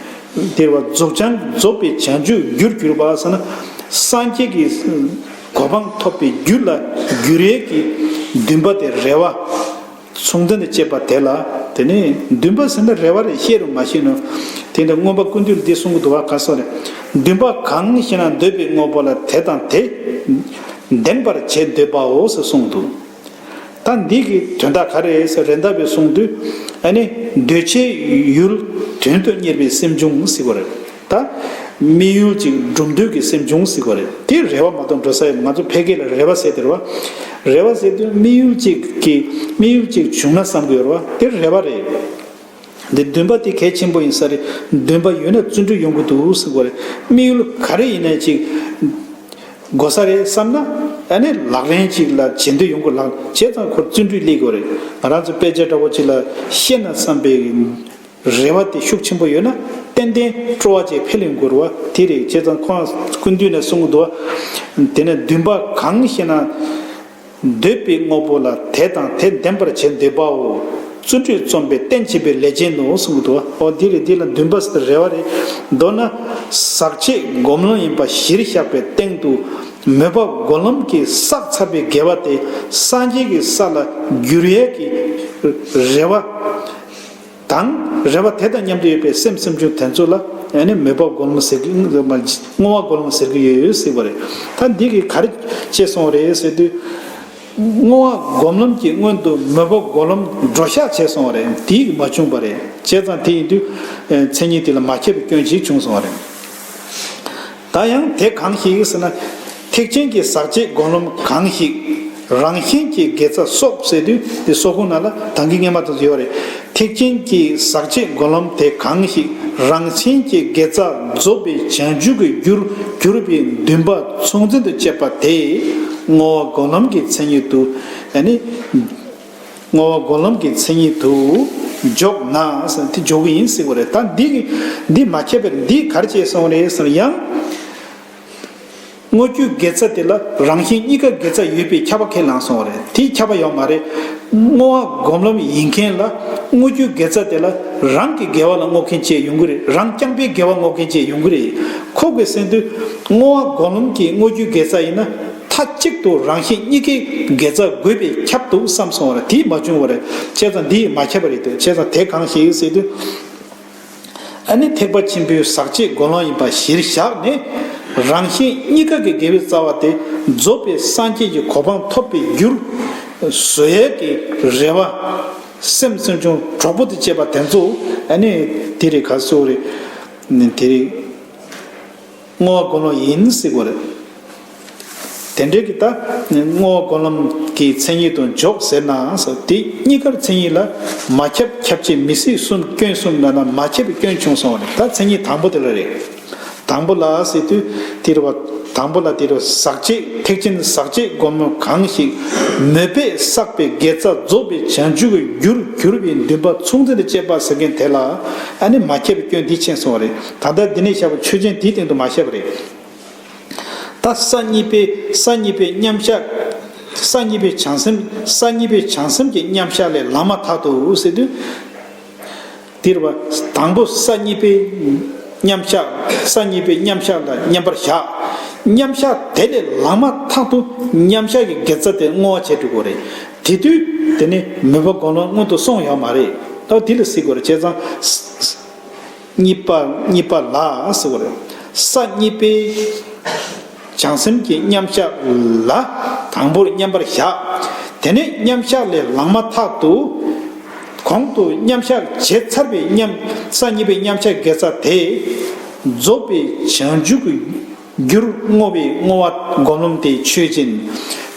དེ་བ་རྫོགས་བྱང་རྫོགས་པའི་བྱང་ཆུབ་རྒྱུར་གྱུར་པ་ཟེར་ན། སངས་རྒྱས་ཀྱི་གོ་འཕང་ཐོབ་པའི་རྒྱུ་ལ་འགྱུར་ཡས་ཀྱི་འདུན་པ་དེ་རེ་བ་མཚུངས་ལྡན་དུ་བྱེད་པ་དེ་ལ། དེ་ནས་འདུན་པ་ཟེར་ན་རེ་བ་རེད། ཤེས་རུང་མ་ཤེས་རུང་། དེ་འདྲ་མངོན་པ་ཀུན་བཏུས་ལ་འདི་གསུང་གི་འདུག་བ། ག་སོགས་རེད། འདུན་པ་གང་ཞེ་ན་འདོད་པའི་དངོས་པོ་ལ་དེ་དང་དེ་ལྡན་པར་བྱེད་འདོད་པའོ་ཟེར་གསུངས་འདུག་ད་འདི་གི་དོན་དག་ག་རེ་རེད་ཟེར་རེད་འདབ་པའི་གསུང་དུས། ཨ་ནི་འདོད་བྱའི་ཡུལ་དོན་དུ་གཉེར་བའི་སེམས་བྱུང་ཟེར་བ་རེད། ད་དམིགས་ཡུལ་གཅིག་སྒྲུབ་འདོད་ཀྱི་སེམས་བྱུང་ཟེར་བ་རེད། དེ་རེ་བ་མ་གཏོགས་འགྲོ་ས་ཡོད། ང་ཚོ་ཕལ་སྐད་ལ་རེ་བ་ཟེར་དེ་རེད་བ། རེ་བ་ཟེར་དུས་དམིགས་ཡུལ་གཅིག་གི་དམིགས་ཡུལ་གཅིག་བྱུང་ན་བསམ་གྱི་ཡོད་རེད་བ། དེ་རེ་བ་རེད། འདི་འདུན་པ་དེ་གལ་ཆེན་པོ་ཡིན་ས་རེད། འདུན་པ་ཡོད་ན་བརྩོན་འགྲུས་ཡོང་གི་འདུག་ཟེར་བ་རེད། དམིགས་ཡུལ་ག་རེ་ཡིན་ནའི་ཅིག་དགོས་ས་རེད་བསམ་ན། ཨ་ནི་ལག་ལེན་ཅིག་ལ་བྱེད་འདོད་ཡོང་གི་ལག་བྱས་ཙང་ཁོར་བརྩོན་འགྲུས་སླེབས་དགོས་རེད། ང་རང་ཚོ་དཔེ་ཆ་འདྲ་བོ་ཅིག་ལ་ཤེས་ན་བསམ་པའི་རེ་བ་དེ་ཤུགས་ཆེན་པོ་ཡོད་ན་ཏན་ཏན་སྤྲོ་བ་ཅིག་འཕེལ་ཡོང་གི་རེད་བ། དེ་རེད། བྱས་ཙང་ཁོང་ཀུན་འདུས་ནས་གསུང་གི་འདུག་བ། དེ་ནས་འདུན་པ་གང་ཞེ་ན། འདོད་པའི་དངོས་པོ་ལ་དད་དང་དེ་ལྡན་པར་བྱེད་འདོད་པའོ། བརྩོན་འགྲུས་རྩོམ་པའི་རྟེན་བྱེད་པའི་ལས་ཅན་ནོ་གསུངས་འདུག། འོ་འདི་རེད། འདི་ལ་འདུན་པ་ཟེར་རེ་བ་རེད། མདོར་ན་ཟག་བཅས་སྒོམ་ལམ་ཡིན་པ་གཞིར་བཞག་པའི་སྟེང་དུ་མོས་པ་སྒོམ་ལམ་གྱིས་བསགས་ཚར་བའི་དགེ་བ་དེ་སངས་རྒྱས་ཀྱི་ས་ལ་འགྱུར་ཡས་ཀྱི་རེ་བ། དང་། རེ་བ་དེ་དང་མཉམ་དུ་ཡོད་པའི་སེམས་སེམས་བྱུང་དེ་ཚོ་ལ་ཨ་ནི་མོས་པ་སྒོམ་ལམ་ཟེར་གྱི། བསྔོ་བ་སྒོམ་ལམ་ཟེར་གྱི་ཡོད་ཟེར་བ་རེད། ད་འདི་གིས་ག་རེ་བྱས་སོང་རེད་ཟེར་དུས། བསྔོ་བ་སྒོམ་ལམ་གྱི་སྔོན་དུ་མོས་པ་སྒོམ་ལམ་འགྲོ་བཞག་བྱས་སོང་བ་རེད། དེ་མ་བྱུང་བ་རེད། བྱས་ཙང་དེ་ཡིན་དུས་མཚན་ཉིད་དེ་ལ་མ་ཁྱབ་པའི་སྐྱོན་ཅིག་བྱུང་སོང་བ་རེད། ད་ཡང་དེ་གང་ཞིག་ཟེར་ན། ཐེག་ཆེན་གྱི་ཟག་བཅས་སྒོམ་ལམ་གང་ཞིག་རང་གཞན་གྱི་དགེ་རྩ་སོགས་ཟེར་དུས་དེ་སོགས་ཁོངས་ནང་ལ་དང་གི་སྔོན་མ་དང་ཡོད་རེད། ཐེག་ཆེན་གྱི་ཟག་བཅས་སྒོམ་ལམ་དེ་གང་ཞིག་རང་གཞན་གྱི་དགེ་རྩ་རྫོགས་པའི་བྱང་ཆུབ་ཀྱི་རྒྱུར་གྱུར་པའི་འདུན་པ་མཚུངས་ཚན་དུ་བཅད་པ་དེ་བསྔོ་བ་སྒོམ་ལམ་གྱི་མཚན་ཉིད་དུ། ཨ་ནི། བསྔོ་བ་སྒོམ་ལམ་གྱི་མཚན་ཉིད་དུ་འཇོག་ན་ཟེར་དེ་འཇོག་གི་ཡིན་ཟེར་བ་རེད། ད་འདི་གི་འདི་མ་ཁྱབ་པར་འདི་ག་རེ་བྱས་སོང་རེད་ཟེར་ན། ཡང་བསྔོ་རྒྱུའི་དགེ་རྩ་དེ་ལ་རང་གཞན་གཉིས་ཀ་དགེ་རྩ་ཡོད་པའི་ཁྱབ་པ་ཁས་བླངས་སོང་བ་རེད། དེ་ཁྱབ་པ་ཡོད་མ་རེད། བསྔོ་བ་སྒོམ་ལམ་ཡིན་མཁན་ལ་བསྔོ་རྒྱུའི་དགེ་རྩ་དེ་ལ་རང་གི་དགེ་བ་ལ་བསྔོ་མཁན་བཅས་ཡོང་གི་རེད། རང་རྐྱང་པའི་དགེ་བ་བསྔོ་མཁན་བཅས་ཡོང་གི་རེད། ཁོ་གིས་ཟེར་དུས་བསྔོ་བ་སྒོམ་ལམ་གྱི་བསྔོ་རྒྱུའི་དགེ་རྩ་ཡིན་ན། མཐའ་གཅིག་ཏུ་རང་གཞན་གཉིས་ཀའི་དགེ་རྩ་དགོས་པའི་ཁྱབ་འདུག་བསམ་སོང་བ་རེད། དེ་མ་བྱུང་བ་རེད། བྱས་ཙང་འདི་མ་ཁྱབ་པ་རེད་དེ། བྱས་ཙང་དེ་གང་ཞིག་ཟེར་དུས། ཨ་ནི་ཐེག་པ་ཆེན་པོའི་ཟག་བཅས་སྒོམ་ལམ་ཡིན་པ་གཞིར་བཞག་ནས་རང་གཞན་གཉིས་ཀ་གི་དགེ་བའི་རྩ་བ་དེ་རྫོགས་པའི་སངས་རྒྱས་ཀྱི་གོ་འཕང་ཐོབ་པའི་རྒྱུར་བཟོ་ཡས་ཀྱི་རེ་བ། སེམས་སེམས་བྱུང་གྲོགས་པོ་དང་བཅས་པ་དེ་ཚོ་ཨ་ནི་དེ་རེད། ག་སོ་རེད། དེ་རེད། བསྔོ་བ་སྒོམ་ལམ་ཡིན་ཟེར་དགོས་རེད། དེ་འདྲའི་གི་ད་བསྔོ་བ་སྒོམ་ལམ་གྱི་མཚན་ཉིད་དུ་འཇོག་ཟེར་ན་ཟེར། དེ་གཉིས་ཀར་མཚན་ཉིད་ལ་མ་ཁྱབ་ཁྱབ་བྱེད་མི་སྲིད་གསུམ་སྐྱོན་གསུམ་ལ་ན་མ་ཁྱབ་པའི་སྐྱོན་བྱུང་སོང་བ་རེད། ད་མཚན་ཉིད་དང་པོ་དེ་ལ་རེད། དང་པོ་ལ་ཟེར་དུས་དེ་རེད་བ། དང་པོ་ལ་དེ་རེད་བ། ཟག་བཅས་ཐེག་ཆེན་ཟག་བཅས་སྒོམ་ལམ་གང་ཞིག་མོས་པས་བསགས་པའི་དགེ་རྩ་རྫོགས་པའི་བྱང་ཆུབ་ཀྱི་རྒྱུར་གྱུར་པའི་འདུན་པ་མཚུངས་ཚན་དུ་བཅད་པ་ཟེར་མཁན་དེ་ལ་ཨ་ནི་མ་ཁྱབ་པའི་སྐྱོན་འདི་མཁྱེན་སོང་བ་རེད། ད་ལྟ་འདི་ནས་བཤད་པ་ཆོས་ཅན་དེའི་སྟེང་དུ་མ་བཤད་པ་རེད། ད་ས་གཉིས་པའི་ས་གཉིས་པའི་མཉམ་གཞག་ས་གཉིས་པའི་བྱང་སེམས། ས་གཉིས་པའི་བྱང་སེམས་ཀྱི་མཉམ་གཞག་ལས་ལངས་མ་ཐག་ཏུ་ཟེར་དུས། དེ་རེད་བ། དང་པོ་ས་གཉིས་པའི་མཉམ་གཞག་ས་གཉིས་པའི་མཉམ་གཞག་ལ་མཉམ་པར་བཞག་མཉམ་གཞག་དེ་ལས་ལངས་མ་ཐག་ཏུ་མཉམ་གཞག་གི་དགེ་རྩ་དེ་བསྔོ་བ་བྱེད་འགྲོ་དགོས་རེད། དེ་དུས་དེ་ནི་མོས་པ་སྒོམ་ལམ་སྔོན་དུ་སོང་ཡོད་མ་རེད། ད་དེ་ལ་ཟེར་དགོས་རེད། བྱས་ཙང་། གཉིས་པ་གཉིས་པ་ལ་ཟེར་བ་རེད། ས་གཉིས་པའི་བྱང་སེམས་ཀྱི་མཉམ་གཞག་ལ་དང་པོར་མཉམ་པར་བཞག་དེ་ནས་མཉམ་གཞག་ལས་ལངས་མ་ཐག་ཏུ་གོང་དུ་མཉམ་གཞག་བྱས་ཚར་བའི་མཉམ་ས་གཉིས་པའི་མཉམ་གཞག་དགེ་རྩ་དེ་རྫོགས་པའི་བྱང་ཆུབ་ཀྱི་རྒྱུར་བསྔོ་བའི་བསྔོ་བ་སྒོམ་ལམ་དེ་ཆོས་ཅན།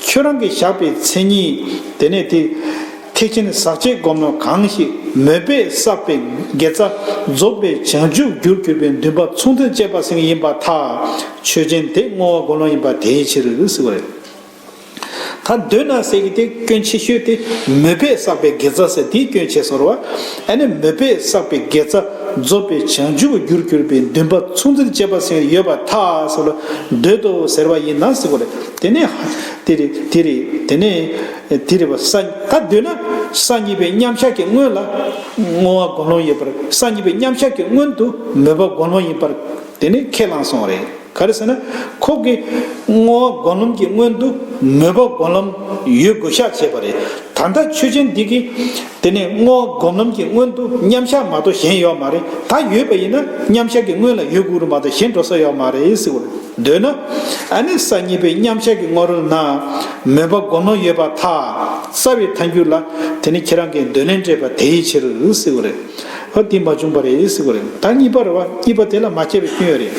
ཁྱོད་རང་གིས་བཞག་པའི་མཚན་ཉིད་དེ་ནས་དེ། ཐེག་ཆེན་ཟག་བཅས་སྒོམ་ལམ་གང་ཞིག་མོས་པས་བསགས་པའི་དགེ་རྩ་རྫོགས་པའི་བྱང་ཆུབ་རྒྱུར་གྱུར་པའི་འདུན་པ་མཚུངས་ཚན་བཅད་པ་ཟེར་མཁན་ཡིན་པར་ཐལ། ཆོས་ཅན་དེ་བསྔོ་བ་སྒོམ་ལམ་ཡིན་པ་དེའི་ཕྱིར་ཟེར་བ་རེད། ད་འདོད་ན་ཟེར་གྱི་དེ་སྐྱོན་ཆེ་ཤོས་དེ་མོས་པས་བསགས་པའི་དགེ་རྩ་ཟེར་དེའི་སྐྱོན་ཆེ་སོང་བ། ཨ་ནི་མོས་པས་བསགས་པའི་དགེ་རྩ་རྫོགས་པའི་བྱང་ཆུབ་རྒྱུར་གྱུར་པའི་འདུན་པ་མཚུངས་ཚན་བཅད་པ་ཟེར་ཡོད་པར་ཐལ་ཟེར་བ་འདོད་དོ་ཟེར་བ་ཡིན་ན་ཟེར་བ་རེད། དེ་ནས་དེ་རེད་དེ་རེད་དེ་ནས། དེ་རེད་བ། ས་ད་འདོད་ན་ས་གཉིས་པའི་མཉམ་གཞག་གི་སྔོན་ལ་བསྔོ་བ་སྒོམ་ལམ་ཡོད་པར། ས་གཉིས་པའི་མཉམ་གཞག་གི་སྔོན་དུ་མོས་པ་སྒོམ་ལམ་ཡིན་པར་དེ་ནི་ཁས་བླངས་སོང་བ་རེད། ག་རེ་ཟེར་ན་ཁོ་གིས་བསྔོ་བ་སྒོམ་ལམ་གྱི་སྔོན་དུ་མོས་པ་སྒོམ་ལམ་ཡོད་དགོས་ཤག་བྱས་པ་རེད། ད་ལྟ་ཆོས་ཅན་འདི་གིས་དེ་ནི་བསྔོ་བ་སྒོམ་ལམ་གྱི་སྔོན་དུ་མཉམ་གཞག་མ་གཏོགས་གཞན་ཡོད་མ་རེད། ད་ཡོད་པ་ཡིན་ན་མཉམ་གཞག་གི་སྔོན་ལ་ཡོད་དགོས་རེད་མ་གཏོགས་གཞན་འགྲོ་ས་ཡོད་མ་རེད་ཟེར་བ་རེད། འདོད་ན། ཨ་ནི་ས་གཉིས་པའི་མཉམ་གཞག་གི་སྔོན་ལ་མོས་པ་སྒོམ་ལམ་ཡོད་པར་ཐལ། རྩ་བའི་ཐལ་འགྱུར་ལ་དེ་ནི་ཁྱེད་རང་གིས་འདོད་ལན་སྤྲད་པ་དེའི་ཕྱིར་ཟེར་བ་རེད། ཨ་དེ་མ་བྱུང་བ་རེད་ཟེར་བ་རེད། ད་གཉིས་པ་རེད་བ། གཉིས་པ་དེ་ལ་མ་ཁྱབ་པའི་སྐྱོན་ཡོད་རེད།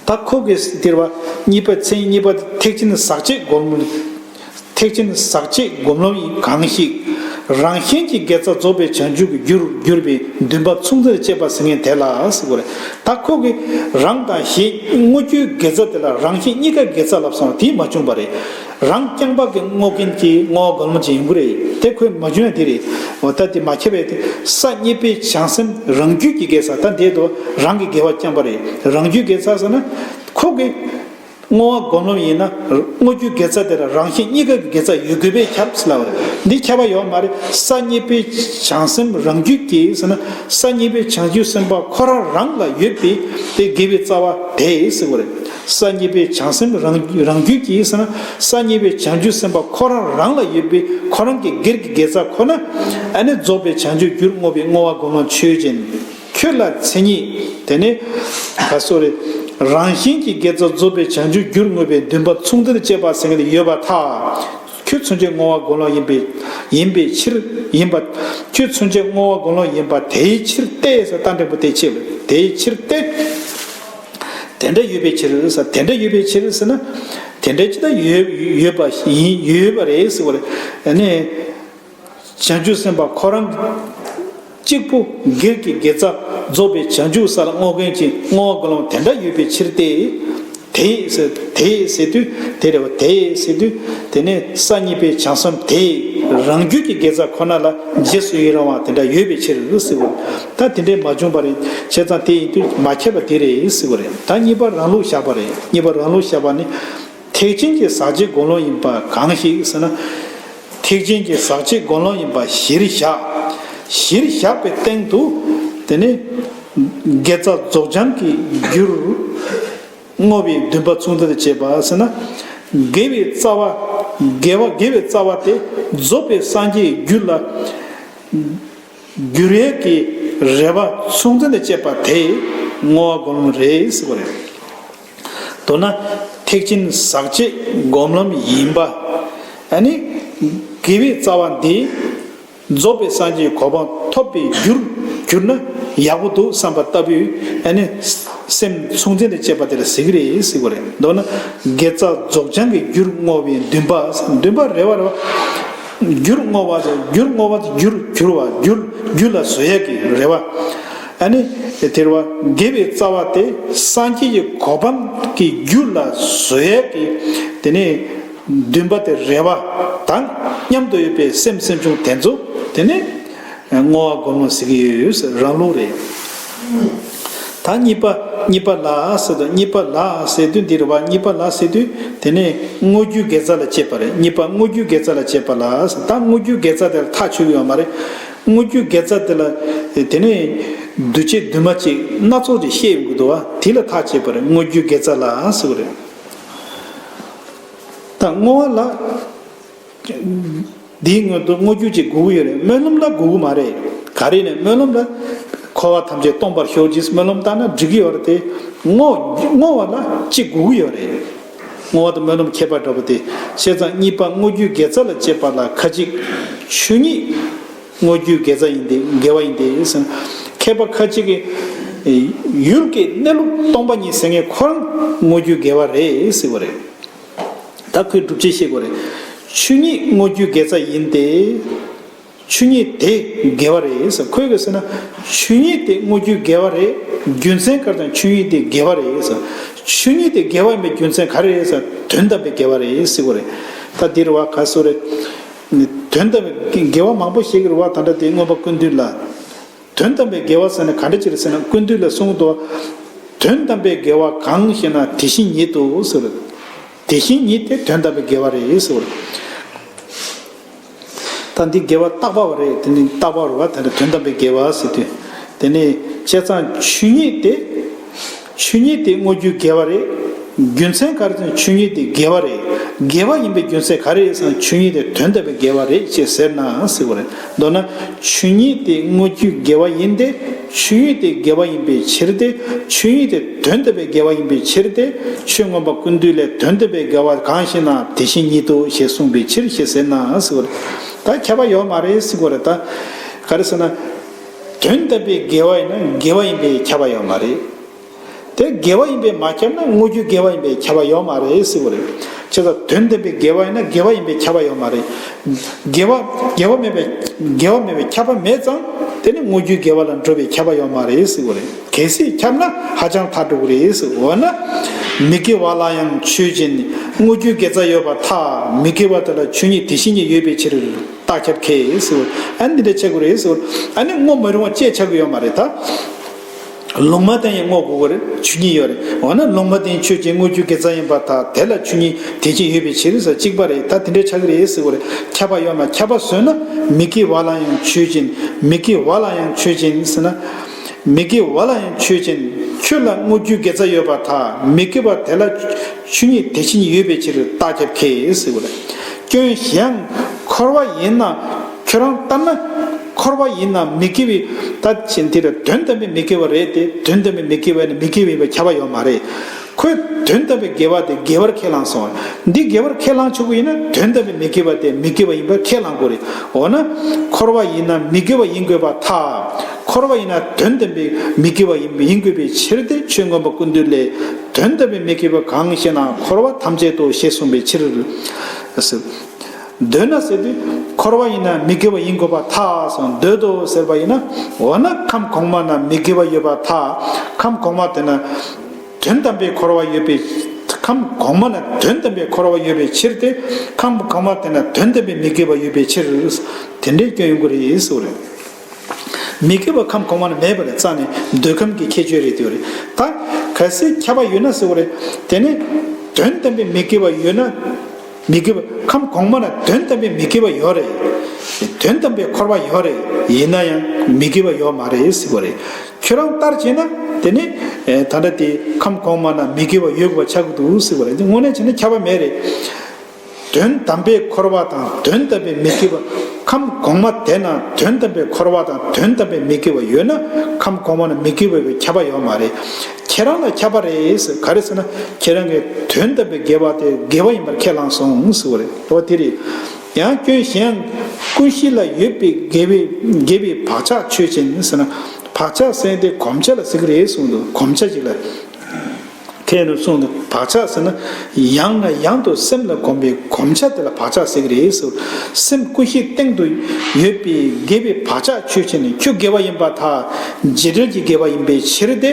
ད་ཁོ་གིས་དེ་རེད་བ། གཉིས་པ་མཚན་གཉིས་པ་ཐེག་ཆེན་ཟག་བཅས་སྒོམ། ཐེག་ཆེན་ཟག་བཅས་སྒོམ་ལམ་གང་ཞིག་རང་བཞིན་གྱི་དགེ་རྩ་རྫོགས་པའི་བྱང་ཆུབ་ཀྱི་རྒྱུར་གྱུར་པའི་འདུན་པ་མཚུངས་ལྡན་དུ་བྱེད་པ་ཟེར་མཁན་དེ་ལ་ཟེར་དགོས་རེད། ད་ཁོ་གིས་རང་དང་གཞན་དངོས་རྒྱུའི་དགེ་རྩ་དེ་ལ་རང་བཞིན་གཉིས་ཀ་དགེ་རྩ་ལབ་སོང་བ་དེ་མ་བྱུང་བ་རེད། རང་རྐྱང་པ་གི་བསྔོ་མཁན་གྱི་བསྔོ་བ་སྒོམ་ལམ་ཅིག་ཡིན་དགོས་རེད། དེ་ཁོས་མ་བྱུང་ཡ་དེ་རེད། འོ་ད་དེ་མ་ཁྱབ་པའི་དེ་ས་གཉིས་པའི་བྱང་སེམས་རང་རྒྱུད་ཀྱི་དགེ་རྩ། ད་འདི་དོ་རང་གི་དགེ་བ་རྐྱང་པ་རེད། རང་རྒྱུད་དགེ་རྩ་ཟེར་ན་ཁོ་གི་བསྔོ་བ་སྒོམ་ལམ་ཡིན་ན་བསྔོ་རྒྱུའི་དགེ་རྩ་དེ་ལ་རང་བཞིན་གཉིས་ཀ་གི་དགེ་རྩ་ཡོད་དགོས་པས་ཁྱབ་ཟེར་ལབ་པ་རེད། འདི་ཁྱབ་པ་ཡོད་མ་རེད། ས་གཉིས་པའི་བྱང་སེམས་རང་རྒྱུད་ཀྱི་ཟེར་ན་ས་གཉིས་པའི་བྱང་ཆུབ་སེམས་དཔའ་ཁོ་རང་རང་ལ་ཡོད་པའི་དེ་དགེ་བའི་རྩ་བ་དེ་ཟེར་དགོས་རེད། ས་གཉིས་པའི་བྱང་སེམས་རང་རང་རྒྱུད་ཀྱི་ཟེར་ན་ས་གཉིས་པའི་བྱང་ཆུབ་སེམས་དཔའ་ཁོ་རང་རང་ལ་ཡོད་པའི་ཁོ་རང་གི་སྒེར་གྱི་དགེ་རྩ་ཁོ་ན་ཨ་ནི་རྫོགས་པའི་བྱང་ཆུབ་རྒྱུར་བསྔོ་བའི་བསྔོ་བ་སྒོམ་ལམ་ཆོས་ཅན། ཁྱོད་ལ་མཚན་ཉིད་དེ་ནི་ག་སོ་རེ། རང་བཞིན་གྱི་དགེ་རྩ་རྫོགས་པའི་བྱང་ཆུབ་རྒྱུར་བསྔོ་བའི་འདུན་པ་མཚུངས་ལྡན་དུ་བྱེད་པ་ཟེར་མཁན་དེ་ཡོད་པར་ཐལ། ཁྱོད་མཚོན་བྱེད་བསྔོ་བ་སྒོམ་ལམ་ཡིན་པའི་ཡིན་པའི་ཕྱིར་ཡིན་པ། ཁྱོད་མཚོན་བྱེད་བསྔོ་བ་སྒོམ་ལམ་ཡིན་པ་དེའི་ཕྱིར་ཏེ་ཟེར་རྟ་འགྲེང་བུ་དེ་ཕྱིར་དེའི་ཕྱིར་ཏེ། དེ་འདྲ་ཡོད་པའི་ཕྱིར་ཟེར། དེ་འདྲ་ཡོད་པའི་ཕྱིར་ཟེར་ན་དེ་འདྲ་ཅི་ལྟར་ཡོད་ཡོད་པ་ཡིན་ཡོད་པ་རེད་ཟེར་བ་རེད། ཨ་ནི། བྱང་ཆུབ་སེམས་དཔའ་ཁོ་རང་གཅིག་པུ་སྒེར་གྱི་དགེ་རྩ་རྫོགས་པའི་བྱང་ཆུབ་ས་ལ་བསྔོ་མཁན་གྱི་བསྔོ་བ་སྒོམ་ལམ་དེ་འདྲ་ཡོད་པའི་ཕྱིར་ཏེ། དེ་ཟེར་དེ་ཟེར་དུས་དེ་རེད་བ། དེ་ཟེར་དུས་དེ་ནས་ས་གཉིས་པའི་བྱང་སེམས་དེ་རང་རྒྱུད་ཀྱི་དགེ་རྩ་ཁོ་ན་ལ་རྗེས་སུ་ཡི་རང་བ་དེ་འདྲ་ཡོད་པའི་ཕྱིར་ཟེར་བ། ད་དེ་འདྲས་མ་བྱུང་བ་རེད། བྱས་ཙང་དེ་ཡིན་དུས་མ་ཁྱབ་པ་དེ་རེད་ཟེར་བ་རེད། ད་གཉིས་པ་རང་ལུགས་བཞག་པ་རེད། གཉིས་པ་རང་ལུགས་བཞག་པ་ནི། ཐེག་ཆེན་གྱི་ཟག་བཅས་སྒོམ་ལམ་ཡིན་པ་གང་ཞིག་ཟེར་ན། ཐེག་ཆེན་གྱི་ཟག་བཅས་སྒོམ་ལམ་ཡིན་པ་གཞིར་བཞག་གཞིར་བཞག་པའི་སྟེང་དུ། དེ་ནི་དགེ་རྩ་རྫོགས་བྱང་གི་རྒྱུར་བསྔོ་བའི་འདུན་པ་མཚུངས་ལྡན་དུ་བྱེད་པ་ཟེར་ན། དགེ་བའི་རྩ་བ། དགེ་བ་དགེ་བའི་རྩ་བ་དེ་རྫོགས་པའི་སངས་རྒྱས་རྒྱུད་ལ་འགྱུར་ཡས་ཀྱི་རེ་བ་མཚུངས་ལྡན་དུ་བྱེད་པ་དེ་བསྔོ་བ་སྒོམ་ལམ་རེད་ཟེར་བ་རེད། མདོར་ན་ཐེག་ཆེན་ཟག་བཅས་སྒོམ་ལམ་ཡིན་པ། ཨ་ནི་དགེ་བའི་རྩ་བ་འདི་རྫོགས་པའི་སངས་རྒྱས་གོ་འཕང་ཐོབ་པའི་རྒྱུར་གྱུར་ན་ཡག་པོ་འདུག་བསམ་པ་ལྟ་བུའི་ཨ་ནི་སེམས་མཚུངས་ལྡན་དུ་བྱེད་པ་དེ་ལ་ཟེར་གྱི་རེད་ཟེར་བ་རེད། མདོར་ན་དགེ་རྩ་རྫོགས་བྱང་གི་རྒྱུར་བསྔོ་བའི་འདུན་པ། འདུན་པ་རེ་བ་རེ་བ། རྒྱུར་བསྔོ་བ་ཟེར། རྒྱུར་བསྔོ་བ་ཟེར་རྒྱུར་གྱུར་བ། རྒྱུར་རྒྱུ་ལ་བཟོད་ཡས་ཀྱི་རེ་བ། ཨ་ནི་དེ་རེ་བ་དགེ་བའི་རྩ་བ་དེ་སངས་རྒྱས་ཀྱི་གོ་འཕང་གི་རྒྱུ་ལ་བཟོད་ཡས་ཀྱི་དེ་ནས་འདུན་པ་དེ་རེ་བ་དང་མཉམ་དུ་ཡོད་པའི་སེམས་སེམས་བྱུང་དེ་ཚོ་དེ་ནས་བསྔོ་བ་སྒོམ་ལམ་ཟེར་གྱི་ཡོད་ཟེར། རང་ལུགས་རེད། ད་གཉིས་པ། གཉིས་པ་ལ་ཟེར་དུས། གཉིས་པ་ལ་ཟེར་དུས་འདི་རེད་བ། གཉིས་པ་ལ་ཟེར་དུས་དེ་ནས་བསྔོ་རྒྱུའི་དགེ་རྩ་ལ་བྱེད་པ་རེད། གཉིས་པ་བསྔོ་རྒྱུའི་དགེ་རྩ་ལ་བྱེད་པ་ལ་ཟེར། ད་བསྔོ་རྒྱུའི་དགེ་རྩ་དེ་ལ་ཐག་ཆོད་ཀྱི་ཡོད་མ་རེད། བསྔོ་རྒྱུའི་དགེ་རྩ་དེ་ལ་དེ་ནས་འདུས་བྱས་འདུས་མ་བྱས་སྣ་ཚོགས་ཀྱི་བཤད་ཡོང་གི་འདུག་བ། དེ་ལ་ཐག་བཅད་པ་རེད། བསྔོ་རྒྱུའི་དགེ་རྩ་ལ་ཟེར་བ་རེད། ད་བསྔོ་བ་ལ། འདིའི་སྔོན་དུ་བསྔོ་རྒྱུ་ཅིག་དགོས་ཀྱི་ཡོད་རེད། སྨོན་ལམ་ལ་དགོས་ཀྱི་མ་རེད། ག་རེ་ནས་སྨོན་ལམ་ལ། འཁོར་བ་ཐམས་ཅད་སྟོངས་པར་ཤོག་ཅེས་སྨོན་ལམ་བཏབ་ན་འགྲིག་གི་ཡོད་རེད་དེ། བསྔོ་བསྔོ་བ་ལ་ཅིག་དགོས་ཀྱི་ཡོད་རེད། བསྔོ་བ་དང་སྨོན་ལམ་ཁྱད་པར་འདྲ་པོ་དེ། བྱས་ཙང་གཉིས་པ་བསྔོ་རྒྱུའི་དགེ་རྩ་ལ་བྱེད་པ་ལ་ཁ་ཅིག་ཆོས་ཉིད་བསྔོ་རྒྱུའི་དགེ་རྩ་ཡིན་ཏེ་དགེ་བ་ཡིན་ཏེ་ཟེར། མཁས་པ་ཁ་ཅིག་གིས་ཡུལ་གྱི་གནས་ལུགས་སྟོང་པ་ཉིད་ཟེར་མཁན་ཁོ་རང་བསྔོ་རྒྱུའི་དགེ་བ་རེད་ཟེར་བ་རེད། ད་ཁོས་སྒྲུབ་བྱེད་བཤད་དགོས་རེད། ཆོས་ཉིད་བསྔོ་རྒྱུའི་དགེ་རྩ་ཡིན་ཏེ། ཆོས་ཉིད་དེ་དགེ་བ་རེད་ཟེར། ཁོས་ག་ཟེར་ན། ཆོས་ཉིད་དེ་བསྔོ་རྒྱུའི་དགེ་བ་རེད། རྒྱུ་མཚན་ག་རེ་དང་ཆོས་ཉིད་དེ་དགེ་བ་རེད་ཟེར། ཆོས་ཉིད་དེ་དགེ་བ་ཡིན་པའི་རྒྱུ་མཚན་ག་རེ་རེད་ཟེར། དོན་དམ་པའི་དགེ་བ་རེད་ཟེར་དགོས་རེད། ད་འདིར་བ་ག་སོ་རེད། དོན་དམ་པའི་དགེ་བ་མང་པོ་བཤད་ཀྱི་རེད་བ། ད་ལྟ་དེ་མངོན་པ་ཀུན་བཏུས་ལ། དོན་དམ་པའི་དགེ་བ་ཟེར་ན་ག་འདྲ་ཅིག་རེད་ཟེར་ན། ཀུན་བཏུས་ལ་གསུངས་འདུག་དོན་དམ་པའི་དགེ་བ་གང་ཞེ་ན། དེ་བཞིན་ཉིད་དོ་ཟེར། དེ་བཞིན་ཉིད་དེ་དོན་དམ་པའི་དགེ་བ་རེད་ཟེར། ད་འདི་དགེ་བ་རྟག་པ་བ་རེད། དེ་ནི་རྟག་པ་རེད་བ། དེ་ནི་དོན་དམ་པའི་དགེ་བ་ཟེར་དུས། དེ་ནི་བྱས་ཙང་ཆོས་ཉིད་དེ། ཆོས་ཉིད་དེ་བསྔོ་རྒྱུའི་དགེ་བ་རེད། རྒྱུ་མཚན་ག་རེ་ཟེར་ན་ཆོས་ཉིད་དེ་དགེ་བ་རེད། དགེ་བ་ཡིན་པའི་རྒྱུ་མཚན་ག་རེ་རེད་ཟེར་ན། ཆོས་ཉིད་དེ་དོན་དམ་པའི་དགེ་བ་རེད་ཅེས་ཟེར་ན་ཟེར་བ་རེད། མདོར་ན་ཆོས་ཉིད་དེ་བསྔོ་རྒྱུའི་དགེ་བ་ཡིན་ཏེ། ཆོས་ཉིད་དེ་དགེ་བ་ཡིན་པའི་ཕྱིར་ཏེ། ཆོས་ཉིད་དེ་དོན་དམ་པའི་དགེ་བ་ཡིན་པའི་ཕྱིར་ཏེ། ཆོས་མངོན་པ་ཀུན་བཏུས་ལས་དོན་དམ་པའི་དགེ་བ་གང་ཞེ་ན། དེ་བཞིན་ཉིད་དོ་ཞེས་གསུངས་པའི་ཕྱིར་ཞེས་ཟེར་ན་ཟེར་བ་རེད། ད་ཁྱབ་པ་ཡོད་མ་རེད་ཟེར་བ་རེད། ད་ག་རེ་ཟེར་ན། དོན་དམ་པའི་དགེ་བ་ཡིན་ན་དགེ་བ་ཡིན་པའི་ཁྱབ་པ་ཡོད་མ་རེད། དེ་དགེ་བ་ཡིན་པས་མ་ཁྱབ་ན་དངོས་རྒྱུ་དགེ་བ་ཡིན་པས་ཁྱབ་པ་ཡོད་མ་རེད་ཟེར་བ་རེད། བྱས་ཙང་དོན་དམ་པའི་དགེ་བ་ཡིན་ན་དགེ་བ་ཡིན་པས་ཁྱབ་པ་ཡོད་མ་རེད། དགེ་བ་དགེ་བ་མེད་པའི་དགེ་བ་མེད་པའི་ཁྱབ་པ་མེད་ཙང་དེ་ནི་དངོས་རྒྱུ་དགེ་བ་ལ་འགྲོ་བའི་ཁྱབ་པ་ཡོད་མ་རེད་ཟེར་བ་རེད། གལ་སྲིད་ཁྱབ་ན་ཧ་ཅང་ཐལ་འགྲོ་གི་རེད་ཟེར་བ་ན། མི་དགེ་བ་ལ་ཡང་ཆོས་ཅན། དངོས་རྒྱུ་དགེ་རྩ་ཡོད་པར་ཐལ། མི་དགེ་བ་དེ་ལ་ཆོས་ཉིད་དེ་བཞིན་ཉིད་ཡོད་པའི་ཕྱིར། རྟགས་ཁྱབ་ཁས་ཟེར་བ། ཨ་ནི་འདི་འདྲ་ཆགས་ཀྱི་རེད་ཟེར་བ། ཨ་ནི་བསྔོ་མི་རུང་བ་ཅེས་ཆགས་ཀྱི་ཡོད་མ་རེད་ད། ལུང་མ་བསྟན་ཡང་བསྔོ་དགོས་ཀྱི་རེད། ཆོས་ཉིད་ཡོད་རེད། འོ་ན་ལུང་མ་བསྟན་ཆོས་ཅན། དངོས་རྒྱུ་དགེ་རྩ་ཡིན་པར་ཐལ། དེ་ལ་ཆོས་ཉིད་དེ་བཞིན་ཡོད་པའི་ཕྱིར་ཟེར་གཅིག་པ་རེད། ད་དེ་འདྲའི་ཆགས་ཀྱི་རེད་ཟེར་བ་རེད། ཁྱབ་པ་ཡོད་ན་ཁྱབ་པ་བཟོས་ན་མི་དགེ་བ་ལ་ཡང་ཆོས་ཅན། མི་དགེ་བ་ལ་ཡང་ཆོས་ཅན་ཟེར་ན། མི་དགེ་བ་ལ་ཡང་ཆོས་ཅན། ཁྱོད་ལ་དངོས་རྒྱུ་དགེ་རྩ་ཡོད་པར་ཐལ། མི་དགེ་བ་དེ་ལ་ཆོས་ཉིད་དེ་བཞིན་ཡོད་པའི་ཕྱིར་རྟགས་ཁྱབ་ཁས་ཟེར་བ་རེད། སྐྱོན་གཞན་འཁོར་བ་ཡིན་ན། ཁྱོད་རང་ལྟར་ན་འཁོར་བ་ཡིན་ན་མི་དགེ་བའི་ད་ཕྱིན་དེ་ལ་དོན་དམ་པའི་མི་དགེ་བ་རེད་དེ། དོན་དམ་པའི་མི་དགེ་བ་ནི་མི་དགེ་བ་ཡིན་པ་ཁྱབ་པ་ཡོད་མ་རེད། ཁོས་དོན་དམ་པའི་དགེ་བ་དེ་དགེ་བར་ཁས་བླངས་སོང་། འདི་དགེ་བར་ཁས་བླངས་ཆོག་གི་ཡིན་ན་དོན་དམ་པའི་མི་དགེ་བ་དེ་མི་དགེ་བ་ཡིན་པར་ཁས་བླངས་དགོས་རེད། འོ་ན་འཁོར་བ་ཡིན་ན་མི་དགེ་བ་ཡིན་དགོས་པར་ཐལ། འཁོར་བ་ཡིན་ན་དོན་དམ་པའི་མི་དགེ་བ་ཡིན་ཡིན་དགོས་པའི་ཕྱིར་ཏེ། ཆོས་མངོན་པ་ཀུན་བཏུས་ལས། དོན་དམ་པའི་མི་དགེ་བ་གང་ཞེ་ན། འཁོར་བ་ཐམས་ཅད་དོ་ཞེས་གསུངས་པའི་ཕྱིར། འདོད་ན་ཟེར་དུས་འཁོར་བ་ཡིན་ན་མི་དགེ་བ་ཡིན་དགོས་པར་ཐལ་གསུངས། འདོད་དོ་ཟེར་བ་ཡིན་ན། འོ་ན་ཁམས་གོང་མ་ན་མི་དགེ་བ་ཡོད་པར་ཐལ། ཁམས་གོང་མ་དེ་ན་དོན་དམ་པའི་འཁོར་བ་ཡོད་པའི། ཁམས་གོང་མ་ན་དོན་དམ་པའི་འཁོར་བ་ཡོད་པའི་ཕྱིར་ཏེ། ཁམས་གོང་མ་དེ་ན་དོན་དམ་པའི་མི་དགེ་བ་ཡོད་པའི་ཕྱིར། དེ་འདྲའི་སྐྱོན་ཡོང་གི་རེད་ཟེར་བ་རེད། མི་དགེ་བ་ཁམས་གོང་མ་ན་མེད་པ་རེད། རྩ་ནས་འདོད་ཁམས་ཀྱི་ཁྱད་ཆོས་རེད་དེ་རེད། ད་གལ་སྲིད་ཁྱབ་པ་ཡོད་ན་ཟེར་བ་རེད། དེ་ནི་དོན་དམ་པའི་མི་དགེ་བ་ཡོད་ན། མི་དགེ་བ་ཁམས་གོང་མ་ན་དོན་དམ་པའི་མི་དགེ་བ་ཡོད་རེད། དོན་དམ་པའི་འཁོར་བ་ཡོད་རེད། ཡིན་ན་ཡང་མི་དགེ་བ་ཡོད་མ་རེད་ཟེར་བ་རེད། ཁྱོད་རང་ལྟར་བྱས་ན་དེ་ནི་ཨེ་ད་ལྟ་དེ་ཁམས་གོང་མ་ན་མི་དགེ་བ་ཡོད་པ་ཆགས་ཀྱི་འདུག་ཟེར་བ་རེད། དངོས་གནས་བྱས་ན་ཁྱབ་པ་མེད་རེད། དོན་དམ་པའི་འཁོར་བ་དང་དོན་དམ་པའི་མི་དགེ་བ། ཁམས་གོང་མ་དེ་ན་དོན་དམ་པའི་འཁོར་བ་དང་དོན་དམ་པའི་མི་དགེ་བ་ཡོད་ན་ཁམས་གོང་མ་ན་མི་དགེ་བའི་ཁྱབ་པ་ཡོད་མ་རེད། ཁྱེད་རང་ལ་ཁྱབ་པ་རེད་ཟེར། ག་རེ་ཟེར་ན་ཁྱེད་རང་གིས་དོན་དམ་པའི་དགེ་བ་དེ་དགེ་བ་ཡིན་པར་ཁས་བླངས་སོང་ཟེར་བ་རེད། འོ་དེ་རེད། ཡང་སྐྱོན་གཞན་ཀུན་གཞི་ལ་ཡོད་པའི་དགེ་བའི་དགེ་བའི་བག་ཆགས་ཆོས་ཅན་ཟེར་ན། བག་ཆགས་ཟེར་དེ་གོམས་ཆ་ལ་ཟེར་གི་རེད་གསུངས་འདུག་གོམས་ཆ་ཅིག་ལ། ཁས་ནས་གསུངས་ནས་བག་ཆགས་ཟེར་ན། ཡང་ནས་ཡང་དུ་སེམས་ལ་གོམས་པའི་གོམས་ཆ་དེ་ལ་བག་ཆགས་ཟེར་གི་རེད་ཟེར། སེམས་ཀུན་གཞིའི་སྟེང་དུ་ཡོད་པའི་དགེ་བའི་བག་ཆགས་ཆོས་ཅན་ནི་ཁྱོད་དགེ་བ་ཡིན་པར་ཐལ། རྗེས་འབྲེལ་གྱི་དགེ་བ་ཡིན་པའི་ཕྱིར་ཏེ།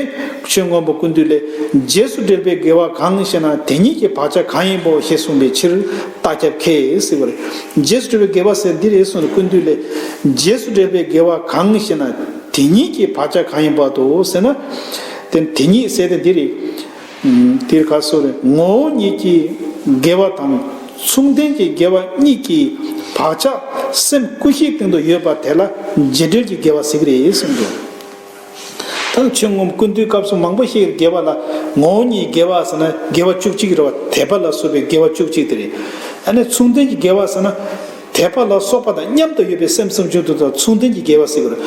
ཆོས་མངོན་པ་ཀུན་བཏུས་ལས། རྗེས་སུ་འབྲེལ་པའི་དགེ་བ་གང་ཞེ་ན། དེ་ཉིད་ཀྱི་བག་ཆགས་གང་ཡིན་པའོ་ཞེས་གསུངས་པའི་ཕྱིར་རྟགས་ཁྱབ་ཁས་ཟེར་བ་རེད། རྗེས་སུ་འབྲེལ་བའི་དགེ་བ་ཟེར་འདི་རེད་གསུངས་ནས་ཀུན་བཏུས་ལས། རྗེས་སུ་འབྲེལ་པའི་དགེ་བ་གང་ཞེ་ན། དེ་ཉིད་ཀྱི་བག་ཆགས་གང་ཡིན་པ་དོ་ཟེར་ན། དེ་དེ་ཉིད་ཟེར་དེ་འདི་རེད། ཨུམ། དེར་ག་སོ་རེ་ངོ་བོ་ཉིད་ཀྱི་དགེ་བ་དང་མཚུངས་ལྡན་གྱི་དགེ་བ་གཉིས་ཀྱི་བག་ཆགས་སེམས་ཀུན་གཞིའི་སྟེང་དུ་ཡོད་པ་དེ་ལ་རྗེས་འབྲེལ་གྱི་དགེ་བ་ཟེར་གྱི་རེད་གསུངས་འདུག་ད་ཆོས་མངོན་ཀུན་བཏུས་སྐབས་སུ་མང་པོ་ཞིག་དགེ་བ་ལ་ངོ་བོ་ཉིད་དགེ་བ་ཟེར་ན་དགེ་བ་བཅུ་གཅིག་རེད་བ། དད་པ་ལ་སོགས་པའི་དགེ་བ་བཅུ་གཅིག་དེ་རེད། ཨ་ནི་མཚུངས་ལྡན་གྱི་དགེ་བ་ཟེར་ན་དད་པ་ལ་སོགས་པ་དང་མཉམ་དུ་ཡོད་པའི་སེམས་སེམས་བྱུང་དུ་དང་མཚུངས་ལྡན་གྱི་དགེ་བ་ཟེར་གྱི་རེད།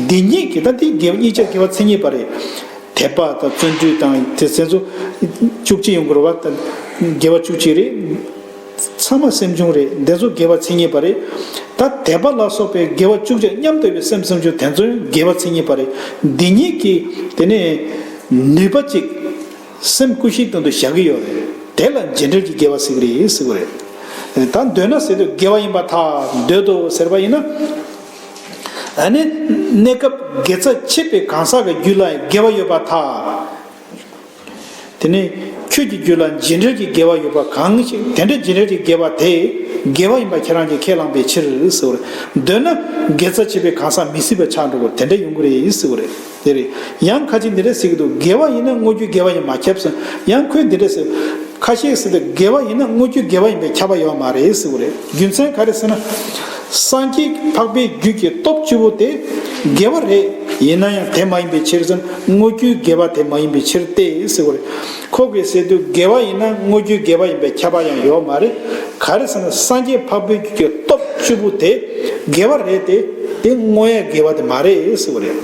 འདི་གཉིས་ཀྱི་ད་འདི་དགེ་བ་གཉིས་ཆ་དགེ་བ་མཚན་ཉིད་པ་རེད། དད་པ་དང་བརྩོན་འགྲུས་དང་དེ་སེམས་ཚོ་བཅུ་གཅིག་ཡོང་དགོས་རེད་བ། ད་དགེ་བ་བཅུ་གཅིག་རེད། ཚང་མ་སེམས་བྱུང་རེད། འདི་ཚོ་དགེ་བ་མཚན་ཉིད་པ་རེད། ད་དད་པ་ལ་སོགས་པའི་དགེ་བ་བཅུ་གཅིག་མཉམ་དུ་ཡོད་པའི་སེམས་སེམས་བྱུང་དེ་ཚོ་ཡང་དགེ་བ་མཚན་ཉིད་པ་རེད། འདི་གཉིས་ཀྱི་དེ་ནས་ནུས་པ་གཅིག་སེམས་ཀུན་གཞིའི་སྟེང་དུ་བཞག་གི་ཡོད་རེད། དེ་ལ་རྗེས་འབྲེལ་གྱི་དགེ་བ་ཟེར་གྱི་རེད་ཟེར་གྱི་རེད། ད་འདོད་ན་ཟེར་དུས་དགེ་བ་ཡིན་པར་ཐལ། འདོད་དོ་ཟེར་བ་ཡིན་ན། ཨ་ནི་གནས་སྐབས་དགེ་རྩ་ཆེ་བའི་གང་ཟག་གི་རྒྱུད་ལ་དགེ་བ་ཡོད་པར་ཐལ། དེ་ནས་ཁྱོད་ཀྱི་རྒྱུད་ལ་རྗེས་འབྲེལ་གྱི་དགེ་བ་ཡོད་པ་གང་ཞིག་དེ་འདྲའི་རྗེས་འབྲེལ་གྱི་དགེ་བ་དེ་དགེ་བ་ཡིན་པ་ཁྱེད་རང་གིས་ཁས་བླངས་པའི་ཕྱིར་ཟེར་བ་རེད། འདོད་ན་དགེ་རྩ་ཆེ་བའི་གང་ཟག་མི་སྲིད་པ་ཆགས་འགྲོ་བ་དེ་འདྲ་ཡོང་གི་རེད་ཟེར་བ་རེད། དེ་རེད། ཡང་ཁ་ཅིག་འདི་འདྲ་ཟེར་གྱི་འདུག་དགེ་བ་ཡིན་ན་དངོས་རྒྱུ་དགེ་བ་ཡིན་མ་ཁྱབ་ཟེར། ཡང་ཁོས་འདི་འདྲ་ཟེར། ཁ་ཤས་ཟེར་ཏེ་དགེ་བ་ཡིན་ན་དངོས་རྒྱུ་དགེ་བ་ཡིན་པས་ཁྱབ་པ་ཡོད་མ་རེད་ཟེར་བ་རེད། རྒྱུ་མཚན་ག་རེ་ཟེར་ན། སངས་རྒྱས་འཕགས་པའི་རྒྱུད་ཀྱི་སྟོབས་བཅུ་པོ་དེ་དགེ་བ་རེད། ཡིན་ན་ཡང་དེ་མ་ཡིན་པའི་ཕྱིར་ཟེར། དངོས་རྒྱུ་དགེ་བ་དེ་མ་ཡིན་པའི་ཕྱིར་ཏེ་ཟེར་བ་རེད། ཁོ་གིས་ཟེར་དུས་དགེ་བ་ཡིན་ན་དངོས་རྒྱུ་དགེ་བ་ཡིན་པས་ཁྱབ་པ་ཡང་ཡོད་མ་རེད། ག་རེ་ཟེར་ན་སངས་རྒྱས་འཕགས་པའི་རྒྱུད་ཀྱི་སྟོབས་བཅུ་པོ་དེ་དགེ་བ་རེད་དེ། དེ་དངོས་ཡོད་དགེ་བ་དེ་མ་རེད་ཟེར་བ་རེད།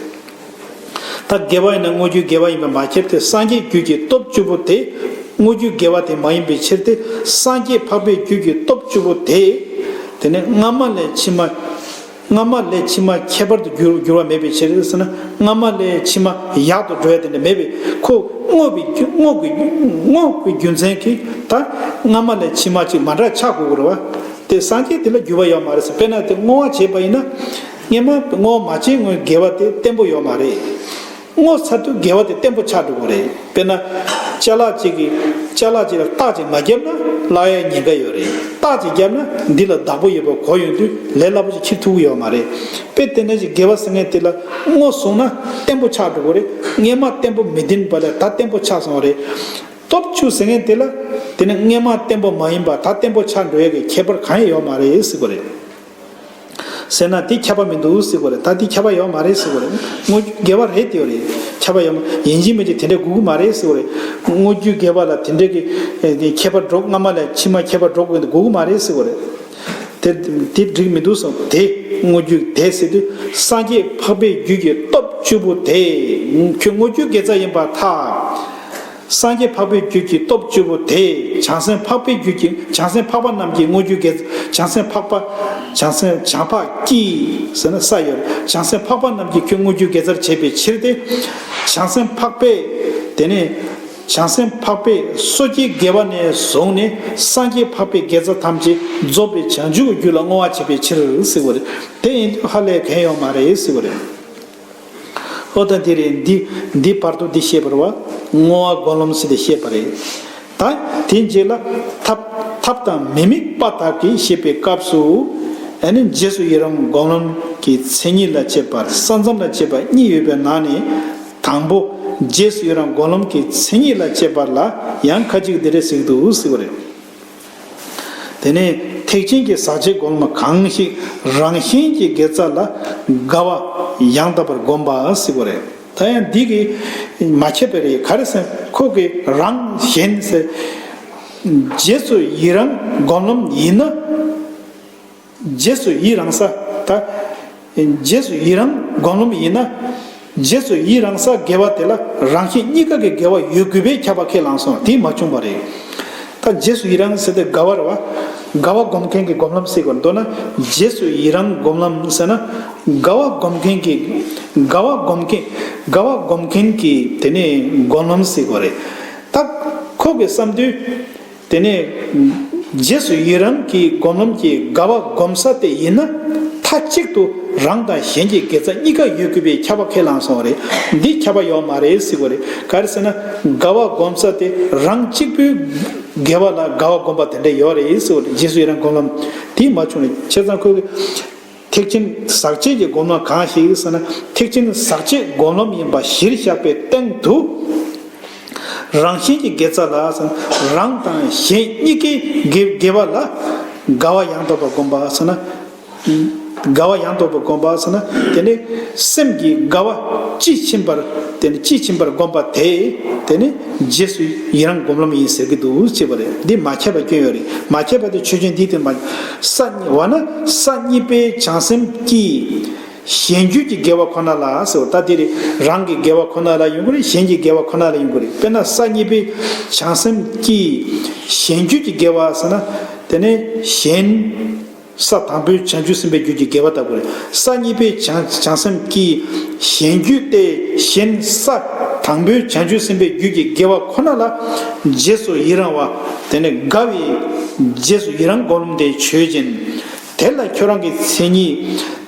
ད་དགེ་བ་ཡིན་ན་དངོས་རྒྱུ་དགེ་བ་ཡིན་པས་མ་ཁྱབ་སྟེ། སངས་རྒྱས་རྒྱུད་ཀྱི་སྟོབས་བཅུ་པོ་དེ་དངོས་རྒྱུ་དགེ་བ་དེ་མ་ཡིན་པའི་ཕྱིར་ཏེ། སངས་རྒྱས་འཕགས་པའི་རྒྱུད་ཀྱི་སྟོབས་བཅུ་པོ་དེ། དེ་ནས་སྔ་མ་ལས་ཕྱི་མ། སྔ་མ་ལས་ཕྱི་མ་ཁྱད་པར་དུ་འགྱུར་འགྱུར་བ་མེད་པའི་ཕྱིར་ཟེར་ན། སྔ་མ་ལས་ཕྱི་མ་ཡག་ཏུ་འགྲོ་ཡ་དེ་འདྲ་མེད་པས། ཁོ་བསྔོ་བའི་རྒྱུ་བསྔོ་བའི་བསྔོ་བའི་རྒྱུ་མཚན་གྱིས་ད་སྔ་མ་ལས་ཕྱི་མ་ཅིག་མ་འདྲ་ཆགས་དགོས་ཀྱི་རེད་བ། དེ་སངས་རྒྱས་དེ་ལ་འགྱུར་བ་ཡོད་མ་རེད་ཟེར། དཔེར་ན་དེ་བསྔོ་བ་བྱས་པ་ཡིན་ན། སྔོན་མ་བསྔོ་བ་མ་བྱས་སྔོན་དགེ་བ་དེ་བརྟན་པོ་ཡོད་མ་རེད། བསྔོ་ཚར་དུས་དགེ་བ་དེ་བརྟན་པོ་ཆགས་འགྲོ་གི་རེད། དཔེར་ན། ཅ་ལག་ཅིག་གིས་ཅ་ལག་ཅིག་ལ་རྟགས་ཅིག་མ་བརྒྱབ་ན་བརླག་ཡའི་ཉེན་ཁ་ཡོད་རེད། རྟགས་ཅིག་བརྒྱབ་ན་འདི་ལ་བདག་པོ་ཡོད་པ་གོ་ཡོང་དུས་ལས་སླ་པོ་ཅིག་འཁྱེར་ཐུབ་ཀྱི་ཡོད་མ་རེད། དཔེ་དེ་འདྲ་ཞིག་དགེ་བ་ཟེར་མཁན་དེ་ལ་བསྔོ་སོང་ན་བརྟན་པོ་ཆགས་འགྲོ་གི་རེད། སྔོན་མ་བརྟན་པོ་མི་ལྡན་པ་ལས་ད་བརྟན་པོ་ཆགས་སོང་བ་རེད། སྟོབས་བཅུ་ཟེར་མཁན་དེ་ལ་དེ་ནི་སྔོན་མ་བརྟན་པོ་མ་ཡིན་པ་ད་བརྟན་པོ་ཆགས་འགྲོ་ཡ་གི་ཁྱད་པར་གང་ཡང་ཡོད་མ་རེད་ཟེར་གི་རེད། ཟེར་ན་དེ་ཁྱབ་པ་མི་འདུག་ཟེར་དགོས་རེད། ད་དེ་ཁྱབ་པ་ཡོད་མ་རེད་ཟེར་དགོས་རེད། དངོས་རྒྱུ་དགེ་བ་རེད་དེ་ཡོད་རེད། ཁྱབ་པ་ཡོད་མ། ཡིན་གཅིག་མིན་གཅིག་དེ་འདྲ་དགོས་ཀྱི་མ་རེད་ཟེར་དགོས་རེད། དངོས་རྒྱུ་དགེ་བ་ལ་དེ་འདྲ་གི་ཨེ་དེ་ཁྱད་པར་འགྲོ། སྔ་མ་ལས་ཕྱི་མ་ཁྱད་པར་འགྲོ་དགོས་འདུག་དགོས་ཀྱི་མ་རེད་ཟེར་དགོས་རེད། དེ་དེ་འགྲིག་མི་འདུག་བསམ། དེ་དངོས་རྒྱུ་དེ་ཟེར་དུས་སངས་རྒྱས་འཕགས་པའི་རྒྱུད་ཀྱི་སྟོབས་བཅུ་པོ་དེ། ཁྱོད་དངོས་རྒྱུ་དགེ་རྩ་ཡིན་པར་ཐལ། སངས་རྒྱས་འཕགས་པའི་རྒྱུད་ཀྱི་སྟོབས་བཅུ་པོ་དེ། བྱང་སེམས་འཕགས་པའི་རྒྱུད་ཀྱི། བྱང་སེམས་འཕགས་པ་རྣམས་ཀྱི་དངོས་རྒྱུ་དགེ། བྱང་སེམས་འཕགས་པ། བྱང་སེམས་བྱང་འཕགས་ཀྱི་ཟེར་ན་ས་ཡོད་རེད། བྱང་སེམས་འཕགས་པ་རྣམས་ཀྱི་ཁྱོད་དངོས་རྒྱུ་དགེ་རྩར་བྱེད་པའི་ཕྱིར་ཏེ། བྱང་སེམས་འཕགས་པས། དེ་ནས་བྱང་སེམས་འཕགས་པས་སོ་སྐྱེའི་དགེ་བ་ནས་བཟུང་ནས་སངས་རྒྱས་འཕགས་པའི་དགེ་རྩ་ཐམས་ཅད་རྫོགས་པའི་བྱང་ཆུབ་ཀྱི་རྒྱུ་ལ་བསྔོ་བ་བྱེད་པའི་ཕྱིར་ཟེར་བ་རེད། དེ་ཡིན་དུས་ཧ་ལས་གང་ཡོད་མ་རེད་ཟེར་བ་རེད། ཨོ་ད་འདི་རེད། འདི་འདི་བར་དུ་འདི་བཤད་པ་རེད་བ། བསྔོ་བ་སྒོམ་ལམ་ཟེར་ཏེ་བཤད་པ་རེད། ད་དེ་རྗེས་ལ་ཐབས་ཐབས་དང་མི་དམིགས་པ་དག་གིས་བཤད་པའི་སྐབས་སུ། ཨ་ནི་རྗེས་སུ་ཡི་རང་སྒོམ་ལམ་གྱི་མཚན་ཉིད་ལ་དཔྱད་པ། ས་མཚམས་ལ་དཔྱད་པ་གཉིས་ཡོད་པའི་ནང་ནས། དང་པོ། རྗེས་སུ་ཡི་རང་སྒོམ་ལམ་གྱི་མཚན་ཉིད་ལ་དཔྱད་པ་ལ་ཡང་ཁ་ཅིག་འདི་འདྲ་ཟེར་གྱི་འདུག་ཟེར་བ་རེད། དེ་ནས་ཐེག་ཆེན་གྱི་ཟག་བཅས་སྒོམ་ལམ་གང་ཞིག་རང་བཞིན་གྱི་དགེ་རྩ་ལ་དགའ་བ་ཡང་དག་པར་བསྒོམ་པ་ཟེར་བ་རེད། ད་ཡང་འདི་གིས་མ་ཁྱབ་པ་རེད། ག་རེ་ཟེར་ན་ཁོ་གི་རང་གཞན་ཟེར། རྗེས་སུ་ཡི་རང་སྒོམ་ལམ་ཡིན་ན། རྗེས་སུ་ཡི་རང་ས། ད་རྗེས་སུ་ཡི་རང་སྒོམ་ལམ་ཡིན་ན། རྗེས་སུ་ཡི་རང་ས་དགེ་བ་དེ་ལ་རང་གཞན་གཉིས་ཀ་གི་དགེ་བ་ཡོད་དགོས་པའི་ཁྱབ་པ་ཁས་བླངས་སོང་། དེ་མ་བྱུང་བ་རེད། ད་རྗེས་སུ་ཡི་རང་ཟེར་ཏེ་དགའ་བ་རེད་བ། དགའ་བ་སྒོམ་མཁན་གྱི་སྒོམ་ལམ་ཟེར་དགོས། མདོར་ན་རྗེས་སུ་ཡི་རང་སྒོམ་ལམ་ཟེར་ན། དགའ་བ་སྒོམ་མཁན་གྱི། དགའ་བ་སྒོམ་མཁན། དགའ་བ་སྒོམ་མཁན་གྱི་དེ་ནས་སྒོམ་ལམ་ཟེར་དགོས་རེད། ད་ཁོ་གི་བསམ་དུས། དེ་ནས་རྗེས་སུ་ཡི་རང་གི་སྒོམ་ལམ་གྱི་དགའ་བ་སྒོམ་ས་དེ་ཡིན་ན། མཐའ་གཅིག་ཏུ་རང་དང་གཞན་གྱི་དགེ་རྩ་གཉིས་ཀ་ཡོད་དགོས་པའི་ཁྱབ་པ་ཁས་བླངས་སོང་བ་རེད། འདི་ཁྱབ་པ་ཡོད་མ་རེད་ཟེར་བ་རེད། ག་རེ་ཟེར་ན་དགའ་བ་སྒོམ་ས་དེ་རང་གཅིག་པུའི་དགེ་བ་ལ་དགའ་བ་སྒོམ་པ་དེ་འདྲ་ཡོད་རེད་ཟེར་བ་རེད། རྗེས་སུ་ཡི་རང་སྒོམ་ལམ་དེ་མ་བྱུང་རེད། བྱས་ཙང་ཁོ་གི། ཐེག་ཆེན་ཟག་བཅས་ཀྱི་སྒོམ་ལམ་གང་ཞིག་ཟེར་ན། ཐེག་ཆེན་ཟག་བཅས་སྒོམ་ལམ་ཡིན་པ་གཞིར་བཞག་པའི་སྟེང་དུ། རང་གཞན་གྱི་དགེ་རྩ་ལ་ཟེར་ན། རང་དང་གཞན་གཉིས་ཀའི་དགེ་དགེ་བ་ལ་དགའ་བ་ཡང་དག་པར་བསྒོམ་པ་ཟེར་ན། དགའ་བ་ཡང་དག་པར་བསྒོམ་པ་ཟེར་ན། དེ་ནི་སེམས་ཀྱི་དགའ་བ་དཔྱིས་ཕྱིན་པར། དེ་ནི་དཔྱིས་ཕྱིན་པར་བསྒོམ་པ་དེ། དེ་ནི་རྗེས་སུ་ཡི་རང་སྒོམ་ལམ་ཡིན་ཟེར་གྱི་འདུག་ཅེས་པ་རེད། འདི་མ་ཁྱབ་པ་སྐྱོན་ཡོད་རེད། མ་ཁྱབ་པ་དེ་ཆོས་ཅན་འདི་དེ་མ། ས་གཉིས་པ་ན་ས་གཉིས་པའི་བྱང་སེམས་ཀྱིས་གཞན་རྒྱུད་ཀྱི་དགེ་བ་ཁོ་ན་ལ་ཟེར་བ། ད་དེ་རེད། རང་གི་དགེ་བ་ཁོ་ན་ལ་ཡོང་གི་རེད། གཞན་གྱི་དགེ་བ་ཁོ་ན་ལ་ཡོང་གི་རེད། དཔེར་ན་ས་གཉིས་པའི་བྱང་སེམས་ཀྱིས་གཞན་རྒྱུད་ཀྱི་དགེ་བ་ཟེར་ན། དེ་ནི་གཞན། ས་དང་པོའི་བྱང་ཆུབ་སེམས་དཔའི་རྒྱུད་ཀྱི་དགེ་བ་ལྟ་བུ་རེད། ས་གཉིས་པའི་བྱང་བྱང་སེམས་ཀྱིས་གཞན་རྒྱུད་དེ་གཞན་ས་དང་པོའི་བྱང་ཆུབ་སེམས་དཔའི་རྒྱུད་ཀྱི་དགེ་བ་ཁོ་ན་ལ་རྗེས་སུ་ཡི་རང་བ། དེ་ནི་དགའ་བའི་རྗེས་སུ་ཡི་རང་སྒོམ་ལམ་དེ་ཆོས་ཅན། དེ་ལ་ཁྱོད་རང་གི་མཚན་ཉིད་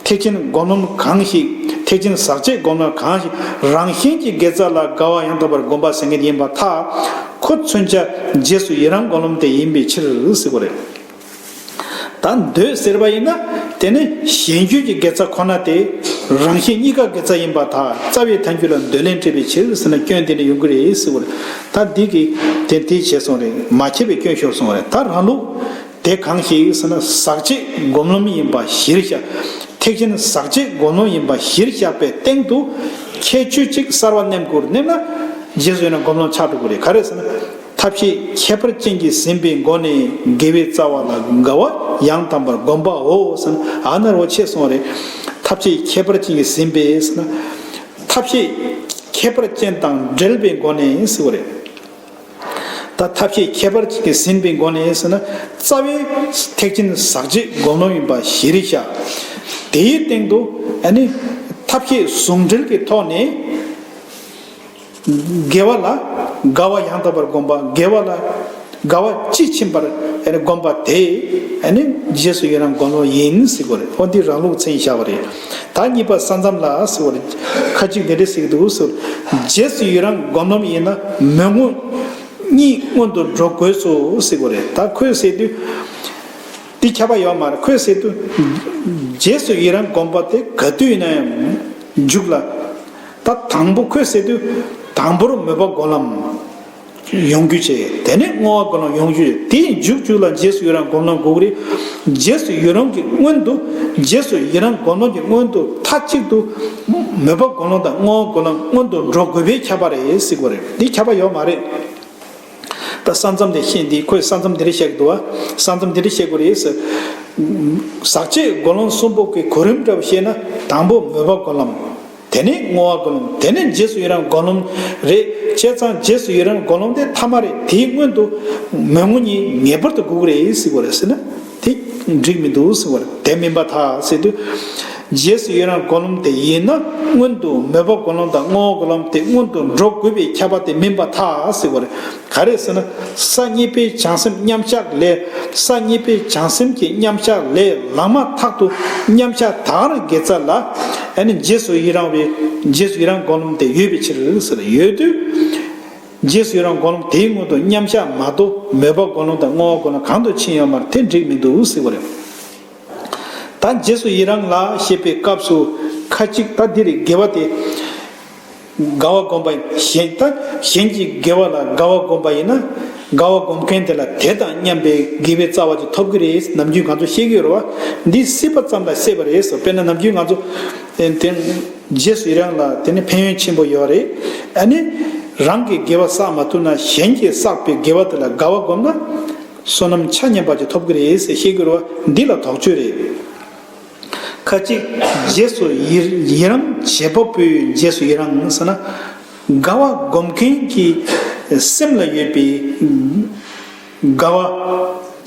ཐེག་ཆེན་སྒོམ་ལམ་གང་ཞིག་ཐེག་ཆེན་ཟག་བཅས་སྒོམ་ལམ་གང་ཞིག་རང་གཞན་གྱི་དགེ་རྩ་ལ་དགའ་བ་ཡང་དག་པར་བསྒོམ་པ་ཟེར་མཁན་ཡིན་པར་ཐལ། ཁོ་མཚོན་བྱ་རྗེས་སུ་ཡི་རང་སྒོམ་ལམ་དེ་ཡིན་པའི་ཕྱིར་ཟེར་བ་རེད། ད་འདོད་ཟེར་བ་ཡིན་ན། དེ་ནི་གཞན་རྒྱུད་ཀྱི་དགེ་རྩ་ཁོ་ན་སྟེ། རང་གཞན་གཉིས་ཀ་དགེ་རྩ་ཡིན་པར་ཐལ། རྩ་བའི་ཐལ་འགྱུར་ལ་འདོད་ལན་སྤྲད་པའི་ཕྱིར་ཟེར་ན་སྐྱོན་དེ་འདྲ་ཡོང་གི་རེད་ཟེར་བ་རེད། ད་འདི་གིས་དེ་དེ་བྱས་སོང་རེད། མ་ཁྱབ་པའི་སྐྱོན་ཤོར་སོང་བ་རེད། ད་རང་ལུགས་དེ་གང་ཞིག་ཟེར་ན་ཟག་བཅས་སྒོམ་ལམ་ཡིན་པ་གཞིར་བཞག་ཐེག་ཆེན་ཟག་བཅས་སྒོམ་ལམ་ཡིན་པ་གཞིར་བཞག་པའི་སྟེང་དུ་ཁྱད་ཆོས་གཅིག་གསར་བ་བསྣན་དགོས་བསྣན་ན་རྗེས་སུ་ཡི་རང་སྒོམ་ལམ་ཆགས་འགྲོ་གི་རེད། ག་རེ་ཟེར་ན། ཐབས་ཤེས་ཁྱད་པར་ཅན་གྱིས་ཟིན་པའི་སྒོ་ནས་དགེ་བའི་རྩ་བ་ལ་དགའ་བ་ཡང་དག་པར་བསྒོམ་པའོ་ཟེར་ན། ཨ་ན་རོ་ཆེ་སོང་རེད། ཐབས་ཤེས་ཁྱད་པར་ཅན་གྱིས་ཟིན་པའི་ཟེར་ན། ཐབས་ཤེས་ཁྱད་པར་ཅན་དང་འབྲེལ་བའི་སྒོ་ནས་ཟེར་བ་རེད། ད་ཐབས་ཤེས་ཁྱད་པར་ཅན་གྱིས་ཟིན་པའི་སྒོ་ནས་ཟེར་ན། རྩ་བའི་ཐེག་ཆེན་ཟག་བཅས་སྒོམ་ལམ་ཡིན་པ་གཞིར་བཞག་དེའི་སྟེང་དུ་ཨ་ནི་ཐབས་ཤེས་ཟུང་འབྲེལ་གྱི་ཐོག་ནས། དགེ་བ་ལ་དགའ་བ་ཡང་དག་པར་བསྒོམ་པ། དགེ་བ་ལ་དགའ་བ་ཅི་ཕྱིན་པར་ཨ་ནི་བསྒོམ་པ་དེ་ཨ་ནི་རྗེས་སུ་ཡི་རང་སྒོམ་ལམ་ཡིན་ཟེར་གྱི་ཡོད་རེད། འོ་འདི་རང་ལུགས་མཚན་བཞག་པ་རེད། ད་གཉིས་པ་ས་མཚམས་ལ་ཟེར་གྱི་ཡོད་རེད། ཁ་ཅིག་འདི་འདྲ་ཟེར་གྱི་འདུག་ཟེར། རྗེས་སུ་ཡི་རང་སྒོམ་ལམ་ཡིན་ན་མོས་ངུ་གཉིས་སྔོན་དུ་འགྲོ་དགོས་སོ་ཟེར་གྱི་ཡོད་རེད། ད་ཁོས་ཟེར་དུས་འདི་ཁྱབ་པ་ཡོད་མ་རེད། ཁོས་ཟེར་དུས་རྗེས་སུ་ཡི་རང་སྒོམ་པ་དེ་ག་དུས་ཡིན་ན་ཡང་མཇུག་ལ། ད་དང་པོ་ཁོས་ཟེར་དུས་དང་པོར་མོས་པ་སྒོམ་ལམ་ཡོང་རྒྱུ་བྱས། དེ་ནས་བསྔོ་བ་སྒོམ་ལམ་ཡོང་རྒྱུ་བྱས། དེའི་མཇུག་མཇུག་ལ་རྗེས་སུ་ཡི་རང་སྒོམ་ལམ་དགོས་ཀྱི་རེད། རྗེས་སུ་ཡི་རང་གི་སྔོན་དུ། རྗེས་སུ་ཡི་རང་སྒོམ་ལམ་གྱི་སྔོན་དུ་མཐའ་གཅིག་ཏུ་མོས་པ་སྒོམ་ལམ་དང་བསྔོ་བ་སྒོམ་ལམ་སྔོན་དུ་འགྲོ་དགོས་པའི་ཁྱབ་པ་རེད་ཟེར་གྱི་ཡོད་རེད། འདི་ཁྱབ་པ་ཡོད་མ་རེད། ད་ས་མཚམས་དེ་ཤེས། འདི་ཁོས་ས་མཚམས་འདི་འདྲ་བཤད་ཀྱི་འདུག་བ། ས་མཚམས་འདི་འདྲ་བཤད་དགོས་རེད་ཟེར། ཟག་བཅས་སྒོམ་ལམ་གསུམ་པོ་གི་གོ་རིམ་འདྲ་བོ་བཤད་ན། དང་པོ་མོས་པ་སྒོམ་ལམ། དེ་ནས་བསྔོ་བ་སྒོམ་ལམ། དེ་ནས་རྗེས་སུ་ཡི་རང་སྒོམ་ལམ་རེད། བྱས་ཙང་རྗེས་སུ་ཡི་རང་སྒོམ་ལམ་དེ་ཐ་མ་རེད། དེའི་སྔོན་དུ་མོས་ངུ་གཉིས་ངེས་པར་དུ་དགོས་ཀྱི་རེད་ཟེར་གྱི་ཡོད་རེད་ཟེར་ན། དེ་འགྲིག་མི་འདུག་ཟེར་གྱི་ཡོད་རེད། དེ་མིན་པར་ཐལ་ཟེར་དུས། རྗེས་སུ་ཡི་རང་སྒོམ་ལམ་དེ་ཡིན་ན་སྔོན་དུ་མོས་པ་སྒོམ་ལམ་དང་བསྔོ་བ་སྒོམ་ལམ་དེ་སྔོན་དུ་འགྲོ་དགོས་པའི་ཁྱབ་པ་དེ་མིན་པར་ཐལ་ཟེར་གྱི་ཡོད་རེད། ག་རེ་ཟེར་ན། ས་གཉིས་པའི་བྱང་སེམས་མཉམ་བཞག་ལས། ས་གཉིས་པའི་བྱང་སེམས་ཀྱི་མཉམ་བཞག་ལས་ལངས་མ་ཐག་ཏུ་མཉམ་བཞག་དག་རང་དགེ་རྩ་ལ་ཨ་ནི་རྗེས་སུ་ཡི་རང་བའི། རྗེས་སུ་ཡི་རང་སྒོམ་ལམ་དེ་ཡོད་པའི་ཕྱིར་ཟེར། ཡོད་དུས་རྗེས་སུ་ཡི་རང་སྒོམ་ལམ་དེའི་སྔོན་དུ་མཉམ་བཞག་མ་གཏོགས་མོས་པ་སྒོམ་ལམ་དང་བསྔོ་བ་སྒོམ་ལམ་གང་དུ་ཕྱིན་ཡོད་མ་རེད། དེ་འགྲིག་མི་འདུག་ཟེར་གྱི་ཡོད་རེད། ད་རྗེས་སུ་ཡི་རང་ལ་ཞེས་པའི་སྐབས་སུ་ཁ་ཅིག་ད་འདི་རེད། དགེ་བ་དེ་དགའ་བ་བསྒོམ་པ་ཡིན། གཞན་ད་གཞན་གྱི་དགེ་བ་ལ་དགའ་བ་བསྒོམ་པ་ཡིན་ན། དགའ་བ་བསྒོམ་མཁན་དེ་ལ་དེ་དང་མཉམ་པའི་དགེ་བའི་རྩ་བ་ཅིག་ཐོབ་ཀྱི་རེད། ནམ་རྒྱུན་ང་ཚོ་བཤད་ཀྱི་ཡོད་རེད་བ། འདི་སྲིད་པ་ཙམ་ལ་སྲེད་པ་རེད་ཟེར། དཔེར་ན་ནམ་རྒྱུན་ང་ཚོ་དེ་རྗེས་སུ་ཡི་རང་ལ་དེ་ནི་ཕན་ཡོན་ཆེན་པོ་ཡོད་རེད། ཨ་ནི་རང་གི་དགེ་བ་བསགས་མ་ཐུབ་ན་གཞན་གྱིས་བསགས་པའི་དགེ་བ་དེ་ལ་དགའ་བ་བསྒོམ་ན། བསོད་ནམས་ཆ་མཉམ་པ་ཅིག་ཐོབ་ཀྱི་རེད་ཟེར་བཤད་ཀྱི་རེད་བ། འདི་ལ་དོགས་གཅོད་རེད། ཁ་ཅིག་རྗེས་སུ་ཡི་ཡི་རང་བྱེད་པ་པོའི་རྗེས་སུ་ཡི་རང་ཟེར་ན། དགའ་བ་སྒོམ་མཁན་གྱི་སེམས་ལ་ཡོད་པའི་དགའ་བ་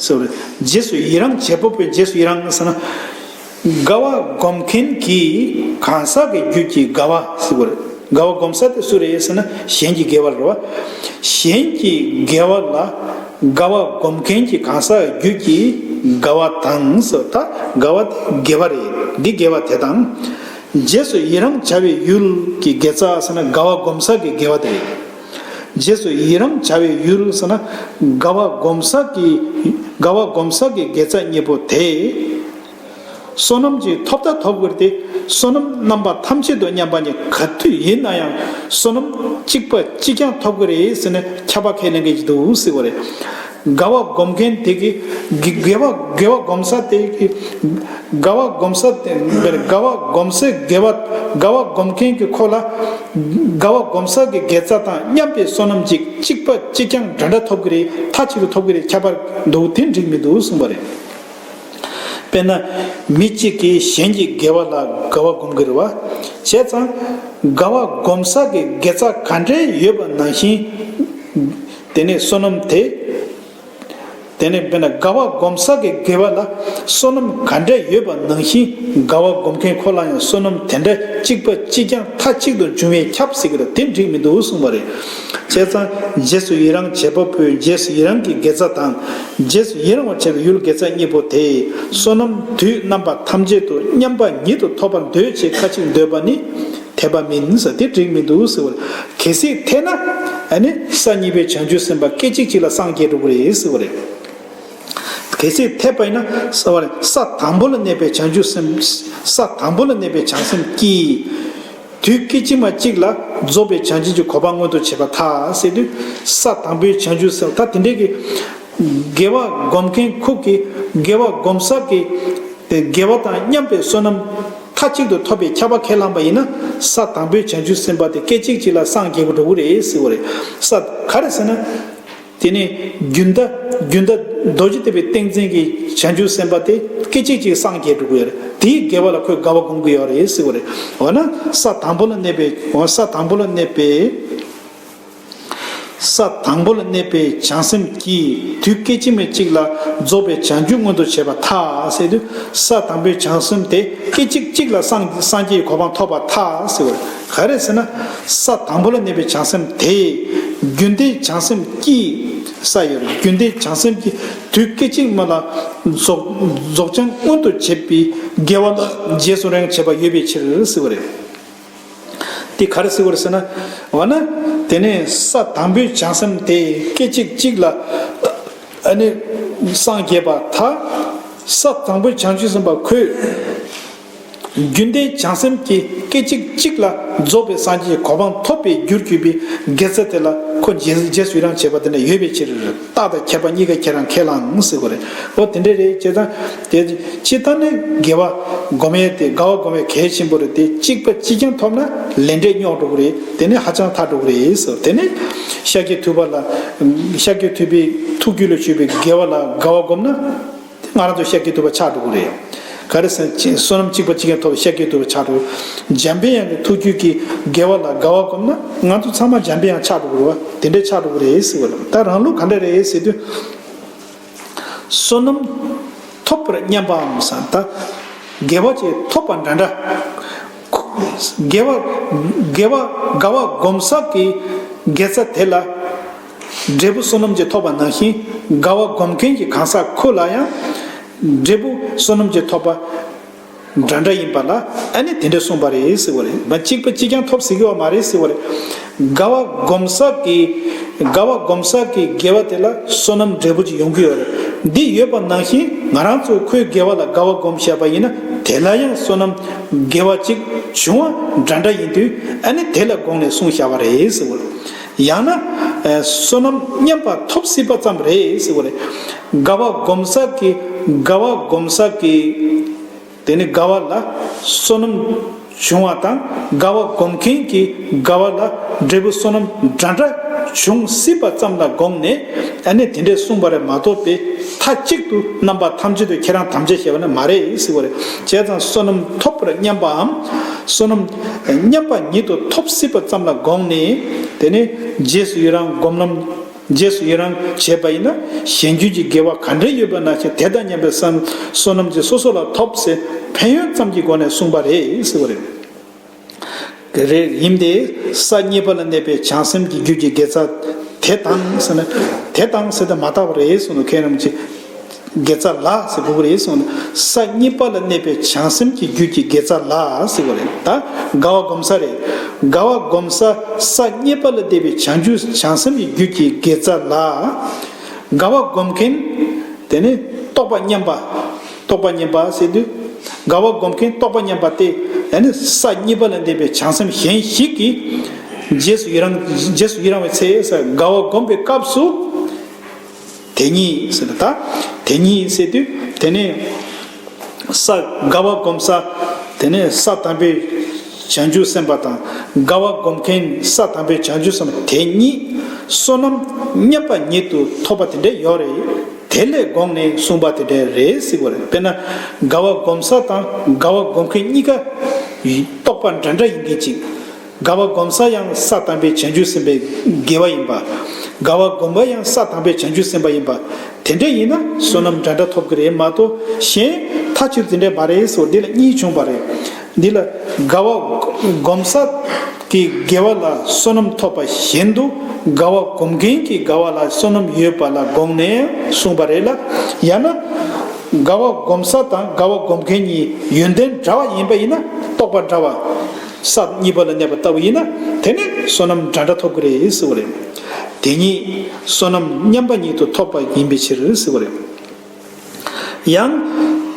ཟེར་བ་རེད། རྗེས་སུ་ཡི་རང་བྱེད་པ་པོའི་རྗེས་སུ་ཡི་རང་ཟེར་ན། དགའ་བ་སྒོམ་མཁན་གྱི་གང་ཟག་གི་རྒྱུད་ཀྱི་དགའ་བ་ཟེར་བ་རེད། དགའ་བ་སྒོམ་ས་དེ་སུ་རེད་ཟེར་ན་གཞན་གྱི་དགེ་བ་རེད་བ། གཞན་གྱི་དགེ་བ་ལ་དགའ་བ་སྒོམ་མཁན་གྱི་གང་ཟག་རྒྱུད་ཀྱི་དགའ་བ་དང་ཟེར། ད་དགའ་བ་དེ་དགེ་བ་རེད། འདི་དགེ་བ་དེ་དང་། རྗེས་སུ་ཡི་རང་བྱ་བའི་ཡུལ་གྱི་དགེ་རྩ་ཟེར་ན་དགའ་བ་སྒོམ་ས་གི་དགེ་བ་དེ་རེད། རྗེས་སུ་ཡི་རང་བྱ་བའི་ཡུལ་ཟེར་ན་དགའ་བ་སྒོམ་ས་གི་དགའ་བ་སྒོམ་ས་གི་དགེ་རྩ་གཉིས་པོ་དེ། བསོད་ནམས་ཀྱི་ཐོབ་ད་ཐོབ་ཀྱི་རེད་དེ། བསོད་ནམས་རྣམ་པ་ཐམས་ཅད་དུ་མཉམ་པ་ཉིད་ག་དུས་ཡིན་ན་ཡང་བསོད་ནམས་གཅིག་པ་གཅིག་རྐྱང་ཐོབ་ཀྱི་རེད་ཟེར་ནས་ཁྱབ་པ་ཁས་ལེན་མཁན་ཞིག་འདུག་ཟེར་བ་རེད། དགའ་བ་སྒོམ་མཁན་དེ་གི་དགེ་དགེ་བ་དགེ་བ་སྒོམ་ས་དེ་གི་དགའ་བ་སྒོམ་ས་དེ་དགའ་བ་སྒོམ་སའི་དགེ་བ་དགའ་བ་སྒོམ་མཁན་གྱི་ཁོ་ལ་དགའ་བ་སྒོམ་ས་གི་དགེ་རྩ་དང་མཉམ་པའི་བསོད་ནམས་གཅིག་གཅིག་པ་གཅིག་རྐྱང་འདྲ་འདྲ་ཐོབ་ཀྱི་རེད། མཐའ་གཅིག་ཏུ་ཐོབ་ཀྱི་རེད། ཁྱབ་པ་འདུག་དེ་འགྲིག་མི་འདུག་གསུངས་པ་རེད། དཔེར་ན། མི་གཅིག་གིས་གཞན་གྱི་དགེ་བ་ལ་དགའ་བ་སྒོམ་གྱི་རེད་བ། བྱས་ཙང་། དགའ་བ་སྒོམ་ས་གི་དགེ་རྩ་ག་འདྲས་ཡོད་པ་ནང་བཞིན། དེ་ནས་བསོད་ནམས་དེ། དེ་ནས་དཔེར་ན་དགའ་བ་སྒོམ་ས་གི་དགེ་བ་ལ་བསོད་ནམས་ག་འདྲས་ཡོད་པ་ནང་བཞིན་དགའ་བ་སྒོམ་མཁན་ཁོ་ལ་ཡང་བསོད་ནམས་དེ་འདྲ་གཅིག་པ་གཅིག་རྐྱང་མཐའ་གཅིག་ཏུ་འབྱུང་བའི་ཁྱབ་ཟེར་གྱི་རེད། དེ་འགྲིག་མི་འདུག་གསུངས་པ་རེད། བྱས་ཙང་རྗེས་སུ་ཡི་རང་བྱེད་པ་པོའི་རྗེས་སུ་ཡི་རང་གི་དགེ་རྩ་དང་། རྗེས་སུ་ཡི་རང་བར་བྱ་བའི་ཡུལ་དགེ་རྩ་གཉིས་པོ་དེས་བསོད་ནམས་དུས་རྣམ་པ་ཐམས་ཅད་དུ་མཉམ་པ་ཉིད་དུ་ཐོབ་པར་འདོད་ཅེས་ཁ་ཅིག་འདོད་པ་ནི་འཐད་པ་མིན་ཟེར། དེ་འགྲིག་མི་འདུག་ཟེར་བ་རེད། གལ་སྲིད་འཐད་ན་ཨ་ནི་ས་གཉིས་པའི་བྱང་ཆུབ་སེམས་དཔའ་སྐད་ཅིག་གཅིག་ལ་སངས་རྒྱས་འགྲོ་གི་རེད་ཟེར་བ་རེད། གལ་སྲིད་འཐད་པ་ཡིན་ན་ཟེར་བ་རེད། ས་དང་པོ་ལ་གནས་པའི་བྱང་ཆུབ་སེམས། ས་དང་པོ་ལ་གནས་པའི་བྱང་སེམས་ཀྱིས། དུས་སྐད་ཅིག་མ་གཅིག་ལ་རྫོགས་པའི་བྱང་ཆུབ་ཀྱི་གོ་འཕང་མངོན་དུ་བྱེད་པར་ཐལ་ཟེར་དུས། ས་དང་པོའི་བྱང་ཆུབ་སེམས་ད་དེ་འདྲའི་གི་དགེ་བ་སྒོམ་མཁན་ཁོ་གི་དགེ་བ་སྒོམ་ས་གི་དགེ་བ་དང་མཉམ་པའི་བསོད་ནམས་མཐའ་གཅིག་ཏུ་ཐོབ་པའི་ཁྱབ་པ་ཁས་བླངས་པ་ཡིན་ན། ས་དང་པོའི་བྱང་ཆུབ་སེམས་དཔའ་དེ་སྐད་ཅིག་གཅིག་ལ་སངས་རྒྱས་པར་འགྲོ་གི་རེད་ཟེར་བ་རེད། ས་ག་རེ་ཟེར་ན། དེ་ནས་རྒྱུན་མཐའ་རྒྱུན་མཐའ་རྡོ་རྗེ་ཐེག་པའི་ཏིང་འཛིན་གྱི་བྱང་ཆུབ་སེམས་དཔའ་དེ་སྐད་ཅིག་གཅིག་སངས་རྒྱས་འགྲོ་གི་ཡོད་རེད། དེའི་དགེ་བ་ལ་ཁོས་དགའ་བ་སྒོམ་གྱི་ཡོད་རེད་ཟེར་བ་རེད། འོ་ན་ས་དང་པོ་ལ་གནས་པའི་འོ་ས་དང་པོ་ལ་གནས་པའི་ ས་དང་པོ་ལ་གནས་པའི་བྱང་སེམས་ཀྱིས་དུས་སྐད་ཅིག་མའི་གཅིག་ལ་རྫོགས་པའི་བྱང་ཆུབ་མངོན་དུ་བྱེད་པར་ཐལ་ཟེར་དུས། ས་དང་པོའི་བྱང་སེམས་དེ་སྐད་ཅིག་གཅིག་ལ་སངས་སངས་རྒྱས་ཀྱི་གོ་འཕང་ཐོབ་པར་ཐལ་ཟེར་བ་རེད། ག་རེ་ཟེར་ན། ས་དང་པོ་ལ་གནས་པའི་བྱང་སེམས་དེ་རྒྱུན་ལྡན་བྱང་སེམས་ཀྱིས། ས་ཡོད་རེད། རྒྱུན་ལྡན་བྱང་སེམས་ཀྱིས་དུས་སྐད་ཅིག་མ་ལ་རྫོགས་རྫོགས་བྱང་མངོན་དུ་བྱེད་པའི་དགེ་བ་ལ་རྗེས་སུ་རེངས་བྱེད་པ་ཡོད་པའི་ཕྱིར་ཟེར་བ་རེད། དེ་ག་རེ་ཟེར་བ་རེད་ཟེར་ན། འོ་ན། དེ་ནས་ས་དང་པོའི་བྱང་སེམས་དེ་སྐད་ཅིག་གཅིག་ལ་ཨ་ནི་སངས་རྒྱས་པར་ཐལ། ས་དང་པོའི་བྱང་ཆུབ་སེམས་དཔའ་ཁོས་རྒྱུན་ལྡན་བྱང་སེམས་ཀྱིས་སྐད་ཅིག་གཅིག་ལ་རྫོགས་པའི་སངས་རྒྱས་ཀྱི་གོ་འཕང་ཐོབ་པའི་རྒྱུར་གྱུར་པའི་དགེ་རྩ་དེ་ལ་ཁོ་རྗེས་རྗེས་སུ་ཡི་རང་བྱེད་པ་དེ་འདྲ་ཡོད་པའི་ཕྱིར། རྟགས་དང་ཁྱད་པར་གཉིས་ཀ་ཁྱེད་རང་ཁས་བླངས་ཟེར་བ་རེད། འོ་དེ་འདྲ་རེད། བྱས་ཙང་དེ་སྤྱིར་བཏང་ནས་དགེ་བ་སྒོམ་ཡས་དེ། དགའ་བ་སྒོམ་ཡས་གལ་ཆེན་པོ་རེད་དེ། གཅིག་པ་གཅིག་རྐྱང་ཐོབ་ན་ལས་འབྲས་རྙོག་འགྲོ་གི་རེད། དེ་ནས་ཧ་ཅང་ཐལ་འགྲོ་གི་རེད་ཟེར། དེ་ནས་ཤཱཀྱ་ཐུབ་པ་ལ། ཤཱཀྱ་ཐུབ་པའི་ཐུགས་རྒྱུད་ལ་ཆུད་པའི་དགེ་བ་ལ་དགའ་བ་སྒོམ་ན། ང་རང་ཚོ་ཤཱཀྱ་ཐུབ་པ་ཆགས་འགྲོ་གི་རེད། ག་རེ་ཟེར་ན། བསོད་ནམས་གཅིག་པ་གཅིག་རྐྱང་ཐོབ་ཤཱཀྱ་ཐུབ་པ་ཆགས་འགྲོ། འཇམ་པའི་དབྱངས་ཀྱི་ཐུགས་རྒྱུད་ཀྱི་དགེ་བ་ལ་དགའ་བ་སྒོམ་ན་ང་ཚོ་ཚང་མ་འཇམ་པའི་དབྱངས་ཆགས་འགྲོ་གི་རེད་བ། དེ་འདྲ་ཆགས་འགྲོ་གི་རེད་ཟེར་བ་རེད། ད་རང་ལུགས་ག་འདྲ་རེད་ཟེར་དུས། བསོད་ནམས་ཐོབ་པར་སྙམ་པའམ་ཟེར། ད་དགེ་བ་ཅིག་ཐོབ་པ་འདྲ་འདྲ། དགེ་བ་དགེ་བ་དགའ་བ་སྒོམ་ས་གི་དགེ་རྩ་དེ་ལ་འབྲས་བུ་བསོད་ནམས་ཅིག་ཐོབ་པ་ནང་བཞིན། དགའ་བ་སྒོམ་མཁན་གྱི་གང་ཟག་ཁོ་ལ་ཡང་འབྲས་བུ་བསོད་ནམས་ཅིག་ཐོབ་པ་འདྲ་འདྲ་ཡིན་པ་ལ་ཨ་ནི་དེ་འདྲ་གསུངས་པ་རེད་ཟེར་བ་རེད། མ་གཅིག་པ་གཅིག་རྐྱང་ཐོབ་ཟེར་གི་བ་མ་རེད་ཟེར་བ་རེད། དགའ་བ་སྒོམ་ས་གི་དགའ་བ་སྒོམ་ས་གི་དགེ་བ་དེ་ལ་བསོད་ནམས་འབྲས་བུ་ཅིག་ཡོང་གི་ཡོད་རེད། འདི་ཡོད་པ་ནང་བཞིན་ང་རང་ཚོ་ཁོའི་དགེ་བ་ལ་དགའ་བ་སྒོམ་བཞག་པ་ཡིན་ན། དེ་ལ་ཡང་བསོད་ནམས་དགེ་བ་ཅིག་བྱུང་བ་འདྲ་འདྲ་ཡིན་དུས། ཨ་ནི་དེ་ལ་དགོངས་ནས་གསུངས་བཞག་པ་རེད་ཟེར་བ་རེད། ཡང་ན། ཨ། བསོད་ནམས་མཉམ་པ་ཐོབ་སྲིད་པ་ཙམ་རེད་ཟེར་བ་རེད། དགའ་བ་སྒོམ་ས་གི་དགའ་བ་སྒོམ་ས་གི་དེ་ནི་དགའ་བ་ལ་བསོད་ནམས་བྱུང་བ་དང་། དགའ་བ་སྒོམ་མཁན་གྱི་དགའ་བ་ལ་འབྲས་བུ་བསོད་ནམས་འདྲ་འདྲ་བྱུང་སྲིད་པ་ཙམ་ལ་དགོངས་ནས། ཨ་ནི་དེ་འདྲས་གསུངས་པ་རེད་མ་གཏོགས་པའི། མཐའ་གཅིག་ཏུ་རྣམ་པ་ཐམས་ཅད་དུ་ཁྱེད་རང་དམ་བཅའ་བྱས་པ་ནི་མ་རེད་ཟེར་བ་རེད། བྱས་ཙང་བསོད་ནམས་ཐོབ་པར་སྙམ་པའམ། བསོད་ནམས་མཉམ་པ་ཉིད་དུ་ཐོབ་སྲིད་པ་ཙམ་ལ་དགོངས་ནས། དེ་ནི་རྗེས་སུ་ཡི་རང་སྒོམ་ལམ། རྗེས་སུ་ཡི་རང་བྱས་པ་ཡིན་ན། གཞན་རྒྱུད་ཀྱི་དགེ་བ་ག་འདྲ་ཡོད་པ་ནང་བཞིན་དེ་དང་མཉམ་པའི་བསམ་བསོད་ནམས་ཀྱི་སོ་སོ་ལ་ཐོབ་ཟེར་ཕན་ཡོན་ཙམ་གྱི་སྒོ་ནས་གསུངས་པ་རེད་ཟེར་བ་རེད། ག་རེ་ཡིན་ཏེ། ས་གཉིས་པ་ལ་གནས་པའི་བྱང་སེམས་ཀྱི་རྒྱུད་ཀྱི་དགེ་རྩ་དེ་དང་ཟེར་ན། དེ་དང་ཟེར་ཏེ་མ་བཏགས་པ་རེད་གསུངས་འདུག་མཁན་རིན་པོ་ཆེ། དགེ་རྩ་ལ་ཟེར་དགོས་ཀྱི་རེད་གསུངས་ནས། ས་གཉིས་པ་ལ་གནས་པའི་བྱང་སེམས་ཀྱི་རྒྱུད་ཀྱི་དགེ་རྩ་ལ་ཟེར་བ་རེད། ད་དགའ་བ་སྒོམ་ས་རེད། དགའ་བ་སྒོམ་ས་ས་གཉིས་པ་ལ་གནས་པའི་བྱང་ཆུབ་བྱང་སེམས་ཀྱི་རྒྱུད་ཀྱི་དགེ་རྩ་ལ། དགའ་བ་སྒོམ་མཁན་དེ་ནི་རྟོགས་པ་མཉམ་པ། རྟོགས་པ་མཉམ་པ་ཟེར་དུས། དགའ་བ་སྒོམ་མཁན་རྟོགས་པ་མཉམ་པ་དེ་ཡང་ནི་ས་གཉིས་པ་ལ་གནས་པའི་བྱང་སེམས་གཞན་ཞིག་གིས་རྗེས་སུ་ཡི་རང་རྗེས་སུ་ཡི་རང་བའི་ཚེ་ས་དགའ་བ་སྒོམ་པའི་སྐབས་སུ། དེ་ཉིད་ཟེར་ན། ད་དེ་ཉིད་ཟེར་དུས་དེ་ནི་ས་དགའ་བ་སྒོམ་ས། དེ་ནི་ས་དང་པོའི་བྱང་ཆུབ་སེམས་དཔའ་དང་། དགའ་བ་སྒོམ་མཁན་ས་དང་པོའི་བྱང་ཆུབ་སེམས་དཔའ་དེ་ཉིད་བསོད་ནམས་མཉམ་པ་ཉིད་དུ་ཐོབ་པ་དེ་འདྲ་ཡོད་རེད། དེ་ལས་དགོངས་ནས་གསུངས་པ་དེ་འདྲ་རེད་ཟེར་བ་རེད། དཔེར་ན་དགའ་བ་སྒོམ་ས་དང་དགའ་བ་སྒོམ་མཁན་གཉིས་ཀ་རྟོགས་པ་འདྲ་འདྲ་ཡིན་མཁན་ཅིག་དགའ་བ་སྒོམ་ས་ཡང་ས་དང་པོའི་བྱང་ཆུབ་སེམས་དཔའི་དགེ་བ་ཡིན་པ། དགའ་བ་སྒོམ་པ་ཡང་ས་དང་པོའི་བྱང་ཆུབ་སེམས་དཔའ་ཡིན་པ། དེ་འདྲ་ཡིན་ན་བསོད་ནམས་འདྲ་འདྲ་ཐོབ་ཀྱི་རེད་མ་གཏོགས། གཞན་མཐའ་གཅིག་དེ་འདྲ་མ་རེད་ཟེར་བ་འདི་ལ་གཉིས་བྱུང་བ་རེད། འདི་ལ་དགའ་བ་སྒོམ་ས་གི་དགེ་བ་ལ་བསོད་ནམས་ཐོབ་པ་བཞིན་དུ། དགའ་བ་སྒོམ་མཁན་གྱི་དགའ་བ་ལ་བསོད་ནམས་ཡོད་པ་ལ་དགོངས་ནས་གསུངས་པ་རེད་ལ། ཡང་ན་དགའ་བ་སྒོམ་ས་དང་དགའ་བ་སྒོམ་མཁན་གཉིས་ཡོན་ཏན་འདྲ་བ་ཡིན་པ་ཡིན་ན། རྟོགས་པ་འདྲ་བ། ས་གཉིས་པ་ལ་གནས་པ་ལྟ་བུ་ཡིན་ན། དེ་ནི་བསོད་ནམས་འདྲ་འདྲ་ཐོབ་ཀྱི་རེད་ཟེར་བ་རེད། དེ་ཉིད་བསོད་ནམས་མཉམ་པ་ཉིད་དུ་ཐོབ་པ་ཡིན་པའི་ཕྱིར་ཟེར་བ་རེད། ཡང་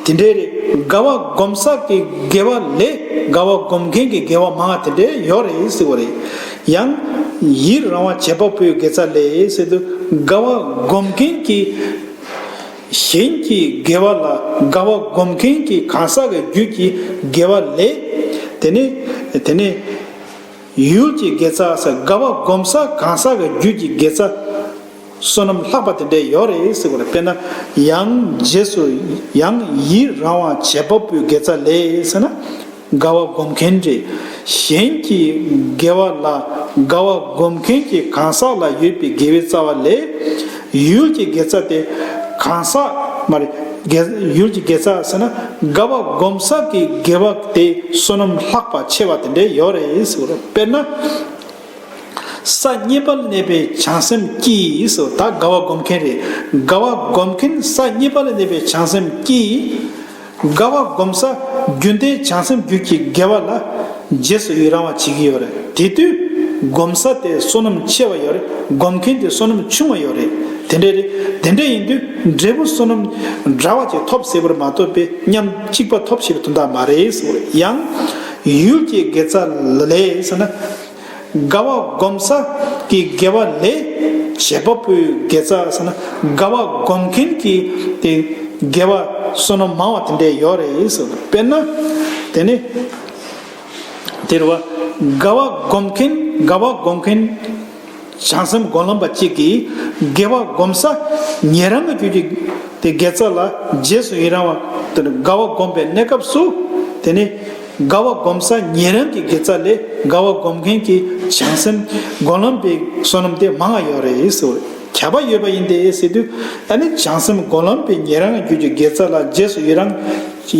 དེ་འདྲའི་རེད། དགའ་བ་སྒོམ་ས་གི་དགེ་བ་ལས་དགའ་བ་སྒོམ་མཁན་གྱི་དགེ་བ་མང་བ་དེ་འདྲའི་ཡོད་རེད་ཟེར་བ་རེད། ཡང་ཡི་རང་བ་བྱེད་པ་པོའི་དགེ་རྩ་ལས་ཟེར་དུས། དགའ་བ་སྒོམ་མཁན་གྱི་གཞན་གྱི་དགེ་བ་ལ་དགའ་བ་སྒོམ་མཁན་གྱི་གང་ཟག་གི་རྒྱུད་ཀྱི་དགེ་བ་ལས། དེ་ནི་དེ་ནི་ཡུལ་གྱི་དགེ་རྩ་ཟེར། དགའ་བ་སྒོམ་ས་གང་ཟག་གི་རྒྱུད་ཀྱི་དགེ་རྩ་བསོད་ནམས་ལྷག་པ་དེ་འདྲ་ཡོད་རེད་ཟེར་བ་རེད། དཔེར་ན་ཡང་རྗེས་སུ་ཡང་ཡི་རང་བ་བྱེད་པ་པོའི་དགེ་རྩ་ལས་ཟེར་ན། དགའ་བ་སྒོམ་མཁན་རེད། གཞན་གྱི་དགེ་བ་ལ་དགའ་བ་སྒོམ་མཁན་གྱི་གང་ཟག་ལ་ཡོད་པའི་དགེ་བའི་རྩ་བ་ལས། ཡུལ་གྱི་དགེ་རྩ་དེ་གང་ཟག་མ་རེད། དགེ་ཡུལ་གྱི་དགེ་རྩ་ཟེར་ན་དགའ་བ་སྒོམ་ས་གི་དགེ་བ་དེ་བསོད་ནམས་ལྷག་པ་ཆེ་བ་དེ་འདྲ་ཡོད་རེད་ཟེར་བ་རེད། དཔེར་ན། ས་གཉིས་པ་ལ་གནས་པའི་བྱང་སེམས་ཀྱིས་སོ། ད་དགའ་བ་སྒོམ་མཁན་རེད། དགའ་བ་སྒོམ་མཁན་ས་གཉིས་པ་ལ་གནས་པའི་བྱང་སེམས་ཀྱིས། དགའ་བ་སྒོམ་ས་རྒྱུན་ལྡན་བྱང་སེམས་རྒྱུད་ཀྱི་དགེ་བ་ལ་རྗེས་སུ་ཡི་རང་བ་བྱེད་ཀྱི་ཡོད་རེད། དེ་དུས་སྒོམ་ས་དེ་བསོད་ནམས་ཆེ་བ་ཡོད་རེད། སྒོམ་མཁན་དེ་བསོད་ནམས་ཆུང་བ་ཡོད་རེད། དེ་འདྲ་རེད། དེ་འདྲ་ཡིན་དུས་འབྲས་བུ་བསོད་ནམས་འདྲ་བ་ཅིག་ཐོབ་ཟེར་བར་མ་གཏོགས་པའི་མཉམ་གཅིག་པ་ཐོབ་ཞེས་པའི་དོན་དག་མ་རེད་ཟེར་བ་རེད། ཡང་ཡུལ་གྱི་དགེ་རྩ་ལས་ཟེར་ན། དགའ་བ་སྒོམ་ས་གི་དགེ་བ་ལས་བྱེད་པ་པོའི་དགེ་རྩ་ཟེར་ན་དགའ་བ་སྒོམ་མཁན་གྱི་དེ་དགེ་བ་བསོད་ནམས་མང་བ་དེ་འདྲ་ཡོད་རེད་ཟེར། དཔེར་ན་དེ་ནི་དེ་རེད་བ། དགའ་བ་སྒོམ་མཁན་དགའ་བ་སྒོམ་མཁན་བྱང་སེམས་སྒོམ་ལམ་པ་གཅིག་གིས་དགེ་བ་སྒོམ་ས་ཉན་རང་གི་རྒྱུད་ཀྱི་དེ་དགེ་རྩ་ལ་རྗེས་སུ་ཡི་རང་བ་དེ་ནི་དགའ་བ་སྒོམ་པའི་གནས་སྐབས་སུ་དེ་ནི། དགའ་བ་སྒོམ་ས་ཉན་རང་གི་དགེ་རྩ་ལས་དགའ་བ་སྒོམ་མཁན་གྱི་བྱང་སེམས་སྒོམ་ལམ་པའི་བསོད་ནམས་དེ་མང་བ་ཡོད་རེད་ཟེར་བ་རེད། ཁྱབ་པ་ཡོད་པ་ཡིན་ཏེ་ཟེར་དུས་ཨ་ནི་བྱང་སེམས་སྒོམ་ལམ་པའི་ཉན་རང་གི་རྒྱུད་ཀྱི་དགེ་རྩ་ལ་རྗེས་སུ་ཡི་རང་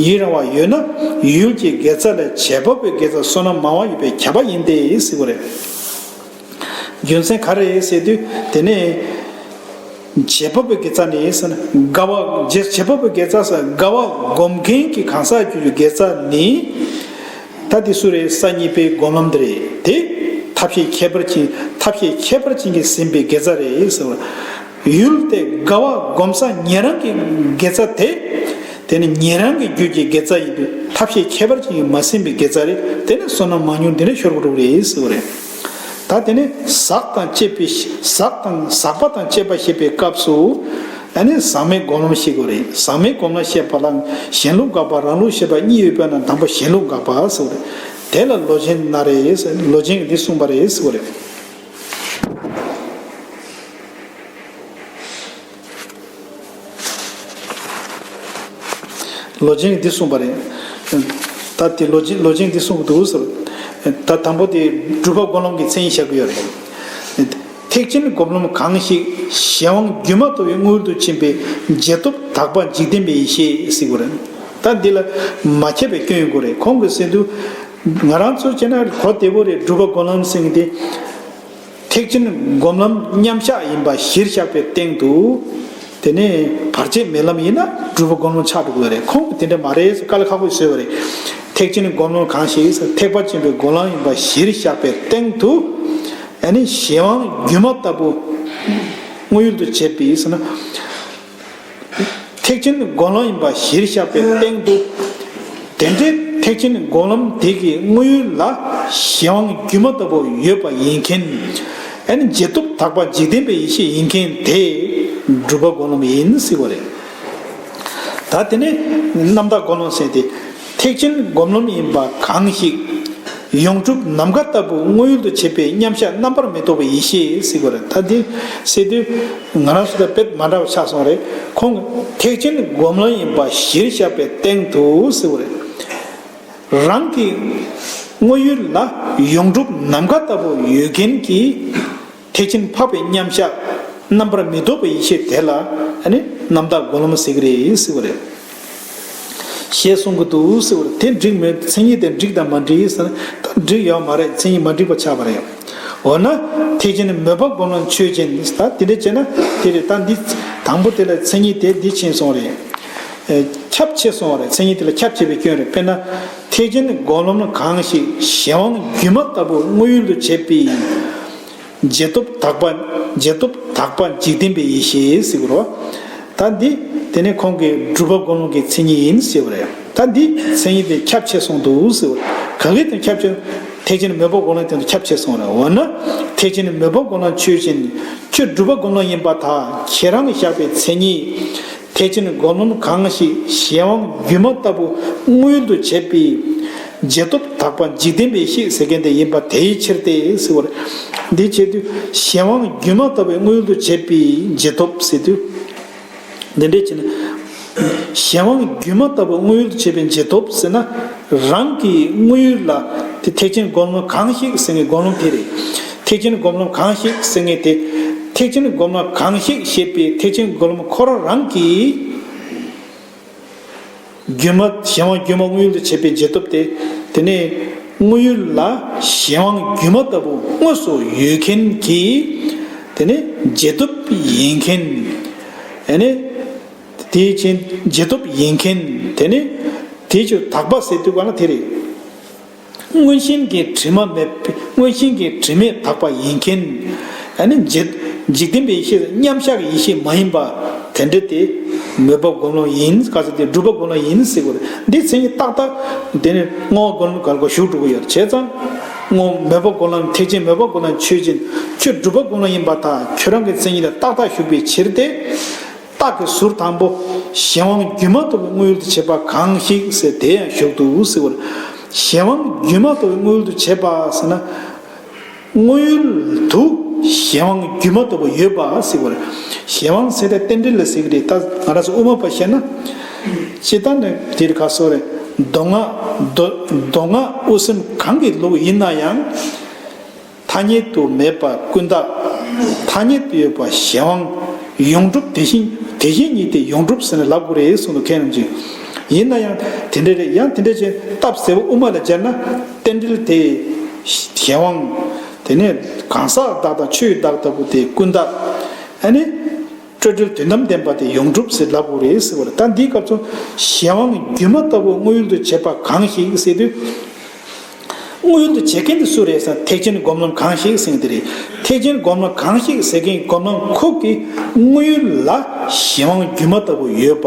ཡི་རང་བ་ཡོད་ན་ཡུལ་གྱི་དགེ་རྩ་ལས་བྱེད་པ་པོའི་དགེ་རྩ་བསོད་ནམས་མང་བ་ཡོད་པའི་ཁྱབ་པ་ཡིན་ཏེ་ཟེར་བ་རེད། རྒྱུ་མཚན་ག་རེ་རེད་ཟེར་དུས་དེ་ནས། བྱེད་པ་པོའི་དགེ་རྩ་ནི་ཟེར་ན་དགའ་བ་རྗེས་བྱེད་པ་པོའི་དགེ་རྩ་ཟེར་དགའ་བ་སྒོམ་མཁན་གྱི་གང་ཟག་རྒྱུད་ཀྱི་དགེ་རྩ་ནི། ད་དེ་སུ་རེད། ས་གཉིས་པའི་སྒོམ་ལམ་དེ་རེད་དེ། ཐབས་ཤེས་ཁྱད་པར་ཅན་ཐབས་ཤེས་ཁྱད་པར་ཅན་གྱིས་ཟིན་པའི་དགེ་རྩ་རེད་ཟེར་བ། ཡུལ་དེ་དགའ་བ་སྒོམ་ས་ཉན་རང་གི་དགེ་རྩ་དེ། དེ་ནི་ཉན་རང་གི་རྒྱུད་ཀྱི་དགེ་རྩ་ཡིན་དུས་ཐབས་ཤེས་ཁྱད་པར་ཅན་གྱིས་མ་ཟིན་པའི་དགེ་རྩ་རེད། དེ་ནི་བསོད་ནམས་མང་ཉུང་དེ་འདྲ་ཤོར་གྱི་འགྲོ་གི་རེད་ཟེར་བ་རེད། ད་དེ་ནས་ཟག་དང་བཅས་པའི་ཟག་དང་ཟག་པ་དང་བཅས་པ་ཞེས་པའི་སྐབས་སུ་ཨ་ནི་ཟག་མེད་སྒོམ་ལམ་ཤེས་དགོས་རེད། ཟག་མེད་སྒོམ་ལམ་ཤེས་པ་ལ་གཞན་ལུགས་དགག་པ་རང་ལུགས་ཤེས་པ་གཉིས་ཡོད་པས་ན་དང་པོ་གཞན་ལུགས་དགག་པ་ཟེར་བ་རེད། དེ་ལ་ལོ་ཆེན་ན་རེ་ལོ་ཆེན་གྱིས་འདི་གསུངས་པ་རེད་ཟེར་བ་རེད། ལོ་ཆེན་གྱིས་འདི་གསུངས་པ་རེད། ད་དེ་ལོ་ཆེན་ལོ་ཆེན་གྱིས་འདི་གསུངས་འདུག་ཟེར། ད་དང་པོ་དེ་སྒྲུབ་པ་སྒོམ་ལམ་གྱི་མཚན་ཉིད་བཤད་ཀྱི་ཡོད་རེད། ཐེག་ཆེན་སྒོམ་ལམ་གང་ཞིག་གཞན་དབང་སྒྱུ་མ་ལྟ་བུའི་དངོས་ཡུལ་དུ་ཕྱིན་པའི་རྗེས་ཐོབ་དག་པ་འཇིག་རྟེན་པའི་ཡེ་ཤེས་ཟེར་གྱི་ཡོད་རེད། ད་འདི་ལ་མ་ཁྱབ་པའི་སྐྱོན་ཡོད་དགོས་རེད། ཁོང་གིས་ཟེར་དུས་ང་རང་ཚོ་བྱས་ན་གོ་བདེ་པོ་རེད། སྒྲུབ་པ་སྒོམ་ལམ་ཟེར་མཁན་དེ། ཐེག་ཆེན་སྒོམ་ལམ་མཉམ་གཞག་ཡིན་པ་གཞིར་བཞག་པའི་སྟེང་དུ། དེ་ནས་བར་ཆད་མེད་ལམ་ཡིན་ན་སྒྲུབ་པ་སྒོམ་ལམ་ཆགས་འགྲོ་གི་རེད། ཁོང་གིས་དེ་འདྲ་མ་རེད་ཟེར་དཀའ་ལས་ཁག་པོ་བཟོས་པ་རེད། ཐེག་ཆེན་སྒོམ་ལམ་གང་ཞིག་ཟེར་ཐེག་པ་ཆེན་པོའི་སྒོམ་ལམ་ཡིན་པ་གཞིར་བཞག་པའི་སྟེང་དུ། ཨ་ནི་གཞན་དབང་སྒྱུ་མ་ལྟ་བུ་དངོས་ཡུལ་དུ་བྱེད་པའི་ཟེར་ན། ཐེག་ཆེན་སྒོམ་ལམ་ཡིན་པ་གཞིར་བཞག་པའི་སྟེང་དུ། དེ་འདྲའི་ཐེག་ཆེན་སྒོམ་ལམ་དེ་གི་དངོས་ཡུལ་ལ་གཞན་དབང་སྒྱུ་མ་ལྟ་བུ་ཡོད་པ་ཡིན་མཁན། ཨ་ནི་རྗེས་ཐོབ་དག་པ་འཇིག་རྟེན་པའི་ཡེ་ཤེས་ཡིན་མཁན་དེ་སྒྲུབ་པ་སྒོམ་ལམ་ཡིན་ཟེར་བ་རེད། ད་དེ་ནས་རྣམ་དག་སྒོམ་ལམ་ཟེར་ཏེ། ཐེག་ཆེན་སྒོམ་ལམ་ཡིན་པ་གང་ཞིག་ཡོངས་གྲུབ་ནམ་མཁའ་ལྟ་བུ་དངོས་ཡུལ་དུ་བྱེད་པའི་མཉམ་གཞག་རྣམ་པར་མི་རྟོག་པའི་ཡེ་ཤེས་ཟེར་དགོས་རེད། ད་འདི་ཟེར་དུས་ང་རང་ཚོ་དང་དཔེ་མ་འདྲ་བ་ཆགས་སོང་རེད། ཁོང་ཐེག་ཆེན་སྒོམ་ལམ་ཡིན་པ་གཞིར་བཞག་པའི་སྟེང་དུ་ཟེར་དགོས་རེད། རང་གི་དངོས་ཡུལ་ལ་ཡོངས་གྲུབ་ནམ་མཁའ་ལྟ་བུ་ཡོད་མཁན་གྱི་ཐེག་ཆེན་འཕགས་པའི་མཉམ་གཞག་རྣམ་པར་མི་རྟོག་པའི་ཡེ་ཤེས་དེ་ལ་ཨ་ནི་རྣམ་དག་སྒོམ་ལམ་ཟེར་གྱི་རེད་ཟེར་བ་རེད། ཞེས་གསུང་གི་འདུག་ཟེར་བ་རེད། དེ་འགྲིག་མེད། མཚན་ཉིད་དེ་འགྲིག་དང་མ་འགྲིག་ཟེར་ན་ད་འགྲིག་ཡོད་མ་རེད། མཚན་ཉིད་མ་འགྲིག་པ་ཆགས་པ་རེད། འོ་ན་ཐེག་ཆེན་མོས་པ་སྒོམ་ལམ་ཆོས་ཅན། ད་དེ་འདྲ་བྱས་ན་དེ་རེད། ད་འདི་དང་པོ་དེ་ལ་མཚན་ཉིད་དེ་འདི་ཕྱིན་སོང་རེད། ཨེ། ཁྱབ་ཆེ་སོང་བ་རེད། མཚན་ཉིད་དེ་ལ་ཁྱབ་ཆེ་བའི་སྐྱོན་རེད། དཔེར་ན་ཐེག་ཆེན་སྒོམ་ལམ་གང་ཞིག་གཞན་དབང་སྒྱུ་མ་ལྟ་བུ་དངོས་ཡུལ་དུ་བྱེད་པའི་རྗེས་ཐོབ་དག་པ། རྗེས་ཐོབ་དག་པ་འཇིག་རྟེན་པའི་ཡེ་ཤེས་ཟེར་གྱི་རེད་བ། ད་འདི་དེ་ནས་ཁོང་གིས་སྒྲུབ་པ་སྒོམ་ལམ་གྱི་མཚན་ཉིད་ཡིན་ཟེར་བ་རེད། ད་འདི་མཚན་ཉིད་དེ་ཁྱབ་ཆེ་སོང་འདུག་ཟེར་བ་རེད། ག་གི་དོན་ཁྱབ་ཆེ། ཐེག་ཆེན་མོས་པ་སྒོམ་ལམ་དེ་ཚོ་ཁྱབ་ཆེ་སོང་རེད། འོ་ན་ཐེག་ཆེན་མོས་པ་སྒོམ་ལམ་ཆོས་ཅན། ཁྱོད་སྒྲུབ་པ་སྒོམ་ལམ་ཡིན་པར་ཐལ། ཁྱེད་རང་གིས་བཞག་པའི་མཚན་ཉིད། ཐེག་ཆེན་སྒོམ་ལམ་གང་ཞིག་གཞན་དབང་སྒྱུ་མ་ལྟ་བུ་དངོས་ཡུལ་དུ་བྱེད་པའི་རྗེས་ཐོབ་དག་པ་འཇིག་རྟེན་པའི་ཡེ་ཤེས་ཟེར་མཁན་དེ་ཡིན་པ་དེའི་ཕྱིར་ཏེ་ཟེར་བ་རེད། འདི་བྱེད་དུས་གཞན་དབང་སྒྱུ་མ་ལྟ་བུའི་དངོས་ཡུལ་དུ་བྱེད་པའི་རྗེས་ཐོབ་ཟེར་དུས། འདི་འདྲས་བྱས་ན། གཞན་དབང་སྒྱུ་མ་ལྟ་བུ་དངོས་ཡུལ་དུ་བྱེད་པའི་རྗེས་ཐོབ་ཟེར་ན། རང་གི་དངོས་ཡུལ་ལ་དེ་ཐེག་ཆེན་སྒོམ་ལམ་གང་ཞིག་ཟེར་མཁན་སྒོམ་ལམ་དེ་རེད། ཐེག་ཆེན་སྒོམ་ལམ་གང་ཞིག་ཟེར་མཁན་དེ། ཐེག་ཆེན་སྒོམ་ལམ་གང་ཞིག་ཞེས་པའི་ཐེག་ཆེན་སྒོམ་ལམ་ཁོ་རང་རང་གི་སྒྱུ་མ་གཞན་དབང་སྒྱུ་མ་དངོས་ཡུལ་དུ་བྱེད་པའི་འབྱེད་སྟོབས་དེ། དེ་ནས་དངོས་ཡུལ་ལ་གཞན་དབང་སྒྱུ་མ་ལྟ་བུ་དངོས་སུ་ཡོད་མཁན་གྱི་དེ་ནས་འབྱེད་སྟོབས་ཡིན་མཁན། ཨ་ནི། དེའི་ཕྱིར་འབྱེད་སྟོབས་ཡིན་མཁན། དེ་ནི་དེའི་ཕྱིར་དག་པ་ཟེར་དུས་ག་ལ་དེ་རེད། མངོན་ཞེན་གྱི་དྲི་མ་མེད་པའི་མངོན་ཞེན་གྱི་དྲི་མས་དག་པ་ཡིན་མཁན། ཨ་ནི་འཇིག་འཇིག་རྟེན་པའི་ཡེ་ཤེས་མཉམ་གཞག་གི་ཡེ་ཤེས་མ་ཡིན་པ། དེ་འདྲ་དེ་མོས་པ་སྒོམ་ལམ་ཡིན། ག་ཚོད་དེ་སྒྲུབ་པ་སྒོམ་ལམ་ཡིན་ཟེར་དགོས་རེད། འདི་མཚན་ཉིད་ཏག་ཏག་དེ་ནི་བསྔོ་བ་སྒོམ་ལམ་ག་ལ་གོ་ཞུགས་འགྲོ་གི་ཡོད་རེད། བྱས་ཙང་བསྔོ་མོས་པ་སྒོམ་ལམ་ཐེག་ཆེན་མོས་པ་སྒོམ་ལམ་ཆོས་ཅན། ཁྱོད་སྒྲུབ་པ་སྒོམ་ལམ་ཡིན་པར་ཐལ། ཁྱོད་རང་གི་མཚན་ཉིད་ལ་ཏག་ཏག་ཞུགས་པའི་ཕྱིར་ཏེ། རྟགས་ཀྱི་ཟུར་དང་པོ། གཞན་དབང་སྒྱུ་མ་ལྟ་བུ་དངོས་ཡུལ་དུ་བྱེད་པ་གང་ཞིག་ཟེར་དེ་ཡང་ཞུགས་འདུག་ཟེར་བ་རེད། གཞན་དབང་སྒྱུ་མ་ལྟ་བུ་དངོས་ཡུལ་དུ་བྱེད་པ་ཟེར་ན། དངོས་ཡུལ་དུ་གཞན་དབང་སྒྱུ་མ་ལྟ་བུ་ཡོད་པ་ཟེར་བ་རེད། གཞན་དབང་ཟེར་དེ་རྟེན་འབྲེལ་ལ་ཟེར་གི་རེད། ད་ང་རང་ཚོ་དབུ་མ་པ་བཤད་ན། སྤྱིར་བཏང་ནས་དེར་ག་སོ་རེད། མདོ་སྔགས་མདོ་མདོ་སྔགས་དབུ་སེམས་གང་གི་ལུགས་ཡིན་ན་ཡང་། ཐ་སྙད་དུ་མེད་པ་ཀུན་བརྟགས། ཐ་སྙད་དུ་ཡོད་པ་གཞན་དབང་། ཡོངས་གྲུབ་དེ་བཞིན་དེ་བཞིན་ཉིད་དེ་ཡོངས་གྲུབ་ཟེར་ནས་ལབ་དགོས་རེད་གསུངས་འདུག་མཁན་རྣམས་ཀྱིས། ཡིན་ན་ཡང་དེ་འདྲ་རེད། ཡང་དེ་འདྲ་ཅན་སྟབས་གསལ་པོ་དབུ་མ་ལ་སྦྱར་ན། རྟེན་འབྲེལ་དེ་གཞན་དབང་། དེ་ནས་གང་ཟག་བདག་དང་ཆོས་བདག་ལྟ་བུ་དེ་ཀུན་བརྟགས། ཨ་ནི། སྤྲོས་བྲལ་དོན་དམ་བདེན་པ་དེ་ཡོངས་གྲུབ་ཟེར་ལབ་དགོས་རེད་ཟེར་བ་རེད། ད་འདིའི་སྐབས་སུ་གཞན་དབང་སྒྱུ་མ་ལྟ་བུ་དངོས་ཡུལ་དུ་བྱེད་པ་གང་ཞིག་ཟེར་དུས། དངོས་ཡུལ་དུ་བྱེད་མཁན་དེ་སུ་རེད་ཟེར་ན། ཐེག་ཆེན་སྒོམ་ལམ་གང་ཞིག་ཟེར་མཁན་དེ་རེད། ཐེག་ཆེན་སྒོམ་ལམ་གང་ཞིག་ཟེར་མཁན་སྒོམ་ལམ་ཁོ་གི་དངོས་ཡུལ་ལ་གཞན་དབང་སྒྱུ་མ་ལྟ་བུ་ཡོད་པ་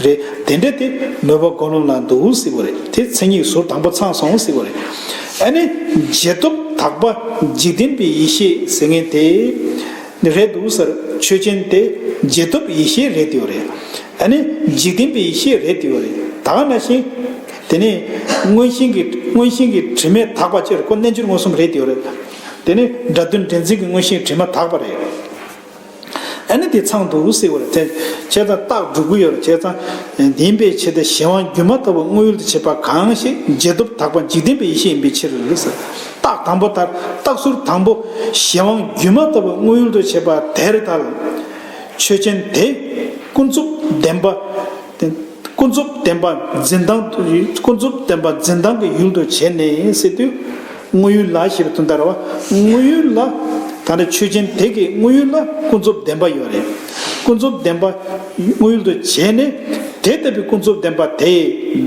རེད། དེ་འདྲ་དེ་མོས་པ་སྒོམ་ལམ་ལ་འདུག་ཟེར་བ་རེད། དེ་མཚན་ཉིད་ཟུར་དང་པོ་ཚང་སོང་ཟེར་བ་རེད། ཨ་ནི་འབྱེད་སྟོབས་དག་པ་འཇིག་རྟེན་པའི་ཡེ་ཤེས་ཟེར་མཁན་དེ་རེད་འདུག་ཟེར། ཆོས་ཅན་དེ་འབྱེད་སྟོབས་ཡེ་ཤེས་རེད་དེ་བ་རེད། ཨ་ནི་འཇིག་རྟེན་པའི་ཡེ་ཤེས་རེད་དེ་བ་རེད། ད་ག་ནང་བཞིན། དེ་ནས་མངོན་ཞེན་གྱི་མངོན་ཞེན་གྱི་དྲི་མས་དག་པ་ཅེས་རེད། ཁོ་རྣལ་འབྱོར་མངོན་སུམ་རེད་དེ་བ་རེད། དེ་ནས་སྒྲ་དོན་འདྲེན་འཛིན་གྱི་མངོན་ཞེན་དྲི་མ་དག་པ་རེད། ཨ་ནི་དེ་ཚང་འདུག་ཟེར་བ་རེད། དེ་བྱས་ཙང་རྟགས་སྒྲུབ་ཀྱི་ཡོད་རེད། བྱས་ཙང་དེ་ཡིན་པའི་ཕྱིར་ཏེ་གཞན་དབང་སྒྱུ་མ་ལྟ་བུ་དངོས་ཡུལ་དུ་བྱེད་པ་གང་ཞིག་འབྱེད་སྟོབས་དག་པ་འཇིག་རྟེན་པའི་ཡེ་ཤེས་ཡིན་པའི་ཕྱིར་ཟེར། རྟགས་དང་པོ་ལྟར་རྟགས་ཟུར་དང་པོ། གཞན་དབང་སྒྱུ་མ་ལྟ་བུ་དངོས་ཡུལ་དུ་བྱེད་པ་དེར་ཐལ། ཆོས་ཅན་དེ་ཀུན་རྫོབ་བདེན་པ། ཀུན་རྫོབ་བདེན་པ་འཛིན་སྟངས། ཀུན་རྫོབ་བདེན་པ་འཛིན་སྟངས་ཀྱི་ཡུལ་དུ་བྱས་ནས་ཟེར་དུས། དངོས་ཡུལ་ལ་ཞེས་པའི་དོན་དག་རེད་བ། དངོས་ཡུལ་ལ། ད་ནི་ཆོས་ཅན་དེ་གི་དངོས་ཡུལ་ལ་ཀུན་རྫོབ་བདེན་པ་ཡོད་རེད། ཀུན་རྫོབ་བདེན་པ་དངོས་ཡུལ་དུ་བྱས་ནས། དེ་ལྟ་བུའི་ཀུན་རྫོབ་བདེན་པ་དེ་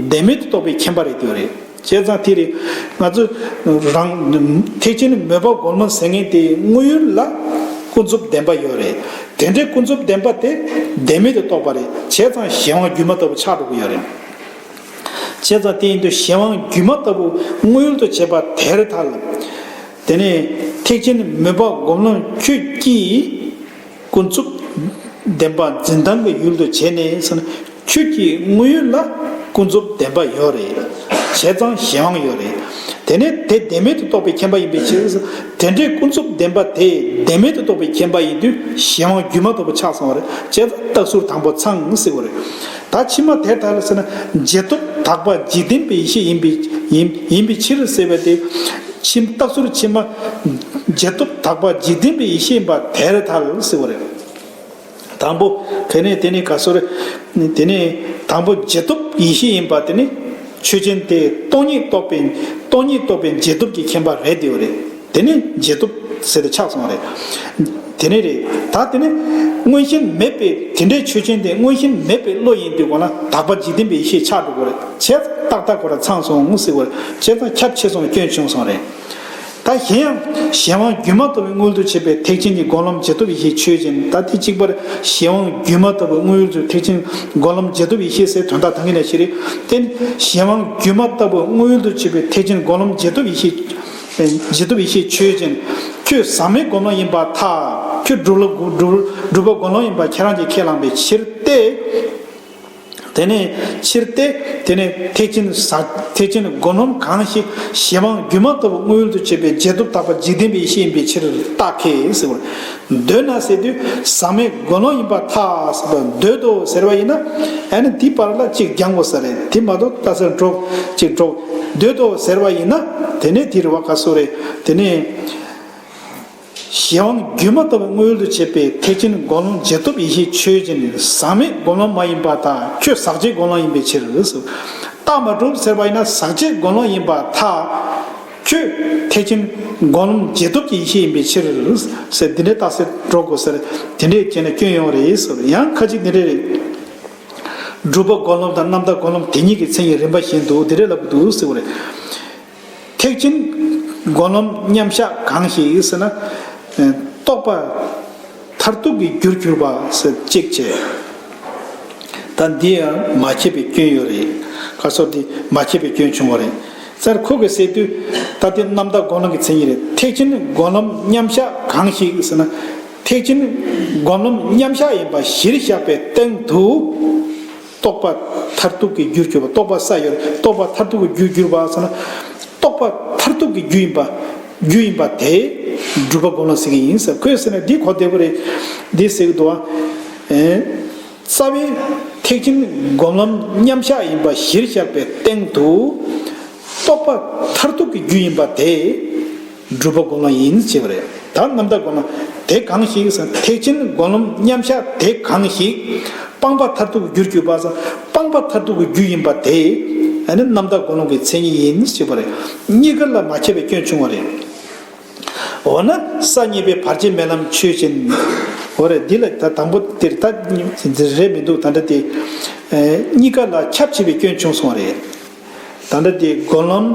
བདེན་མེད་དུ་རྟོགས་པའི་མཁྱེན་པ་རེད་དེ་ཡོད་རེད། བྱས་ཙང་དེ་རེད། ང་ཚོ་རང་ཐེག་ཆེན་མོས་པ་སྒོམ་ལམ་ཟེར་མཁན་དེ་དངོས་ཡུལ་ལ་ཀུན་རྫོབ་བདེན་པ་ཡོད་རེད། དེ་འདྲའི་ཀུན་རྫོབ་བདེན་པ་དེ་བདེན་མེད་དུ་རྟོགས་པ་རེད། བྱས་ཙང་གཞན་དབང་སྒྱུ་མ་ལྟ་བུ་ཆགས་འགྲོ་གི་ཡོད་རེད། བྱས་ཙང་དེ་ཡིན་དུས་གཞན་དབང་སྒྱུ་མ་ལྟ་བུ་དངོས་ཡུལ་དུ་བྱེད་པ་དེར་ཐལ། དེ་ནས་ཐེག་ཆེན་མོས་པ་སྒོམ་ལམ་ཁྱོད་ཀྱིས་ཀུན་རྫོབ་བདེན་པ་འཛིན་སྟངས་ཀྱི་ཡུལ་དུ་བྱས་ནས་ཟེར་ན། ཁྱོད་ཀྱི་དངོས་ཡུལ་ལ་ཀུན་རྫོབ་བདེན་པ་ཡོད་རེད། བྱས་ཙང་གཞན་དབང་ཡོད་རེད། དེ་ནས་དེ་བདེན་མེད་དུ་རྟོགས་པའི་མཁྱེན་པ་ཡིན་པའི་ཕྱིར། དེ་འདྲའི་ཀུན་རྫོབ་བདེན་པ་དེ་བདེན་མེད་དུ་རྟོགས་པའི་མཁྱེན་པ་ཡིན་དུས་གཞན་དབང་སྒྱུ་མ་ལྟ་བུ་ཆགས་སོང་བ་རེད། བྱས་ཙང་རྟགས་ཟུར་དང་པོ་ཚང་ཟེར་བ་རེད། ད་ཕྱི་མ་དེར་ཐལ་ཟེར་ན། འབྱེད་སྟོབས་དག་པ་འཇིག་རྟེན་པའི་ཡེ་ཤེས་ཡིན་པའི་ཡིན་ཡིན་པའི་ཕྱིར་ཟེར་བ་དེ། ཕྱི་རྟགས་ཟུར་ཕྱི་མ། འབྱེད་སྟོབས་དག་པ་འཇིག་རྟེན་པའི་ཡེ་ཤེས་ཡིན་པ་དེར་ཐལ་ཟེར་བ་རེད། དང་པོ། དེ་ནས་དེ་ནས་ག་སོ་རེད། དེ་ནས་དང་པོ་འབྱེད་སྟོབས་ཡེ་ཤེས་ཡིན་པ་དེ་ནི་ཆོས་ཅན་དེ་སྟོང་ཉིད་རྟོགས་པའི་སྟོང་ཉིད་རྟོགས་པའི་འབྱེད་སྟོབས་ཀྱི་མཁྱེན་པ་རེད་དེ་བ་རེད། དེ་ནི་འབྱེད་སྟོབས་ཟེར་ཏེ་ཆགས་སོང་བ་རེད། དེ་ནས་རེད། ད་དེ་ནི་མངོན་ཞེན་མེད་པའི་དེ་འདྲའི་ཆོས་ཅན་དེ་མངོན་ཞེན་མེད་པའི་བློ་ཡིན་དུས་གོ་ན་དག་པ་འཇིག་རྟེན་པའི་ཡེ་ཤེས་ཆགས་འགྲོ་གི་རེད། བྱས་ཙང་ཏག་ཏག་ཁོ་རང་ཚང་སོང་ཟེར་བ་རེད། བྱས་ཙང་ཁྱབ་ཆེ་སོང་བའི་སྐྱོན་བྱུང་སོང་རེད། ད་གཞན་ཡང་གཞན་དབང་སྒྱུ་མ་ལྟ་བུའི་དངོས་ཡུལ་དུ་བྱེད་པའི་ཐེག་ཆེན་གྱི་སྒོམ་ལམ་འབྱེད་སྟོབས་ཡེ་ཤེས་ཆོས་ཅན། ད་དེ་གཅིག་པར་གཞན་དབང་སྒྱུ་མ་ལྟ་བུའི་དངོས་ཡུལ་དུ་ཐེག་ཆེན་སྒོམ་ལམ་འབྱེད་སྟོབས་ཡེ་ཤེས་ཟེར་དོན་དག་ད་གིན་ནས་ཤེས་རེད། དེ་ནི་གཞན་དབང་སྒྱུ་མ་ལྟ་བུའི་དངོས་ཡུལ་དུ་བྱེད་པའི་ཐེག་ཆེན་སྒོམ་ལམ་འབྱེད་སྟོབས་ཡེ་ཤེས་འབྱེད་སྟོབས་ཡེ་ཤེས་ཆོས་ཅན། ཁྱོད་ཟག་མེད་སྒོམ་ལམ་ཡིན་པར་ཐལ། ཁྱོད་སྒྲུབ་ལ་སྒྲུབ་སྒྲུབ་པ་སྒོམ་ལམ་ཡིན་པ་ཁྱེད་རང་གིས་ཁས་བླངས་པའི་ཕྱིར་ཏེ། དེ་ནས་ཕྱིར་ཏེ། དེ་ནས་ཐེག་ཆེན་ཟག་ཐེག་ཆེན་སྒོམ་ལམ་གང་ཞིག་གཞན་དབང་སྒྱུ་མ་ལྟ་བུ་དངོས་ཡུལ་དུ་བྱེད་པའི་རྗེས་ཐོབ་དག་པ་འཇིག་རྟེན་པའི་ཡེ་ཤེས་ཡིན་པའི་ཕྱིར་རྟགས་ཁས་ཟེར་བ། འདོད་ན་ཟེར་དུས་ཟག་མེད་སྒོམ་ལམ་ཡིན་པར་ཐལ་ཟེར་བ། འདོད་དོ་ཟེར་བ་ཡིན་ན། ཨ་ནི་འདི་བར་ལ་གཅིག་སྦྱང་དགོས་ས་རེད། དེ་མ་གཏོགས་ལྟ་ས་འགྲོ་གཅིག་འགྲོ། འདོད་དོ་ཟེར་བ་ཡིན་ན། དེ་ནས་དེ་རེད་བ། ག་སོ་རེད། དེ་ནས། གཞན་དབང་སྒྱུ་མ་ལྟ་བུ་དངོས་ཡུལ་དུ་བྱེད་པའི་ཐེག་ཆེན་སྒོམ་ལམ་རྗེས་ཐོབ་ཡེ་ཤེས་ཆོས་ཅན། ཟག་མེད་སྒོམ་ལམ་མ་ཡིན་པར་ཐལ། ཁྱོད་ཟག་བཅས་སྒོམ་ལམ་ཡིན་པའི་ཕྱིར། རྟགས་མ་གྲུབ་ཟེར་བ་ཡིན་ན། ཟག་བཅས་སྒོམ་ལམ་ཡིན་པར་ཐལ། ཁྱོད་ཐེག་ཆེན་སྒོམ་ལམ་རྗེས་ཐོབ་ཀྱི་ཡེ་ཤེས་ཡིན་པའི་ཕྱིར་ཟེར། འདི་འདྲའི་རྟགས་གསལ་འགྲོ་དགོས་ཟེར། དེ་འདྲས་བྱས་ན་སྐྱོན་ཡོང་རེད་ཟེར། ཡང་ཁ་ཅིག་འདི་འདྲས་རེད། སྒྲུབ་པ་སྒོམ་ལམ་དང་རྣམ་དག་སྒོམ་ལམ་དེ་གཉིས་ཀྱི་མཚན་ཉིད་རིམ་པ་བཞིན་དུ་འདི་འདྲས་ལབ་ཀྱི་འདུག་ཟེར་བ་རེད། ཐེག་ཆེན་སྒོམ་ལམ་མཉམ་གཞག་གང་ཞིག་ཟེར་ན། རྟོགས་པ་མཐར་ཐུག་གི་རྒྱུར་གྱུར་པ་ཟེར་གཅིག་བྱས། ད་འདི་ཡང་མ་ཁྱབ་པའི་སྐྱོན་ཡོད་རེད། ག་སོགས་དེ་མ་ཁྱབ་པའི་སྐྱོན་བྱུང་བ་རེད། ཙར་ཁོ་གིས་ཟེར་དུས། ད་དེ་རྣམ་དག་སྒོམ་ལམ་གྱི་མཚན་ཉིད་རེད། ཐེག་ཆེན་སྒོམ་ལམ་མཉམ་གཞག་གང་ཞིག་ཟེར་ན། ཐེག་ཆེན་སྒོམ་ལམ་མཉམ་གཞག་ཡིན་པ་གཞིར་བཞག་པའི་སྟེང་དུ། རྟོགས་པ་མཐར་ཐུག་གི་རྒྱུར་གྱུར་པ། རྟོགས་པ་ས་ཡོད། རྟོགས་པ་མཐར་ཐུག་གི་རྒྱུར་གྱུར་པ་ཟེར་ན། རྟོགས་པ་མཐར་ཐུག་གི་རྒྱུ་ཡིན་པ། རྒྱུ་ཡིན་པ་དེ་སྒྲུབ་པ་སྒོམ་ལམ་ཟེར་གྱི་ཡིན་ཟེར། ཁོས་ཟེར་ན་འདི་གོ་བདེ་པོ་རེད། འདི་ཟེར་གྱི་འདུག་ཨ། རྩ་བའི་ཐེག་ཆེན་སྒོམ་ལམ་མཉམ་གཞག་ཡིན་པ་གཞིར་བཞག་པའི་སྟེང་དུ། རྟོགས་པ་མཐར་ཐུག་གི་རྒྱུ་ཡིན་པ་དེ། སྒྲུབ་པ་སྒོམ་ལམ་ཡིན་ཞེས་པ་རེད། ད་རྣམ་དག་སྒོམ་ལམ་དེ་གང་ཞིག་ཟེར། ཐེག་ཆེན་སྒོམ་ལམ་མཉམ་གཞག་དེ་གང་ཞིག་སྤངས་པ་མཐར་ཐུག་གི་རྒྱུར་གྱུར་པ་ཟེར། སྤངས་པ་མཐར་ཐུག་གི་རྒྱུ་ཡིན་པ་དེ། ཨ་ནི་རྣམ་དག་སྒོམ་ལམ་གྱི་མཚན་ཉིད་ཡིན་ཞེས་པ་རེད། གཉིས་ཀ་ལ་མ་ཁྱབ་པའི་སྐྱོན་བྱུང་བ་རེད། འོ་ན་ས་གཉིས་པའི་བར་ཆད་མེད་ལམ་ཆོས་ཅན། འོ་རེད། འདི་ལ་ད་དང་པོ་དེར་ད་རེད་མི་འདུག་ད་ལྟ་དེ། གཉིས་ཀ་ལ་ཁྱབ་ཆེ་བའི་སྐྱོན་བྱུང་སོང་བ་རེད། ད་ལྟ་དེ་སྒོམ་ལམ།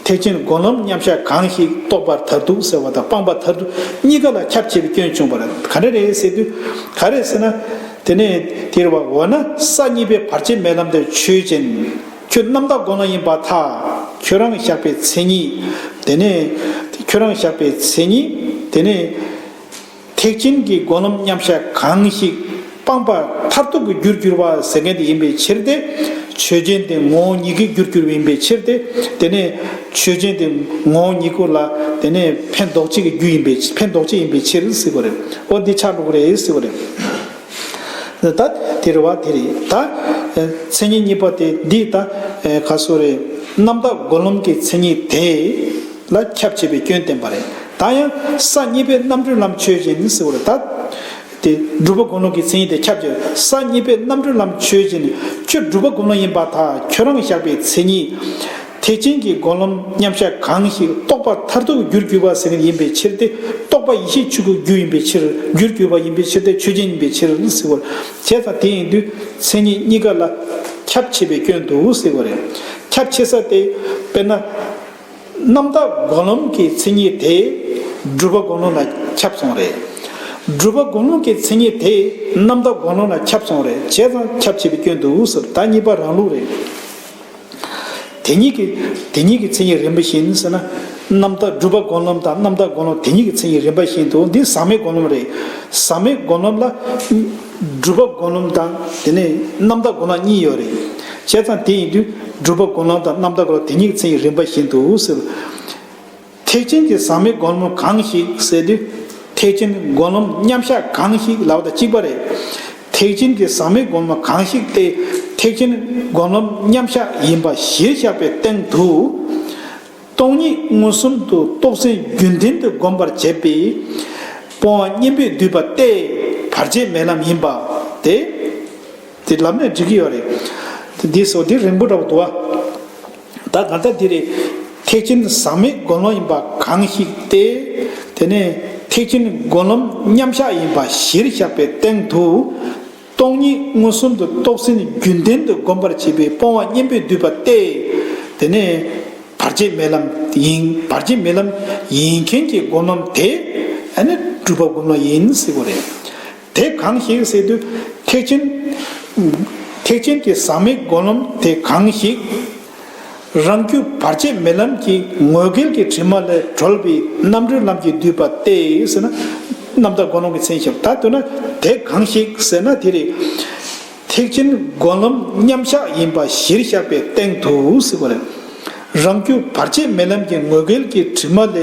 ཐེག་ཆེན་སྒོམ་ལམ་མཉམ་གཞག་གང་ཞིག་རྟོགས་པ་མཐར་ཐུག་ཟེར་བ་དང་སྤངས་པ་མཐར་ཐུག་གཉིས་ཀ་ལ་ཁྱབ་ཆེ་བའི་སྐྱོན་བྱུང་བ་རེད། ག་འདྲ་རེད་ཟེར་དུས། ག་རེ་ཟེར་ན། དེ་ནས་དེ་རེད་བ། འོ་ན་ས་གཉིས་པའི་བར་ཆད་མེད་ལམ་དེ་ཆོས་ཅན། ཁྱོད་རྣམ་དག་སྒོམ་ལམ་ཡིན་པར་ཐལ། ཁྱོད་རང་བཞག་པའི་མཚན་ཉིད། དེ་ནས་ཁྱོད་རང་བཞག་པའི་མཚན་ཉིད། དེ་ནས་ཐེག་ཆེན་གྱི་སྒོམ་ལམ་མཉམ་གཞག་གང་ཞིག་སྤངས་པ་མཐར་ཐུག་གི་རྒྱུར་གྱུར་པ་ཟེར་མཁན་དེ་ཡིན་པའི་ཕྱིར་ཏེ། ཆོས་ཅན་དེ་ངོ་བོ་ཉིད་ཀྱི་རྒྱུར་གྱུར་པ་ཡིན་པའི་ཕྱིར་ཏེ། དེ་ནས་ཆོས་ཅན་དེ་ངོ་བོ་ཉིད་ཀྱི་ལ། དེ་ནས་ཕན་འདོགས་བྱེད་ཀྱི་རྒྱུ་ཡིན་པའི། ཕན་འདོགས་བྱེད་ཡིན་པའི་ཕྱིར་ཟེར་དགོས་རེད། འོ་འདི་ཆགས་འགྲོ་གི་རེད་ཟེར་དགོས་རེད། ད་དེ་རེད་བ། དེ་རེད། ད་མཚན་ཉིད་གཉིས་པ་དེ་འདི་ད་ག་སོ་རེད། རྣམ་དག་སྒོམ་ལམ་གྱི་མཚན་ཉིད་དེ་ལ་ཁྱབ་ཆེ་བའི་སྐྱོན་བསྟན་པ་རེད། ད་ཡང་ས་གཉིས་པའི་རྣམ་གྲོལ་ལམ་ཆོས་ཅན་ཟེར་བ་རེད། ད་དེ་སྒྲུབ་པ་སྒོམ་ལམ་གྱི་མཚན་ཉིད་དེ་ཁྱབ་ཆེ། ས་གཉིས་པའི་རྣམ་གྲོལ་ལམ་ཆོས་ཅན། ཁྱོད་སྒྲུབ་པ་སྒོམ་ལམ་ཡིན་པར་ཐལ། ཁྱོད་རང་བཞག་པའི་མཚན་ཉིད། ཐེག་ཆེན་གྱི་སྒོམ་ལམ་མཉམ་གཞག་གང་ཞིག་རྟོགས་པ་མཐར་ཐུག་རྒྱུར་གྱུར་པ་ཟེར་མཁན་ཡིན་པའི་ཕྱིར་ཏེ། རྟོགས་པ་ཡེ་ཤེས་ཆོས་སྐུའི་རྒྱུ་ཡིན་པའི་ཕྱིར། རྒྱུར་གྱུར་པ་ཡིན་པའི་ཕྱིར་ཏེ། ཆོས་ཅན་ཡིན་པའི་ཕྱིར་ཟེར་བ། བྱས་ཙང་དེ་ཡིན་དུས་མཚན་ཉིད་གཉིས་ཀ་ལ་ཁྱབ་ཆེ་བའི་སྐྱོན་འདུག་ཟེར་བ་རེད། ཁྱབ་ཆེ་ས་དེ་དཔེར་ན། རྣམ་དག་སྒོམ་ལམ་གྱི་མཚན་ཉིད་དེ་སྒྲུབ་པ་སྒོམ་ལམ་ལ་ཁྱབ་སོང་རེད། སྒྲུབ་པ་སྒོམ་ལམ་གྱི་མཚན་ཉིད་དེ་རྣམ་དག་སྒོམ་ལམ་ལ་ཁྱབ་སོང་རེད། བྱས་ཙང་ཁྱབ་ཆེ་བའི་སྐྱོན་འདུག་ཟེར། ད་གཉིས་པ་རང་ལུགས་རེད། དེ་གཉིས་ཀྱི་དེ་གཉིས་ཀྱི་མཚན་ཉིད་རིམ་པ་བཞིན་ཟེར་ན། རྣམ་དག་སྒྲུབ་པ་སྒོམ་ལམ་དང་རྣམ་དག་སྒོམ་ལམ་དེ་གཉིས་ཀྱི་མཚན་ཉིད་རིམ་པ་བཞིན་དུ། འདི་ཟག་མེད་སྒོམ་ལམ་རེད། ཟག་མེད་སྒོམ་ལམ་ལ་སྒྲུབ་པ་སྒོམ་ལམ་དང་དེ་ནས་རྣམ་དག་སྒོམ་ལམ་གཉིས་ཡོད་རེད། བྱས་ཙང་དེ་ཡིན་དུས་སྒྲུབ་པ་སྒོམ་ལམ་དང་རྣམ་དག་སྒོམ་ལམ་དེ་གཉིས་ཀྱི་མཚན་ཉིད་རིམ་པ་བཞིན་དུ་ཟེར། ཐེག་ཆེན་གྱི་ཟག་མེད་སྒོམ་ལམ་གང་ཞིག་ཟེར་དུས། ཐེག་ཆེན་སྒོམ་ལམ་མཉམ་གཞག་གང་ཞིག་ལབ་པ་དང་གཅིག་པ་རེད། ཐེག་ཆེན་གྱི་ཟག་མེད་སྒོམ་ལམ་གང་ཞིག་སྟེ། ཐེག་ཆེན་སྒོམ་ལམ་མཉམ་གཞག་ཡིན་པ་གཞིར་བཞག་པའི་སྟེང་དུ། སྟོང་ཉིད་མངོན་སུམ་དུ་རྟོགས་ཟིན་རྒྱུན་ལྡན་དུ་བསྒོམ་པར་བྱེད་པའི་སྤོང་བ་གཉེན་པོས་བསྡུས་པ་སྟེ། བར་ཆད་མེད་ལམ་ཡིན་པ་སྟེ། དེ་ལབ་ནས་འགྲིག་གི་ཡོད་རེད། འདི་སོ་འདི་རིང་པོ་འདྲ་བོ་འདུག་བ། ད་ག་ད་འདི་རེད། ཐེག་ཆེན་ཟག་མེད་སྒོམ་ལམ་ཡིན་པ་གང་ཞིག་སྟེ། དེ་ནས་ཐེག་ཆེན་སྒོམ་ལམ་མཉམ་གཞག་ཡིན་པ་གཞིར་བཞག་པའི་སྟེང་དུ། སྟོང་ཉིད་མངོན་སུམ་དུ་རྟོགས་ཟིན་རྒྱུན་ལྡན་དུ་བསྒོམ་པར་བྱེད་པའི་སྤོང་བ་གཉེན་པོས་བསྡུས་པ་སྟེ། དེ་ནས་བར་ཆད་མེད་ལམ་ཡིན། བར་ཆད་མེད་ལམ་ཡིན་མཁན་གྱི་སྒོམ་ལམ་དེ་ཨ་ནི་སྒྲུབ་པ་སྒོམ་ལམ་ཡིན་ཟེར་བ་རེད། དེ་གང་ཞིག་ཟེར་དུས། ཐེག་ཆེན། ཐེག་ཆེན་གྱི་ཟག་མེད་སྒོམ་ལམ་དེ་གང་ཞིག་རང་རྒྱུད་བར་ཆད་མེད་ལམ་གྱི་ངོས་འགལ་གྱི་དྲི་མ་ལས་གྲོལ་བའི་རྣམ་གྲོལ་ལམ་གྱིས་བསྡུས་པ་སྟེ་ཟེར་ན། རྣམ་དག་སྒོམ་ལམ་གྱི་མཚན་ཞིག་ད་དོན་ན་དེ་གང་ཞིག་ཟེར་ན་དེ་རེད། ཐེག་ཆེན་སྒོམ་ལམ་མཉམ་གཞག་ཡིན་པ་གཞིར་བཞག་པའི་སྟེང་དུ་ཟེར་བ་རེད། རང་རྒྱུད་བར་ཆད་མེད་ལམ་གྱི་ངོ་འགལ་གྱི་དྲི་མ་ལས་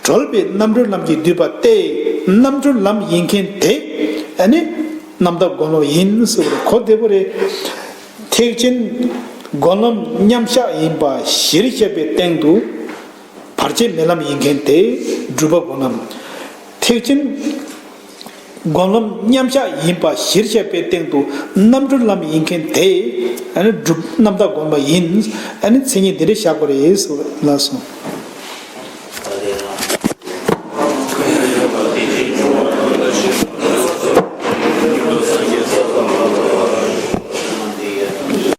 གྲོལ་བའི་རྣམ་གྲོལ་ལམ་གྱིས་བསྡུས་པ་སྟེ། རྣམ་གྲོལ་ལམ་ཡིན་མཁན་དེ་ཨ་ནི་རྣམ་དག་སྒོམ་ལམ་ཡིན་ཟེར་བ་རེད། གོ་བདེ་པོ་རེད། ཐེག་ཆེན་སྒོམ་ལམ་མཉམ་གཞག་ཡིན་པ་གཞིར་བཞག་པའི་སྟེང་དུ། བར་ཆད་མེད་ལམ་ཡིན་མཁན་དེ་སྒྲུབ་པ་སྒོམ་ལམ། ཐེག་ཆེན་སྒོམ་ལམ་མཉམ་གཞག་ཡིན་པ་གཞིར་བཞག་པའི་སྟེང་དུ་རྣམ་གྲོལ་ལམ་ཡིན་མཁན་དེ་ཨ་ནི་སྒྲུབ་རྣམ་དག་སྒོམ་པ་ཡིན། ཨ་ནི་མཚན་ཉིད་འདི་འདྲ་བཞག་པ་རེད་ལགས་སོ།